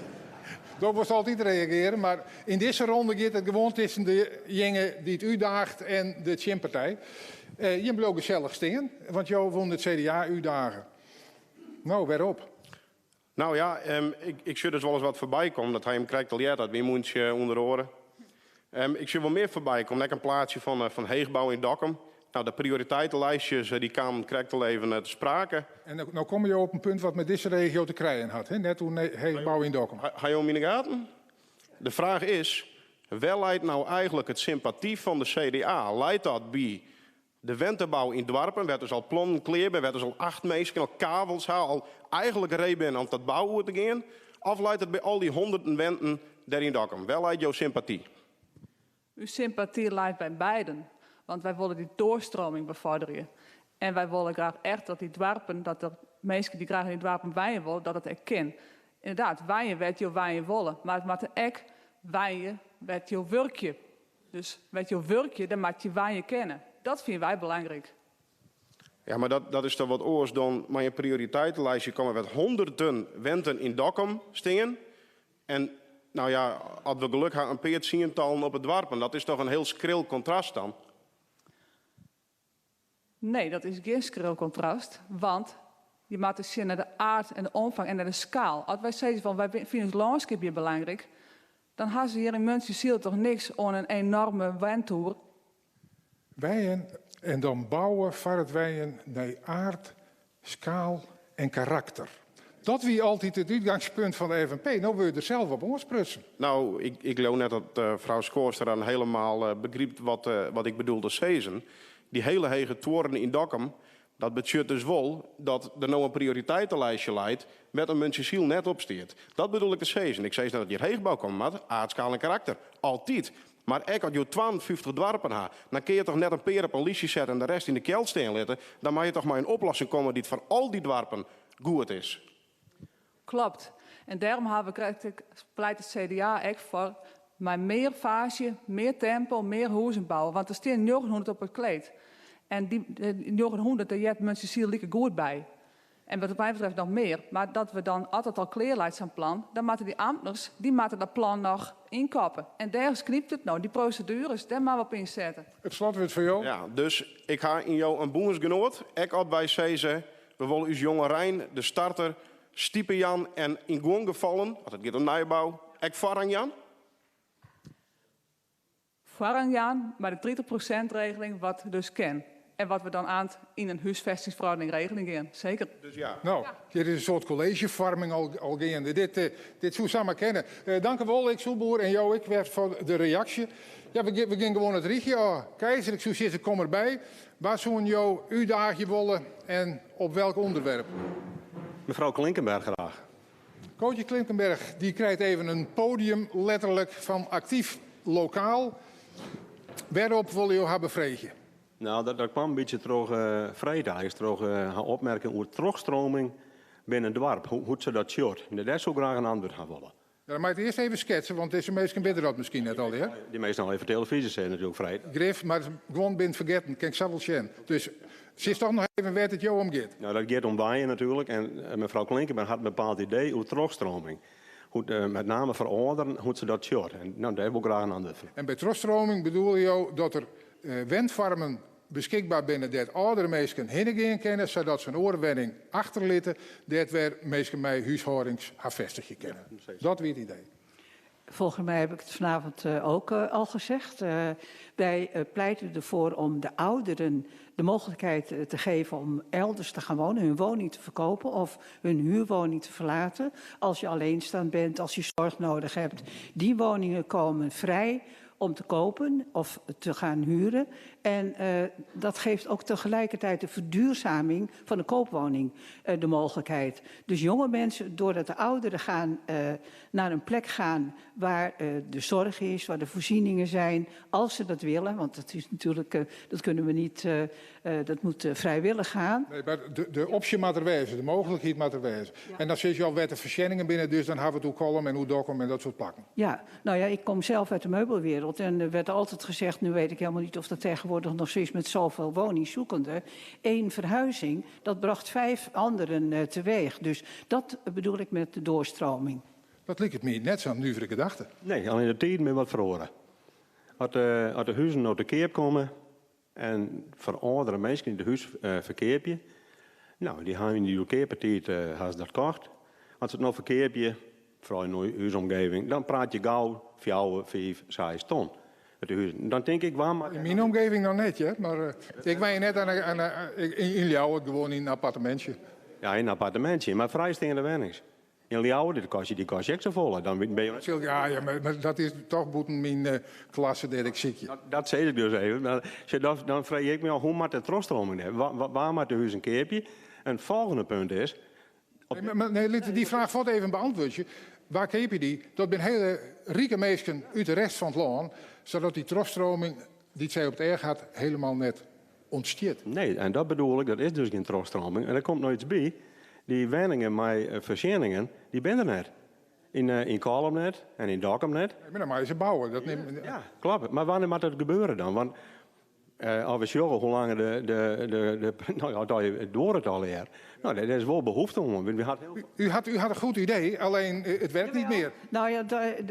do wolst altyd reagearje, mar yn dizze ronde giet it gewoan tusken dejinge dy't útdaget en de tsjinpartij. Jim bliuwe gesellich stean, want jo woene it CDA útdaagje. No, wêrop? No ja, ik sjoch dus wolris wat foarby kommen, dat ha jim krekt al heard, dat wynmûntsje ûnder oare. Ik sjoch wol mear foarby kommen, ek in plaatsje fan heechbou yn Dokkum. No, de prioriteitenlijstjes dy kamen krekt al even te sprake. En no komme jo op in punt wat mei dizze regio te krijen hat, hè? Net oer heechbou yn Dokkum. Ha jo him yn de gaten? De fraach is, wêr leit no eigentlik it sympaty fan de CDA? Leit dat by. De wentebou yn doarpen, wêr't dus al plannen klear binne, wêr't dus al 8 minsken al kavels ha, al eigenlik ree binne om ta bou oer te gean? Of leit it by al dy honderden wenten dêr yn Dokkum? Wêr leit jo sympaty? Us sympaty leit by beiden, want wy wolle dy doorstroming befoarderje. En wy wolle graach echt dat dy doarpen, dat der minsken dy't graach yn dy doarpen wenje wolle, dat dat ek kin. Ynderdaad, wenje wêr't jo wenje wolle, mar it moat ek wenje wêr't jo wurkje. Dus wêr't jo wurkje, dêr moat je wenje kinne. Dat fine wy belangryk. Ja, mar dat is toch wat oars dan mei in prioriteitenlijstje komme wêr't honderden wenten yn Dokkum stean. En nou ja, as we geluk ha in pear tsientallen op 'e doarpen. Dat is toch in hiel skril kontrast dan? Nee, dat is gjin skril kontrast, want je moatte sjen nei de aard en de omfang en nei de skaal. As wy sizze fan wy fine it lânskip hjir belangryk, dan ha se hjir yn Muntsjesyl toch niks oan in enorme wentoer. Wenjen en dan bouwe foar it wenjen nei aard, skaal en karakter. Dat wie altyd it útgangspunt fan de FNP. No wurde je der sels op oansprutsen. Nou, ik leau net dat frou Schoorstra dan helemaal begrypt wat ik bedoel te sizzen. Dy hiele hege tuorren yn Dokkum, dat betsjut dus wol dat der no in prioriteitenlijstje leit wêr't in Muntsjesyl net op stiet. Dat bedoel ik te sizzen. Ik sis net dat hjir heechbou komme moat, aard, skaal en karakter. Altyd. Mar ek as jo 52 doarpen ha, dan kinne je toch net in pear op in listje sette en de rest yn de kjeld stean litte. Dan moatte je toch mei in oplossing komme dy't foar al dy doarpen goed is. Klopt. En dêrom hawwe we krekt ek, pleit it CDA ek foar mei mear faasje, mear tempo, mear hûzen bouwe. Want der stean 900 op it kleed. En dy 900, dêr heart Muntsjesyl like goed by. En wat my betreft noch mear. Mar dat we dan, as it al klear leit, sa'n plan, dan moatte dy amtners, dy moatte dat plan noch ynkoppe. En dêr knypt it no. Dy prosedueres, dêr moatte we op ynsette. It slotwurd foar jo. Ja, dus ik ha yn jo in bûnsgenoat, ek as wy sizze, we wolle ús jongerein, de starter, stipe jaan en yn guon gefallen, as it giet om nijbou, ek foarrang jaan? Foarrang jaan mei de 30 prosint regeling wat dus kin en wat we dan aanst yn in húsfestingsferordening regeling gean. Seker. Dus ja. No, hjir is in soart kolleezjefoarming al geande. Dit, dit soe samar kinne. Dank u wol, ik Soepboer en jo ek wer foar de reaksje. Ja, we gean gewoan it rychje ôf. Keizer, ik soe sizze, kom derby. Wa soenen jo útdaagje wolle en op welk ûnderwerp? Mevrouw Klinkenberg graach. Cootje Klinkenberg die krijt even in podium letterlik fan Actief Lokaal. Wêrop wolle jo har befreegje? Nou, dat kwam in bytsje troch freed eins, troch har opmerking oer trochstroming binnen it doarp, hoe't se dat sjocht. Dêr soe ik graach in antwurd ha wolle. Ja, dan moat ik earst even sketse, want dizze minsken witte dat miskien net allegear. Dy minsken al even televyzje sjen natuerlik, freed. Grif, mar guon binne it fergetten, kin ik sa wol sjen. Dus sis toch noch even wêr't it jo om giet. Nou, dat giet om wenjen natuerlik. En mefrou Klinkenberg hat in bepaald idee oer trochstroming. Hoe't, met name foar âlderen, hoe't se dat sjocht. En nou, dêr wol ik graach in antwurd fan. En by trochstroming bedoele jo dat der wenfoarmen beskikber binne dêr't âldere minsken hinne gean kinne, sadat se in oare wenning achterlitte dêr't wer minsken mei húshâldings har festigje kinne. Dat wie it idee. Volgens mij heb ik het vanavond ook al gezegd. Wij pleiten ervoor om de ouderen de mogelijkheid te geven om elders te gaan wonen, hun woning te verkopen of hun huurwoning te verlaten. Als je alleenstaand bent, als je zorg nodig hebt. Die woningen komen vrij om te kopen of te gaan huren. En dat geeft ook tegelijkertijd de verduurzaming van de koopwoning de mogelijkheid. Dus jonge mensen, doordat de ouderen gaan, naar een plek gaan waar de zorg is, waar de voorzieningen zijn, als ze dat willen, want dat is natuurlijk, dat kunnen we niet, dat moet vrijwillig gaan. Nee, mar de opsje moat der wêze, de mooglikheid moat der wêze. Ja. En dan sizze jo al wêr't de foarsjenningen binne, dus dan hawwe we it oer Kollum en oer Dokkum en dat soart plakken. Ja, nou ja, ik kom zelf uit de meubelwereld en er werd altijd gezegd, nu weet ik helemaal niet of dat tegenwoordig nog zo is met zoveel woningzoekenden. Eén verhuizing, dat bracht 5 anderen teweeg. Dus dat bedoel ik met de doorstroming. Dat liket my net sa'n nuvere gedachte. Nee, allinne de tiden binne wat feroare. As de huzen no te keap komme en foar âldere minsken dy't de hús ferkeapje, nou, dy ha yn dy goedkeape tiid ha se dat kocht. As se it no ferkeapje, foaral yn ús omgeving, dan praat je gau 4, 5, 6 ton. It hús. Dan tink ik, waar Yn myn omgeving noch net, hear. Mar ik wenje net yn Ljouwert, gewoan yn in appartemintsje. Ja, yn in appartemintsje, mar frijsteande wennings. Yn Ljouwert, dit kostje, dy kostje ek safolle. Dan bin je... Ja, ja, mar dat is toch bûten myn eh, klasse dêr't ik sykje. Dat, dat sis ik dus even. Maar, dan, dan freegje ik my ôf, hoe moat de trochstreaming dêr? Wa, wa moat de huzen keapje? En it folgjende punt is... Nee, maar, nee, lit dy fraach fuort even beäntwurdzje. Wa keapje dy? Dat binne hiele rike minsken út de rest fan it lân, sadat dy trochstreaming dy't sy op it each hat hielendal net ûntstiet. Nee, en dat bedoel ik, dat is dus gjin trochstreaming. En der komt noch iets by, dy wenningen mei eh, foarsjenningen, dy binne der net. Yn, uh, yn Kollum net en yn Dokkum net. Nee, mar dan meie se bouwe. Dat neem... Ja, kloppet. Mar wannear moat dat gebeure dan? Want uh, as we sjogge hoe lang de, de, de, de, nou ja, dat duorret allegear. Nou, dêr is wol behoefte oan. We hat heel... U, had, u had een goed idee, alleen eh, het werkt niet meer. Nou ja,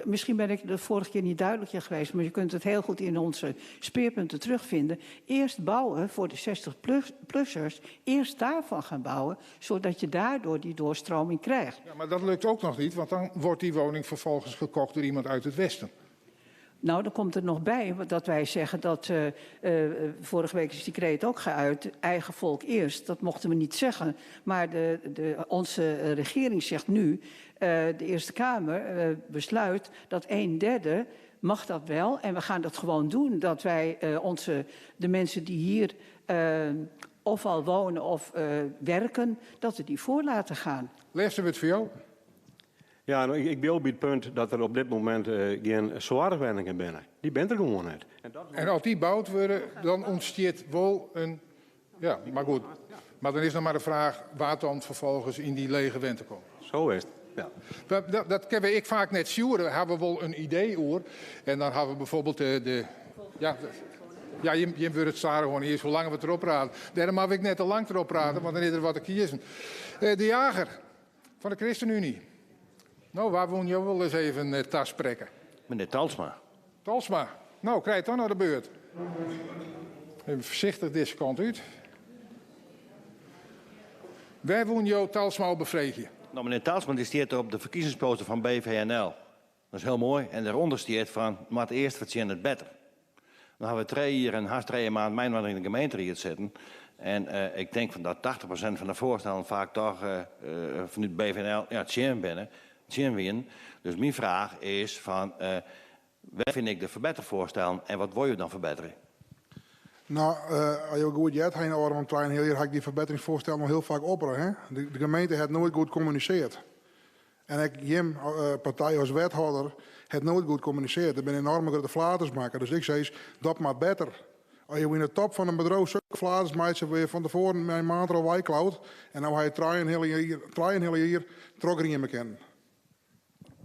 misschien ben ik de vorige keer niet duidelijk geweest, maar je kunt het heel goed in onze speerpunten terugvinden. Eerst bouwen voor de 60-plussers, eerst daarvan gaan bouwen, zodat je daardoor die doorstroming krijgt. Ja, maar dat lukt ook nog niet, want dan wordt die woning vervolgens gekocht door iemand uit het Westen. Nou, dan komt er nog bij dat wij zeggen dat. Uh, uh, vorige week is die kreet ook geuit. Eigen volk eerst. Dat mochten we niet zeggen. Maar de, de, onze regering zegt nu. Uh, de Eerste Kamer besluit dat een derde mag dat wel. En we gaan dat gewoon doen. Dat wij onze, de mensen die hier of al wonen of werken, dat we die voor laten gaan. Lêste wurd foar jo. Ja, nou, ik, ik ben by it punt dat der op dit momint uh, gjin soarchwenningen binne. Dy binne der gewoan net. En, dat... en as dy boud wurde, dan ûntstiet wol in. Ja, mar goed. Mar dan is noch mar de fraach wa't dan ferfolgens yn dy lege wente komt. Sa is it. Ja. Dat, dat, dat kinne wy ek faak net stjoere. Dêr hawwe we wol in idee oer. En dan hawwe we bygelyks de, de ja, ja, jim, jim wurde it stadichoan earst hoe langer we derop prate. Dêrom moat ik net te lang derop prate, want dan is der wat te kiezen. Uh, de Jager fan de ChristenUnie. No, wa wolle jo wolris even uh, tasprekke? Menear Talsma. Talsma. No, krij dan nei de beurt. Even foarsichtich dizze kant út. Wêr wolle jo Talsma op befreegje? No, menear Talsma dy stiet op de ferkiezingsposter fan BVNL. Dat is hiel moai. En dêrûnder stiet fan, moat earst fertsjinnet better. Dan hawwe we trije jier en hast 3 maand mei yn de gemeenteried sitten. En uh, ik tink fan dat 80% fan de foarstellen faak dochs uh, uh, fanút BVNL ja, tsjin binne, tsjin wienen. Dus myn fraach is fan, wêr fyn ik de ferbetterfoarstellen en wat wolle jo dan ferbetterje? No, uh, as jo goed heard ha om 2,5 jier ha ik dy ferbetteringsfoarstellen noch hiel faak oppere. Hè? De, de gemeente hat noait goed kommunisearre. En ek jim uh, partij as wethâlder hat noait goed kommunisearre. Der binne enoarme grutte flaters makke. Dus ik sis, dat moat better. As jo yn de top fan in bedriuw sokke flaters meitsje, wurde je fan tefoaren mei in maand al weiklaud. En no ha je 3,5 jier trochgrieme kinnen.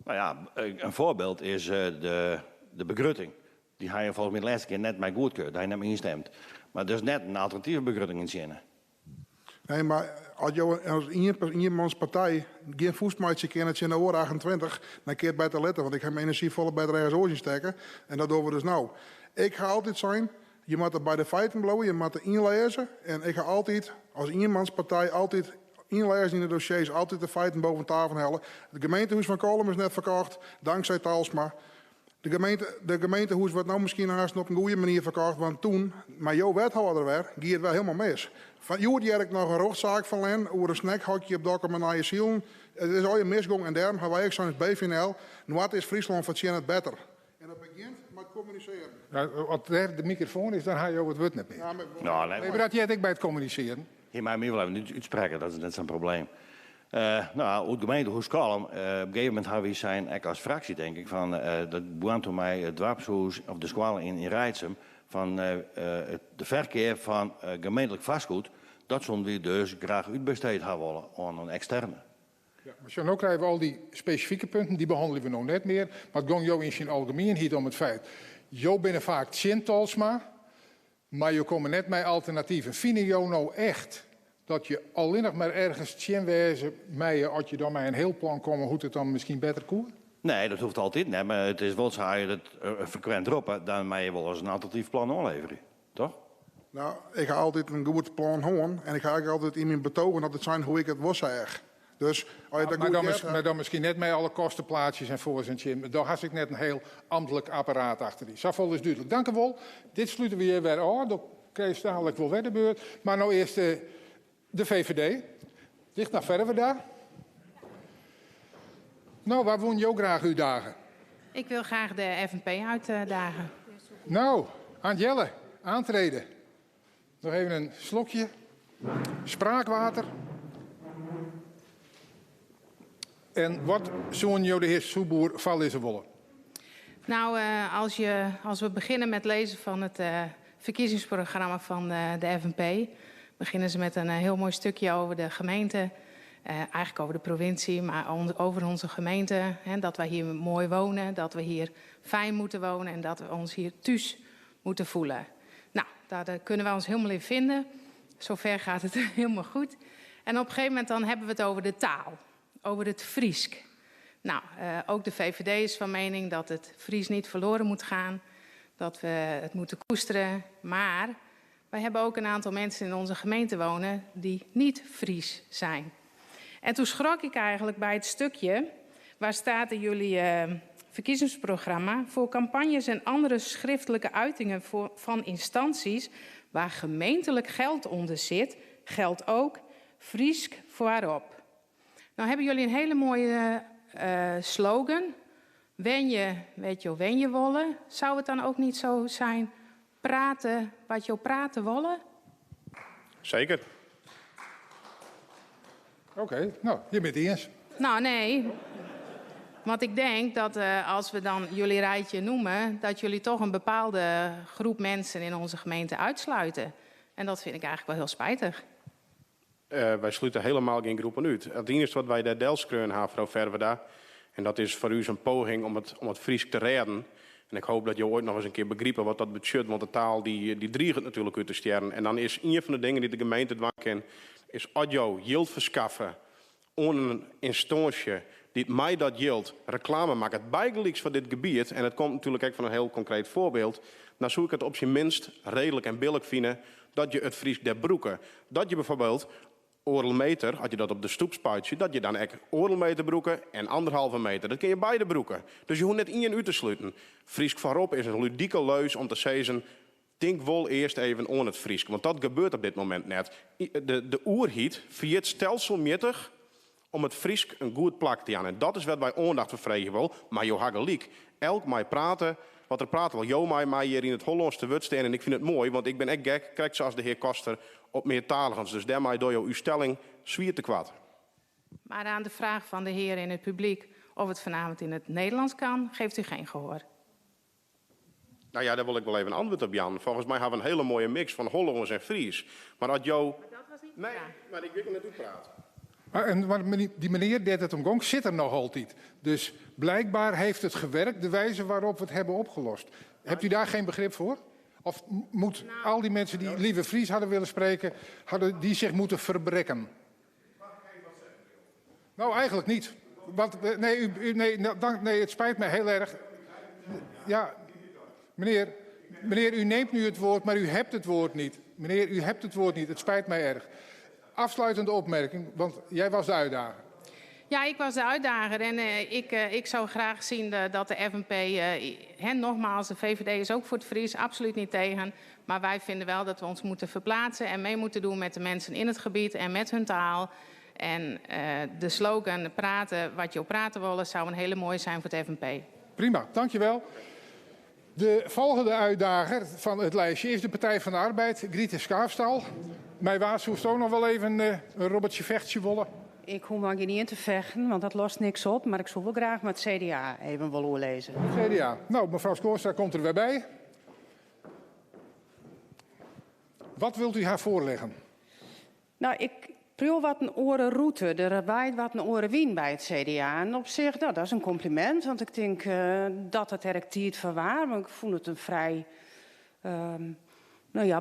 No ja, in foarbyld is de, de begrutting. Dy ha je folgens my de lêste kear net mei goedkeurd, dêr ha je net mei ynstimd. Mar der is net in alternative begrutting yntsjinne. Nee, mar as jo as ienmanspartij gjin fûst meitsje kinne tsjin de oare 28, dan kin it better litte, want ik ha myn enerzjy folle better ergens oars yn stekke. En dat dogge we dus no. Ik ha altyd sein, je moatte by de feiten bliuwe, je moatte ynlêze. En ik ha altyd, as ienmanspartij, altyd ynlêzen yn de dossiers, altyd de feiten boppe tafel helle. It gemeentehûs fan Kollum is net ferkocht, tanksij Talsma. De, gemeente, de gemeentehûs wurdt no miskien hast op in goede manier ferkocht, want doe, mei jo wethâlder wer, gie it wer hielendal mis. Fan hjoed hear ik noch in rjochtsaak fan Len oer in snackhokje op Dokkum en Nije Silen. It is al misgong en dêrom hawwe wy ek sein BVNL, Noardeast-Fryslân fertsjinnet better. En dat begjint mei kommunisearjen. Ja, as dêr de mikrofoan is, dan ha jo it wurd net mear. Ja, mar, No, nee, Nee, mar dat heart ek by it kommunisearjen. Hy mei my wol even útsprekke, dat is net sa'n probleem. Uh, no, it gemeentehûs Kollum, op in gegeven momint hawwe wy sein, ek as fraksje tink ik, fan uh, dat begûn mei it doarpshûs of de skoalle yn, yn Reitsum, fan de ferkeap fan gemeentlik fêstgoed, dat soene wy dus graach útbesteed ha wolle oan in eksterne. Ja, mar sjoch, no krije we al dy spesifike punten, dy behannelje we no net mear. Mar it gie jo yn syn algemienheid om it feit, jo binne faak tsjin Talsma, mar jo komme net mei alternativen. Fine jo no echt dat je allinnich mar ergens tsjin wêze meie as je dan mei in hiel plan komme hoe't it dan miskien better koe? Nee, dat hoecht altyd net, mar it is wol sa, as je dat frekwint roppe, dan meie je wolris in alternatyf plan oanleverje, dochs? No, ik ha altyd in goed plan hân en ik ha ek altyd yn myn betogen altyd sein hoe't ik it wol seach. Dus as je dat Mar goed dan, heard mar dan miskien net mei alle kosteplaatsjes en foars en tsjin. Dan hast ek net in hiel amtlik apparaat achter dy. Safolle is dúdlik. Dankjewol. Dit slute we hjir wer ôf. Dan krijst dalik wol wer de beurt. Mar no earst de, de VVD. Dicht nei Ferwerda. No, wa woenen jo graach útdage? Ik wil graag de FNP uitdagen. No, Angelle, aantreden. Noch even in slokje. Spraakwater. En wat soenen jo de hear Soepboer foarlizze wolle? Nou, als, je, als we beginnen met lezen van het verkiezingsprogramma van de FNP, beginnen ze met een heel mooi stukje over de gemeente. Eigenlijk over de provincie, maar over onze gemeente. Hè, dat wij hier mooi wonen, dat we hier fijn moeten wonen en dat we ons hier thuis moeten voelen. Nou, daar kunnen wij ons helemaal in vinden. Zover gaat het helemaal goed. En op een gegeven moment dan hebben we het over de taal, over het Friesk. Nou, ook de VVD is van mening dat het Fries niet verloren moet gaan, dat we het moeten koesteren. Maar wij hebben ook een aantal mensen in onze gemeente wonen die niet Fries zijn. En toen schrok ik eigenlijk bij het stukje waar staat in jullie verkiezingsprogramma voor campagnes en andere schriftelijke uitingen van instanties waar gemeentelijk geld onder zit, geldt ook Friesk voorop. Nou hebben jullie een hele mooie slogan. Wen je, weet je, wen je wolle. Zou het dan ook niet zo zijn, praten wat je praten wolle? Zeker. Oké, nou, je bent het eens. Nou, nee. Want ik denk dat als we dan jullie rijtje noemen, dat jullie toch een bepaalde groep mensen in onze gemeente uitsluiten. En dat vind ik eigenlijk wel heel spijtig. Wij sluiten helemaal geen groepen uit. Het enige wat wij daar delskreun hebben, mevrouw Ferwerda, en dat is voor u zo'n poging om het Fries te redden. En ik hoop dat je ooit nog eens een keer begrijpt wat dat betekent, want de taal die dreigt natuurlijk uit te sterren. En dan is een van de dingen die de gemeente dwang kan, is als jou yield verschaffen aan een instantie die mij dat yield reclame maakt, het bijgelijks van dit gebied, en het komt natuurlijk ook van een heel concreet voorbeeld, dan zoek ik het op zijn minst redelijk en billijk vinden dat je het Fries der broeken. Dat je bijvoorbeeld oordelmeter, als je dat op de stoep spuit, dat je dan echt oordelmeter broeken en anderhalve meter. Dat kun je beide broeken. Dus je hoeft net één uur te sluiten. Fries voorop is een ludieke leus om te zeggen, denk wel eerst even aan het Fries. Want dat gebeurt op dit moment net. De oerhiet via het stelselmatig om het Fries een goed plak te aan. En dat is wat wij aandacht vervregen wil. Maar jo gelijk. Elk mij praten, wat er praten wil. Jo mij, mij hier in het Hollands te woord staan. En ik vind het mooi, want ik ben echt gek. Kijk zoals de heer Koster op meertaligens. Dus daarmee door jou uw stelling zwier te kwaad. Maar aan de vraag van de heer in het publiek of het vanavond in het Nederlands kan, geeft u geen gehoor. Nou ja, daar wil ik wel even een antwoord op, Jan. Volgens mij hebben we een hele mooie mix van Hollands en Fries. Maar als jou... Maar dat was niet de Nee, vraag. maar ik wil net u praten. Maar die meneer deed het omgong, zit er nog altijd. Dus blijkbaar heeft het gewerkt, de wijze waarop we het hebben opgelost. Hebt u daar geen begrip voor? Of moet al die mensen die liever Fries hadden willen spreken, hadden die zich moeten verbrekken? Nou, eigenlijk niet. Want nee, u, u, nee, nou, dank, nee, het spijt mij heel erg. Ja, meneer, u neemt nu het woord, maar u hebt het woord niet. Meneer, u hebt het woord niet. Het spijt mij erg. Afsluitende opmerking, want jij was de uitdager. Ja, ik was de uitdager en ik zou graag zien dat de FNP, hè, nogmaals, de VVD is ook voor het Fries, absoluut niet tegen. Maar wij vinden wel dat we ons moeten verplaatsen en mee moeten doen met de mensen in het gebied en met hun taal. En de slogan praten wat je op praten willen zou een hele mooie zijn voor het FNP. Prima, dankjewel. De volgende uitdager van het lijstje is de Partij van de Arbeid, Griete Schaafstal. Mij waarschuwt ook nog wel even een robbertje vechtje wollen. Ik hoef maar niet in te vechten, want dat lost niks op. Maar ik zou wel graag met het CDA even willen lezen. Het CDA. Nou, mevrouw Schoorstra komt er weer bij. Wat wilt u haar voorleggen? Nou, ik proef wat een orenroute. Er waait wat een orenwien bij het CDA. En op zich, dat is een compliment. Want ik denk dat het erg tijd van waar. Want ik vond het een vrij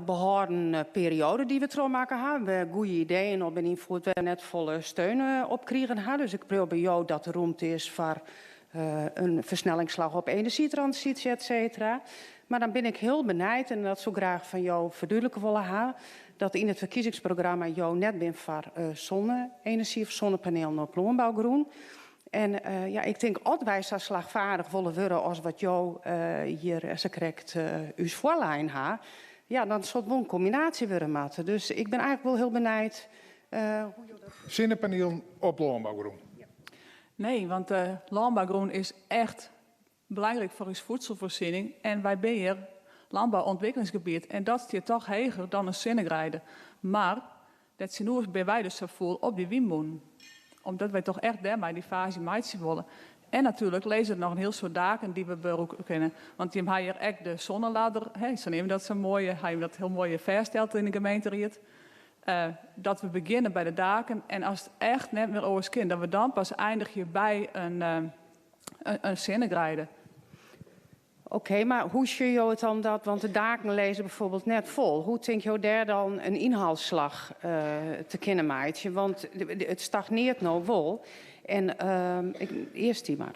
behouden periode die we trouw maken hebben. We hebben goede ideeën op en invoerd. We net volle steun op kregen hebben. Dus ik probeer bij jou dat er ruimte is voor een versnellingsslag op energietransitie, et cetera. Maar dan ben ik heel benijd en dat zou ik graag van jou verduidelijken willen hebben, dat in het verkiezingsprogramma jou net bent voor zonne-energie of zonnepanelen op landbouwgroen. En ik denk dat wij zo slagvaardig willen worden als wat jou hier als ik correct uw voorlijn ha. Ja, dan zal het wel een combinatie worden, Matte. Dus ik ben eigenlijk wel heel benijd hoe je dat Zonnepanelen op landbouwgroen. Ja. Nee, want de lânbougrûn is echt belangryk foar ús voedselvoorziening en wy binne hjir lânbouûntwikkelingsgebiet en dat stiet toch heger dan in sinnegreide. Mar dêrtsjinoer binne wy dus sa fûl op dy wynmûnen, omdat wy toch echt dêrmei dy faasje meitsje wolle. En natuerlik lizze der noch in hiel soad daken dy't we brûke kinne, want jim ha hjir ek de zonneladder, hè, sa neame dat sa moai, ha jim dat hiel moai fêststeld yn de gemeenteried. Dat we begjinne by de daken en as it echt net mear oars kin, dat we dan pas eindigje by in sinnegreide. Oké, mar hoe sjogge jo it dan dat, want de daken lizze bijvoorbeeld net fol. Hoe tinke jo dêr dan in ynhaalslach te kinnen meitsjen? Want it stagneert no wol. En ik, earst dy mar.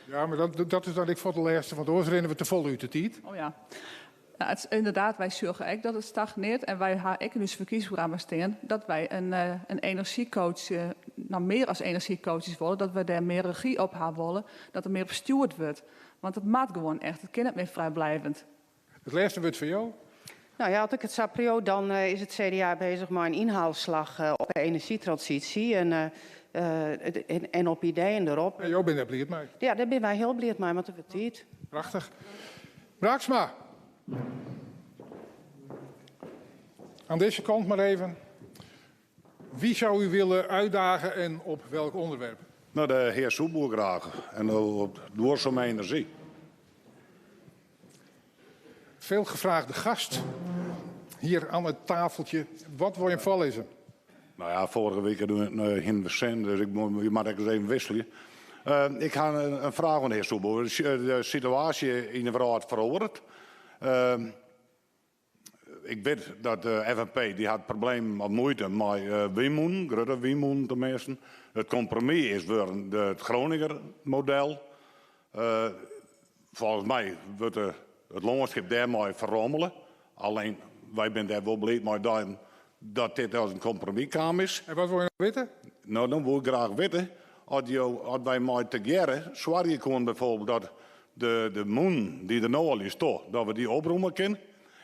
Ja, mar dat, dat is dan ek foar de lêste, want oars rinne we te fol út de tiid. Oh ja. Nou, it is ynderdaad, wy sjogge ek dat it stagneert en wy ha ek yn ús ferkiezingsprogramma stean dat wy in enerzjycoach, no mear as enerzjycoaches wolle, dat wy dêr mear regy op ha wolle, dat der mear op stjoerd wurdt. Want it moat gewoan echt, it kin net mear frijbliuwend. It lêste wurd foar jo. Nou ja, as ik it sa priuw, dan is it CDA bezich mei in ynhaalslach op de enerzjytransysje en op ideeën derop. En jo binne dêr bliid mei? Ja, dêr binne wy hiel bliid mei, want it wurdt tiid. Prachtich. Braaksma. Aan deze kant maar even. Wie zou u willen uitdagen en op welk onderwerp? Nou, de heer Soepboer graag. En op duurzame energie. Veel gevraagde gast hier aan het tafeltje. Wat wil je hem voorlezen? Nou ja, vorige week doen we in de zin, dus ik moet, je mag eens even wisselen. Ik ha in fraach oan de hear Soepboer. De situaasje yn de wrâld feroaret. Ik wit dat de FNP dy hat problemen of muoite mei wynmûnen, grutte wynmûnen teminsten. It kompromis is wurden it Groninger model. Folgens my wurdt it lânskip dêrmei ferrommele. Allinne wy binne dêr wol bliid mei dat dit as in kompromis kaam is. En wat wol je no witte? No, dan woe ik graach witte oft jo, oft wy mei tegearre soargje koene byfoarbyld dat de, de mûnen dy't der no al yn stean, dat we dy opromme kinne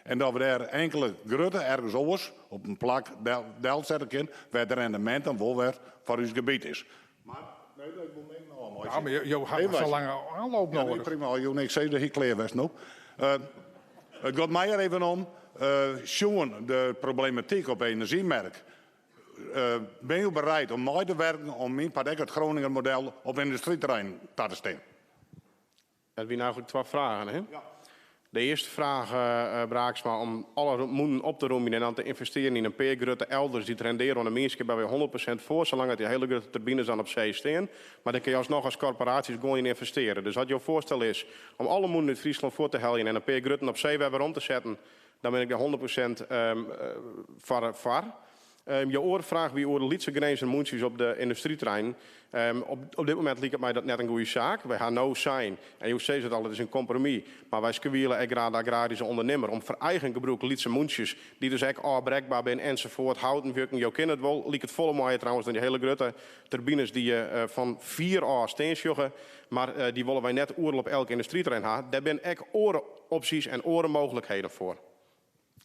en dat we dêr inkele grutte ergens oars op in plak del, delsette kinne wêr't de rendemint dan wol wer foar ús gebiet is. Mar, nee, ik wol even ôfmeitsje. Ja, mar jo hawwe sa'n lange aanloop Ja, nee, nodig. prima. Jo niks sizze, hy klear west no. It giet my der even om, sjoen de problematyk op de enerzjymerk, binne jo bereid om mei te werken om myn part ek it Groninger model op yndustryterreinen ta te stean? Dat wiene eigenlik twa fragen, hè? De earste fraach, Braaksma, om alle mûnen op te rûmjen en dan te ynvestearjen yn in pear grutte elders dy't rendearje oan de mienskip, binne wy 100% foar, salang't dy hiele grutte turbines dan op see stean. Mar dêr kinne je asnoch as korporaasjes gewoan yn ynvestearje. Dus as jo foarstel is om alle mûnen út Fryslân fuort te heljen en in pear grutten op see wer werom te setten, dan bin ik dêr 100% foar. Jo oare fraach wie oer de lytse Grinzer mûntsjes op de yndustryterreinen. Op dit momint liket my dat net in goede saak. Wy ha no sein, en jo sizze it al, it is in kompromis, mar wy skewiele ek graach de agraryske ûndernimmer om foar eigen gebrûk lytse mûntsjes, dy't dus ek ôfbrekber binne ensafuort, houten wjukken, jo kinne it wol, liket folle moaier trouwens dan dy hiele grutte turbines dy't je fan fier ôf stean sjogge, mar dy wolle wy net oeral op elk yndustryterrein ha. Dêr binne ek oare opsjes en oare mooglikheden foar.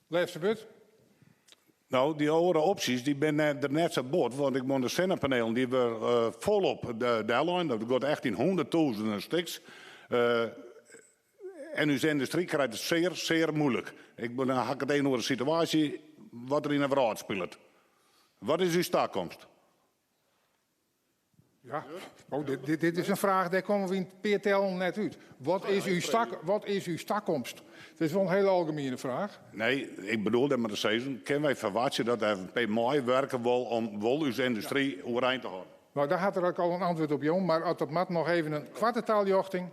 Lêste wurd. No, dy oare opsjes dy binne der net sa bot, want ik moat de sinnepanelen dy wurde folop dellein. Dat giet echt yn hûnderttûzenen stiks. En ús yndustry krijt it sear, sear moeilik. Ik dan ha ik it even oer de situaasje wat der yn de wrâld spilet. Wat is ús takomst? Ja, oh, dit is in fraach, dêr komme we yn in pear tellen net út. Wat is ús, tak, wat is ús takomst? It is wol in hiele algemiene fraach. Nee, ik bedoel dêr mar te sizzen, kinne wy ferwachtsje dat de FNP meiwurke wol om wol ús yndustry oerein te hâlden? No, dêr hat er ek al in antwurd op jûn, mar as dat moat noch even in koarte taljochting.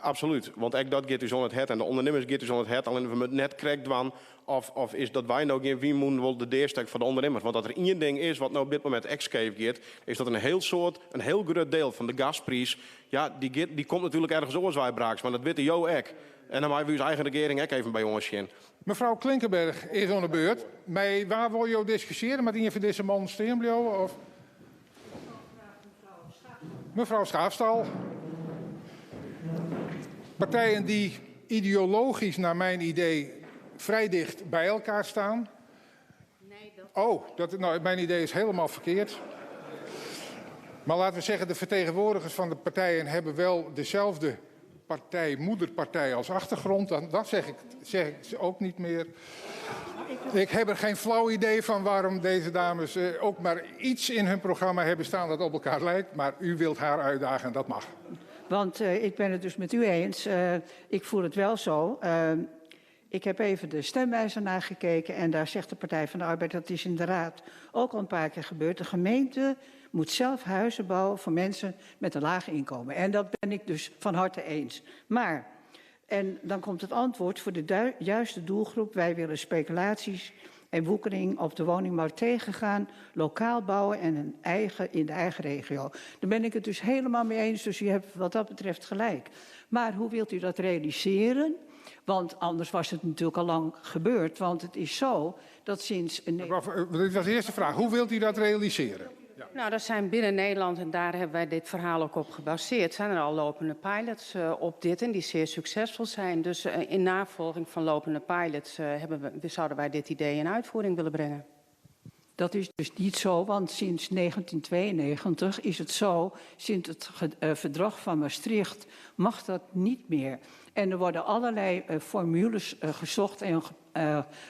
Absolút, want ek dat giet ús oan it hert en de ûndernimmers giet ús oan it hert, allinnich we moatte net krekt dwaan of, of is dat wy no gjin wynmûnen wol de deastek foar de ûndernimmers. Want as der ien ding is wat no op dit momint ek skeef giet, is dat in hiel soad, in hiel grut deel fan de gaspriis, ja, dy giet, dy komt natuerlik ergens oars wei, Braaksma, dat witte jo ek. En dan meie we ús eigen regearing ek even by oansjen. Mefrou Klinkenberg is oan de beurt. Mei wa wolle jo diskusjearje? Moat ien fan dizze mannen stean bliuwe? Of? Mevrouw Schaafstal. Partijen die ideologisch, naar mijn idee, vrij dicht bij elkaar staan. Nee, dat... Oh, dat, nou, mijn idee is helemaal verkeerd. Maar laten we zeggen, de vertegenwoordigers van de partijen hebben wel dezelfde partij, moederpartij als achtergrond. Dan, dat zeg ik, zeg ik ook niet meer. Ik heb er geen flauw idee van waarom deze dames ook maar iets in hun programma hebben staan dat op elkaar lijkt. Maar u wilt haar uitdagen en dat mag. Want ik ben het dus met u eens. Ik voel het wel zo. Ik heb even de stemwijzer nagekeken en daar zegt de Partij van de Arbeid, dat is in de raad ook al een paar keer gebeurd. De gemeente moet zelf huizen bouwen voor mensen met een laag inkomen. En dat ben ik dus van harte eens. Maar, en dan komt het antwoord voor de juiste doelgroep. Wij willen speculaties en woekering op de woningmarkt tegengaan, lokaal bouwen en een eigen, in de eigen regio. Daar ben ik het dus helemaal mee eens, dus u hebt wat dat betreft gelijk. Maar hoe wilt u dat realiseren? Want anders was het natuurlijk al lang gebeurd. Want het is zo dat sinds... Een... Dit was de eerste vraag. Hoe wilt u dat realiseren? Ja. Nou, dat zijn binnen Nederland, en daar hebben wij dit verhaal ook op gebaseerd, zijn er al lopende pilots op dit en die zeer succesvol zijn. Dus in navolging van lopende pilots zouden wij dit idee in uitvoering willen brengen. Dat is dus niet zo, want sinds 1992 is het zo, sinds het verdrag van Maastricht mag dat niet meer. En er worden allerlei formules gezocht en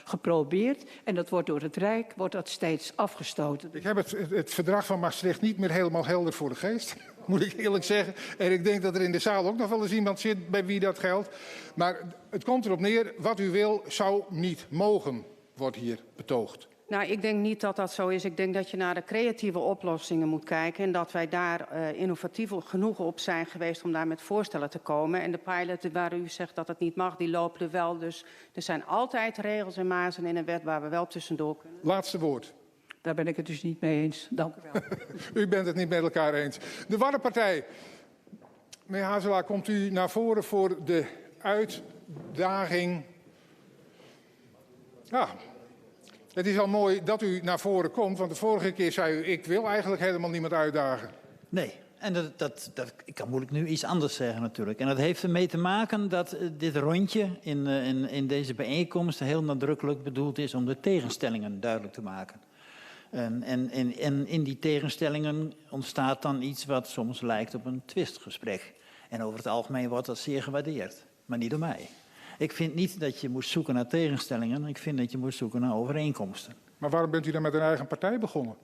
geprobeerd. En dat wordt door het Rijk wordt dat steeds afgestoten. Ik heb het verdrag van Maastricht niet meer helemaal helder voor de geest, moet ik eerlijk zeggen. En ik denk dat er in de zaal ook nog wel eens iemand zit bij wie dat geldt. Maar het komt erop neer, wat u wil zou niet mogen, wordt hier betoogd. Nou, ik denk niet dat dat zo is. Ik denk dat je naar de creatieve oplossingen moet kijken en dat wij daar innovatief genoeg op zijn geweest om daar met voorstellen te komen. En de pilot waar u zegt dat het niet mag, die lopen er wel. Dus er zijn altijd regels en mazen in een wet waar we wel tussendoor kunnen. Laatste woord. Daar ben ik het dus niet mee eens. Dank u wel. U bent het niet met elkaar eens. De Waddenpartij. Meneer Hazelaar, komt u naar voren voor de uitdaging? Ja. Het is al mooi dat u naar voren komt, want de vorige keer zei u, ik wil eigenlijk helemaal niemand uitdagen. Nee, en ik kan moeilijk nu iets anders zeggen natuurlijk. En dat heeft ermee te maken dat dit rondje in deze bijeenkomst heel nadrukkelijk bedoeld is om de tegenstellingen duidelijk te maken. En in die tegenstellingen ontstaat dan iets wat soms lijkt op een twistgesprek. En over het algemeen wordt dat zeer gewaardeerd, maar niet door mij. Ik vind niet dat je moet zoeken naar tegenstellingen. Ik vind dat je moet zoeken naar overeenkomsten. Maar waarom bent u dan met een eigen partij begonnen?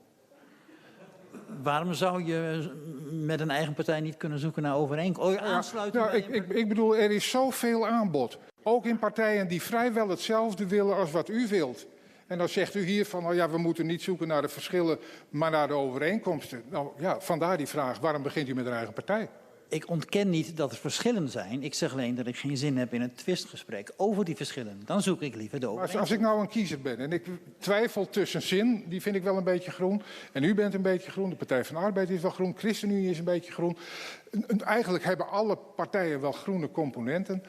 Waarom zou je met een eigen partij niet kunnen zoeken naar overeenkomsten? Oh, aansluiten. Nou, ik bedoel, er is zoveel aanbod. Ook in partijen die vrijwel hetzelfde willen als wat u wilt. En dan zegt u hier van, nou ja, we moeten niet zoeken naar de verschillen, maar naar de overeenkomsten. Nou ja, vandaar die vraag, waarom begint u met een eigen partij? Ik ontken niet dat er verschillen zijn. Ik zeg alleen dat ik geen zin heb in een twistgesprek over die verschillen. Dan zoek ik liever de overeenkomst. Als ik nou een kiezer ben en ik twijfel tussen zin, die vind ik wel een beetje groen. En u bent een beetje groen, de Partij van de Arbeid is wel groen, ChristenUnie is een beetje groen. En eigenlijk hebben alle partijen wel groene componenten.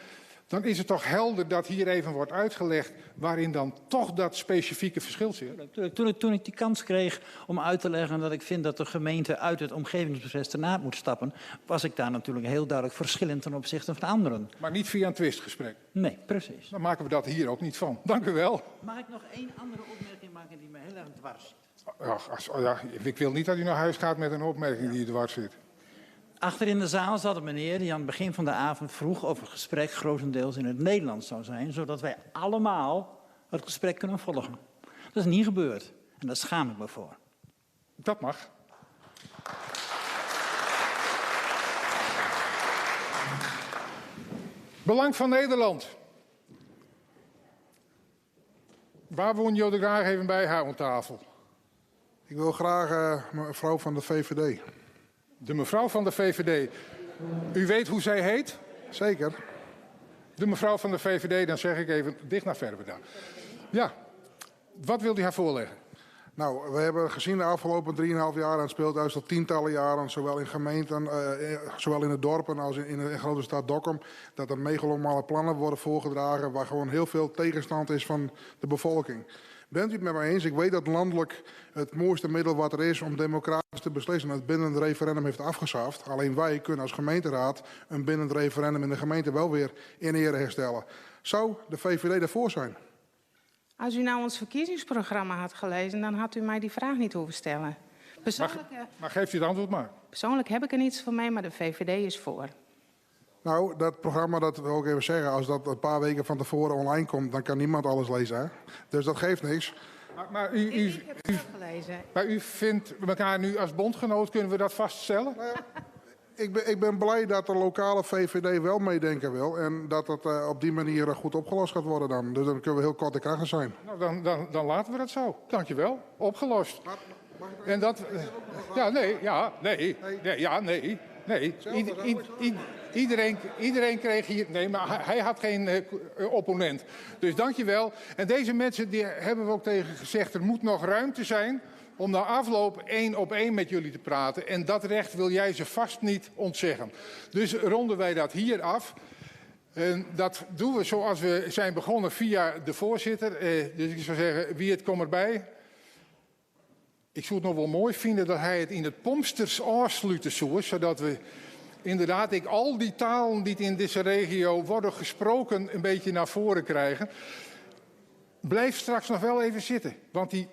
Dan is het toch helder dat hier even wordt uitgelegd waarin dan toch dat specifieke verschil zit. Toen ik die kans kreeg om uit te leggen dat ik vind dat de gemeente uit het omgevingsproces te naad moet stappen, was ik daar natuurlijk heel duidelijk verschillend ten opzichte van anderen. Maar niet via een twistgesprek? Nee, precies. Dan maken we dat hier ook niet van. Dank u wel. Mag ik nog één andere opmerking maken die mij heel erg dwars zit? Ach, ja, ik wil niet dat u naar huis gaat met een opmerking die u dwars zit. Achter in de zaal zat een meneer die aan het begin van de avond vroeg of het gesprek grotendeels in het Nederlands zou zijn, zodat wij allemaal het gesprek kunnen volgen. Dat is niet gebeurd en daar schaam ik me voor. Dat mag. Belang van Nederland. Waar woon je graag even bij haar aan tafel? Ik wil graag mevrouw van de VVD. De mevrouw van de VVD. U weet hoe zij heet? Zeker. De mevrouw van de VVD, dan zeg ik even dicht naar Ferwerda. Ja, wat wilt u haar voorleggen? Nou, we hebben gezien de afgelopen 3,5 jaar, en het speelt juist al tientallen jaren, zowel in gemeenten, zowel in de dorpen als in de grote stad Dokkum, dat er megalomane plannen worden voorgedragen waar gewoon heel veel tegenstand is van de bevolking. Bent u het met mij eens? Ik weet dat landelijk het mooiste middel wat er is om democratisch te beslissen het bindend referendum heeft afgeschaft. Alleen wij kunnen als gemeenteraad een bindend referendum in de gemeente wel weer in ere herstellen. Zou de VVD daarvoor zijn? Als u nou ons verkiezingsprogramma had gelezen, dan had u mij die vraag niet hoeven stellen. Persoonlijk, Maar, maar geeft u het antwoord maar. Persoonlijk heb ik er niets van mee, maar de VVD is voor. Nou, dat programma, dat wil ik even zeggen, als dat een paar weken van tevoren online komt, dan kan niemand alles lezen. Hè? Dus dat geeft niks. Maar, maar u, u, Ik heb het zelf gelezen. maar u vindt elkaar nu als bondgenoot, kunnen we dat vaststellen? Nou Ik ben blij dat de lokale VVD wel meedenken wil en dat dat op die manier goed opgelost gaat worden dan. Dus dan kunnen we heel kort en krachtig zijn. Nou, dan laten we dat zo. Dankjewel. Opgelost. En dat... Ja, nee, ja, nee, nee, ja, nee, nee. Iedereen kreeg hier... Nee, maar hij had geen opponent. Dus dankjewel. En deze mensen, die hebben we ook tegen gezegd... er moet nog ruimte zijn om na afloop 1 op 1 met jullie te praten. En dat recht wil jij ze vast niet ontzeggen. Dus ronden wij dat hier af. En dat doen we zoals we zijn begonnen via de voorzitter. Dus ik zou zeggen, wie het komt erbij. Ik zou het nog wel mooi vinden dat hij het in het Pompsters afsluiten zou, zodat we inderdaad ik al die talen die in deze regio worden gesproken een beetje naar voren krijgen. Blijf straks nog wel even zitten, want die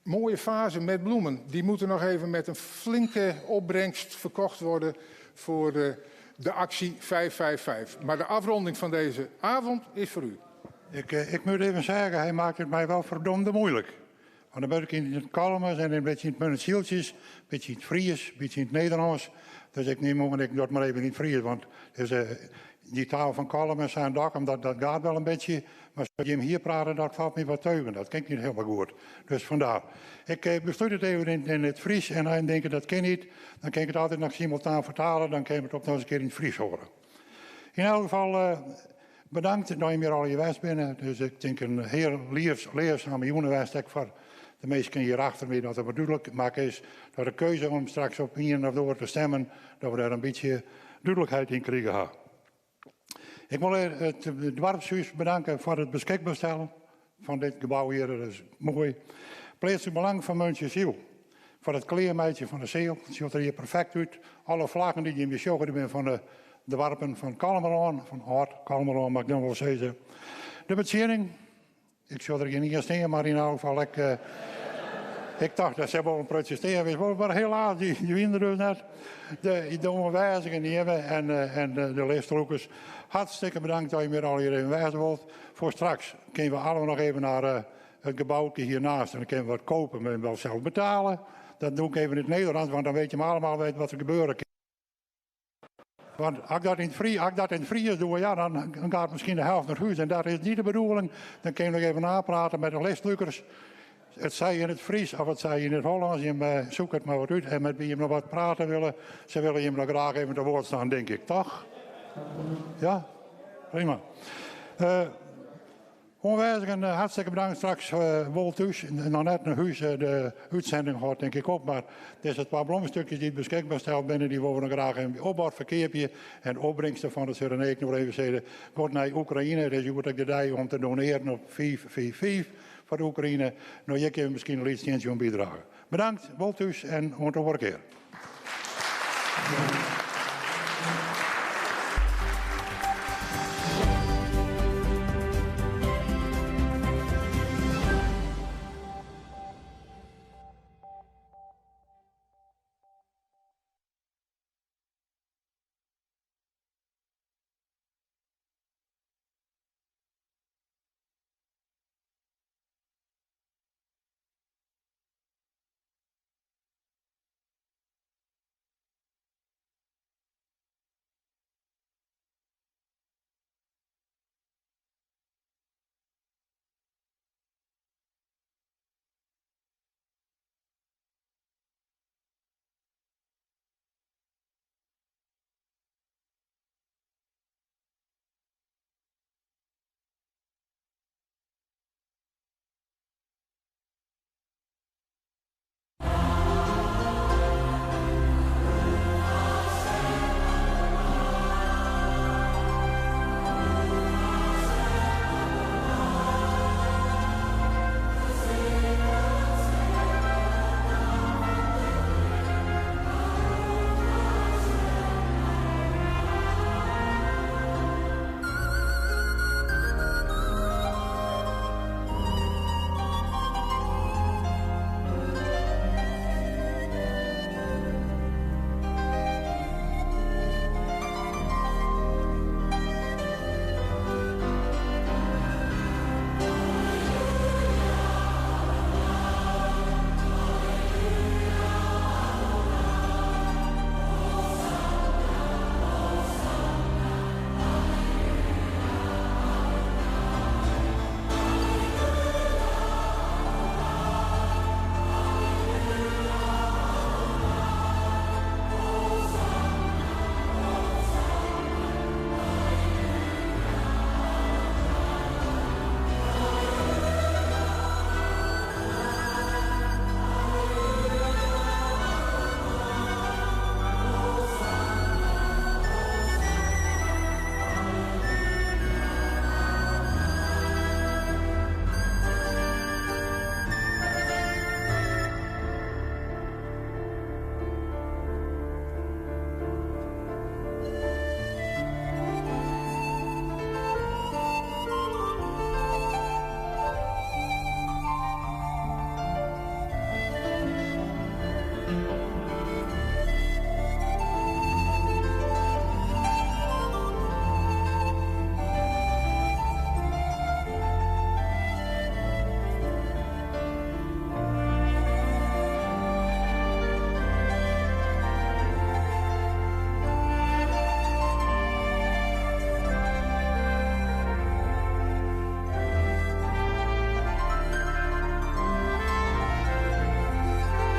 mooie vazen met bloemen, die moeten nog even met een flinke opbrengst verkocht worden voor de actie 555. Maar de afronding van deze avond is voor u. Ik moet even zeggen, hij maakt het mij wel verdomde moeilijk. Want dan ben ik in het Kalmers en een beetje in het Munnezieltjes, een beetje in het Fries, een beetje in het Nederlands. Dus ik neem ook en ik doe het maar even in het Fries, want dus, die taal van Kalmers en Dokkum, dat gaat wel een beetje. Maar als je hem hier praten, dat valt me wat teugen. Dat klinkt niet helemaal goed. Dus vandaar. Ik besluit het even in het Fries en dan denk ik, dat ken niet. Dan kan ik het altijd nog simultaan vertalen, dan kan je het ook nog eens een keer in het Fries horen. In elk geval bedankt dat je mir al je west binnen. Dus ik denk een heel leerzame jongen voor de meesten hier achter me, dat het maar duidelijk maken is dat de keuze om straks op een of door te stemmen, dat we daar een beetje duidelijkheid in krijgen hebben. Ik wil het dorpshuis bedanken voor het beschikbaar stellen van dit gebouw hier. Dat is mooi. Plaatselijk Belang van Muntsjeziel. Voor het kleermeidje van de zeel. Het ziet er hier perfect uit. Alle vlaggen die je in de show hebben van de warpen van Kalmerlaan, van Oud Kalmerlaan mag ik dan wel zeggen. De betjening. Ik zou er geen eerst in, maar in elk geval, ik dacht dat ze wel een protesteren was, maar helaas, die winnen dus net. De onderwijzingen die hebben en de lijsttrekkers. Hartstikke bedankt dat je mir al hier even wijzen wilt. Voor straks kunnen we allemaal nog even naar het gebouwtje hiernaast en dan kunnen we wat kopen, maar we wel zelf betalen. Dat doe ik even in het Nederlands, want dan weet je maar allemaal wat er gebeuren kan. Want als ik dat in het Fries, als ik dat in het Fries doe, ja, dan gaat misschien de helft naar huis. En dat is niet de bedoeling. Dan kun je nog even napraten met de lijsttrekkers. Het zij in het Fries of het zij in het Hollands. Je zoekt het maar wat uit. En met wie je nog wat praten willen, ze willen je nog graag even te woord staan, denk ik, toch? Ja? Prima. Onwijs hartstikke bedankt straks, Wol thuis. Nog net naar huis, de uitzending gaat denk ik op. Maar het is het paar bloemstukjes die beschikbaar steld binnen, die willen we nog graag in opbouw verkeerpje. En de opbrengsten van het zullen ik nog even zeggen, gaat naar Oekraïne. Dus je moet ook de dag om te doneren op 555 voor de Oekraïne. Nou, je kunt misschien een liedje om bijdragen. Bedankt, Wol thuis en tot de volgende keer.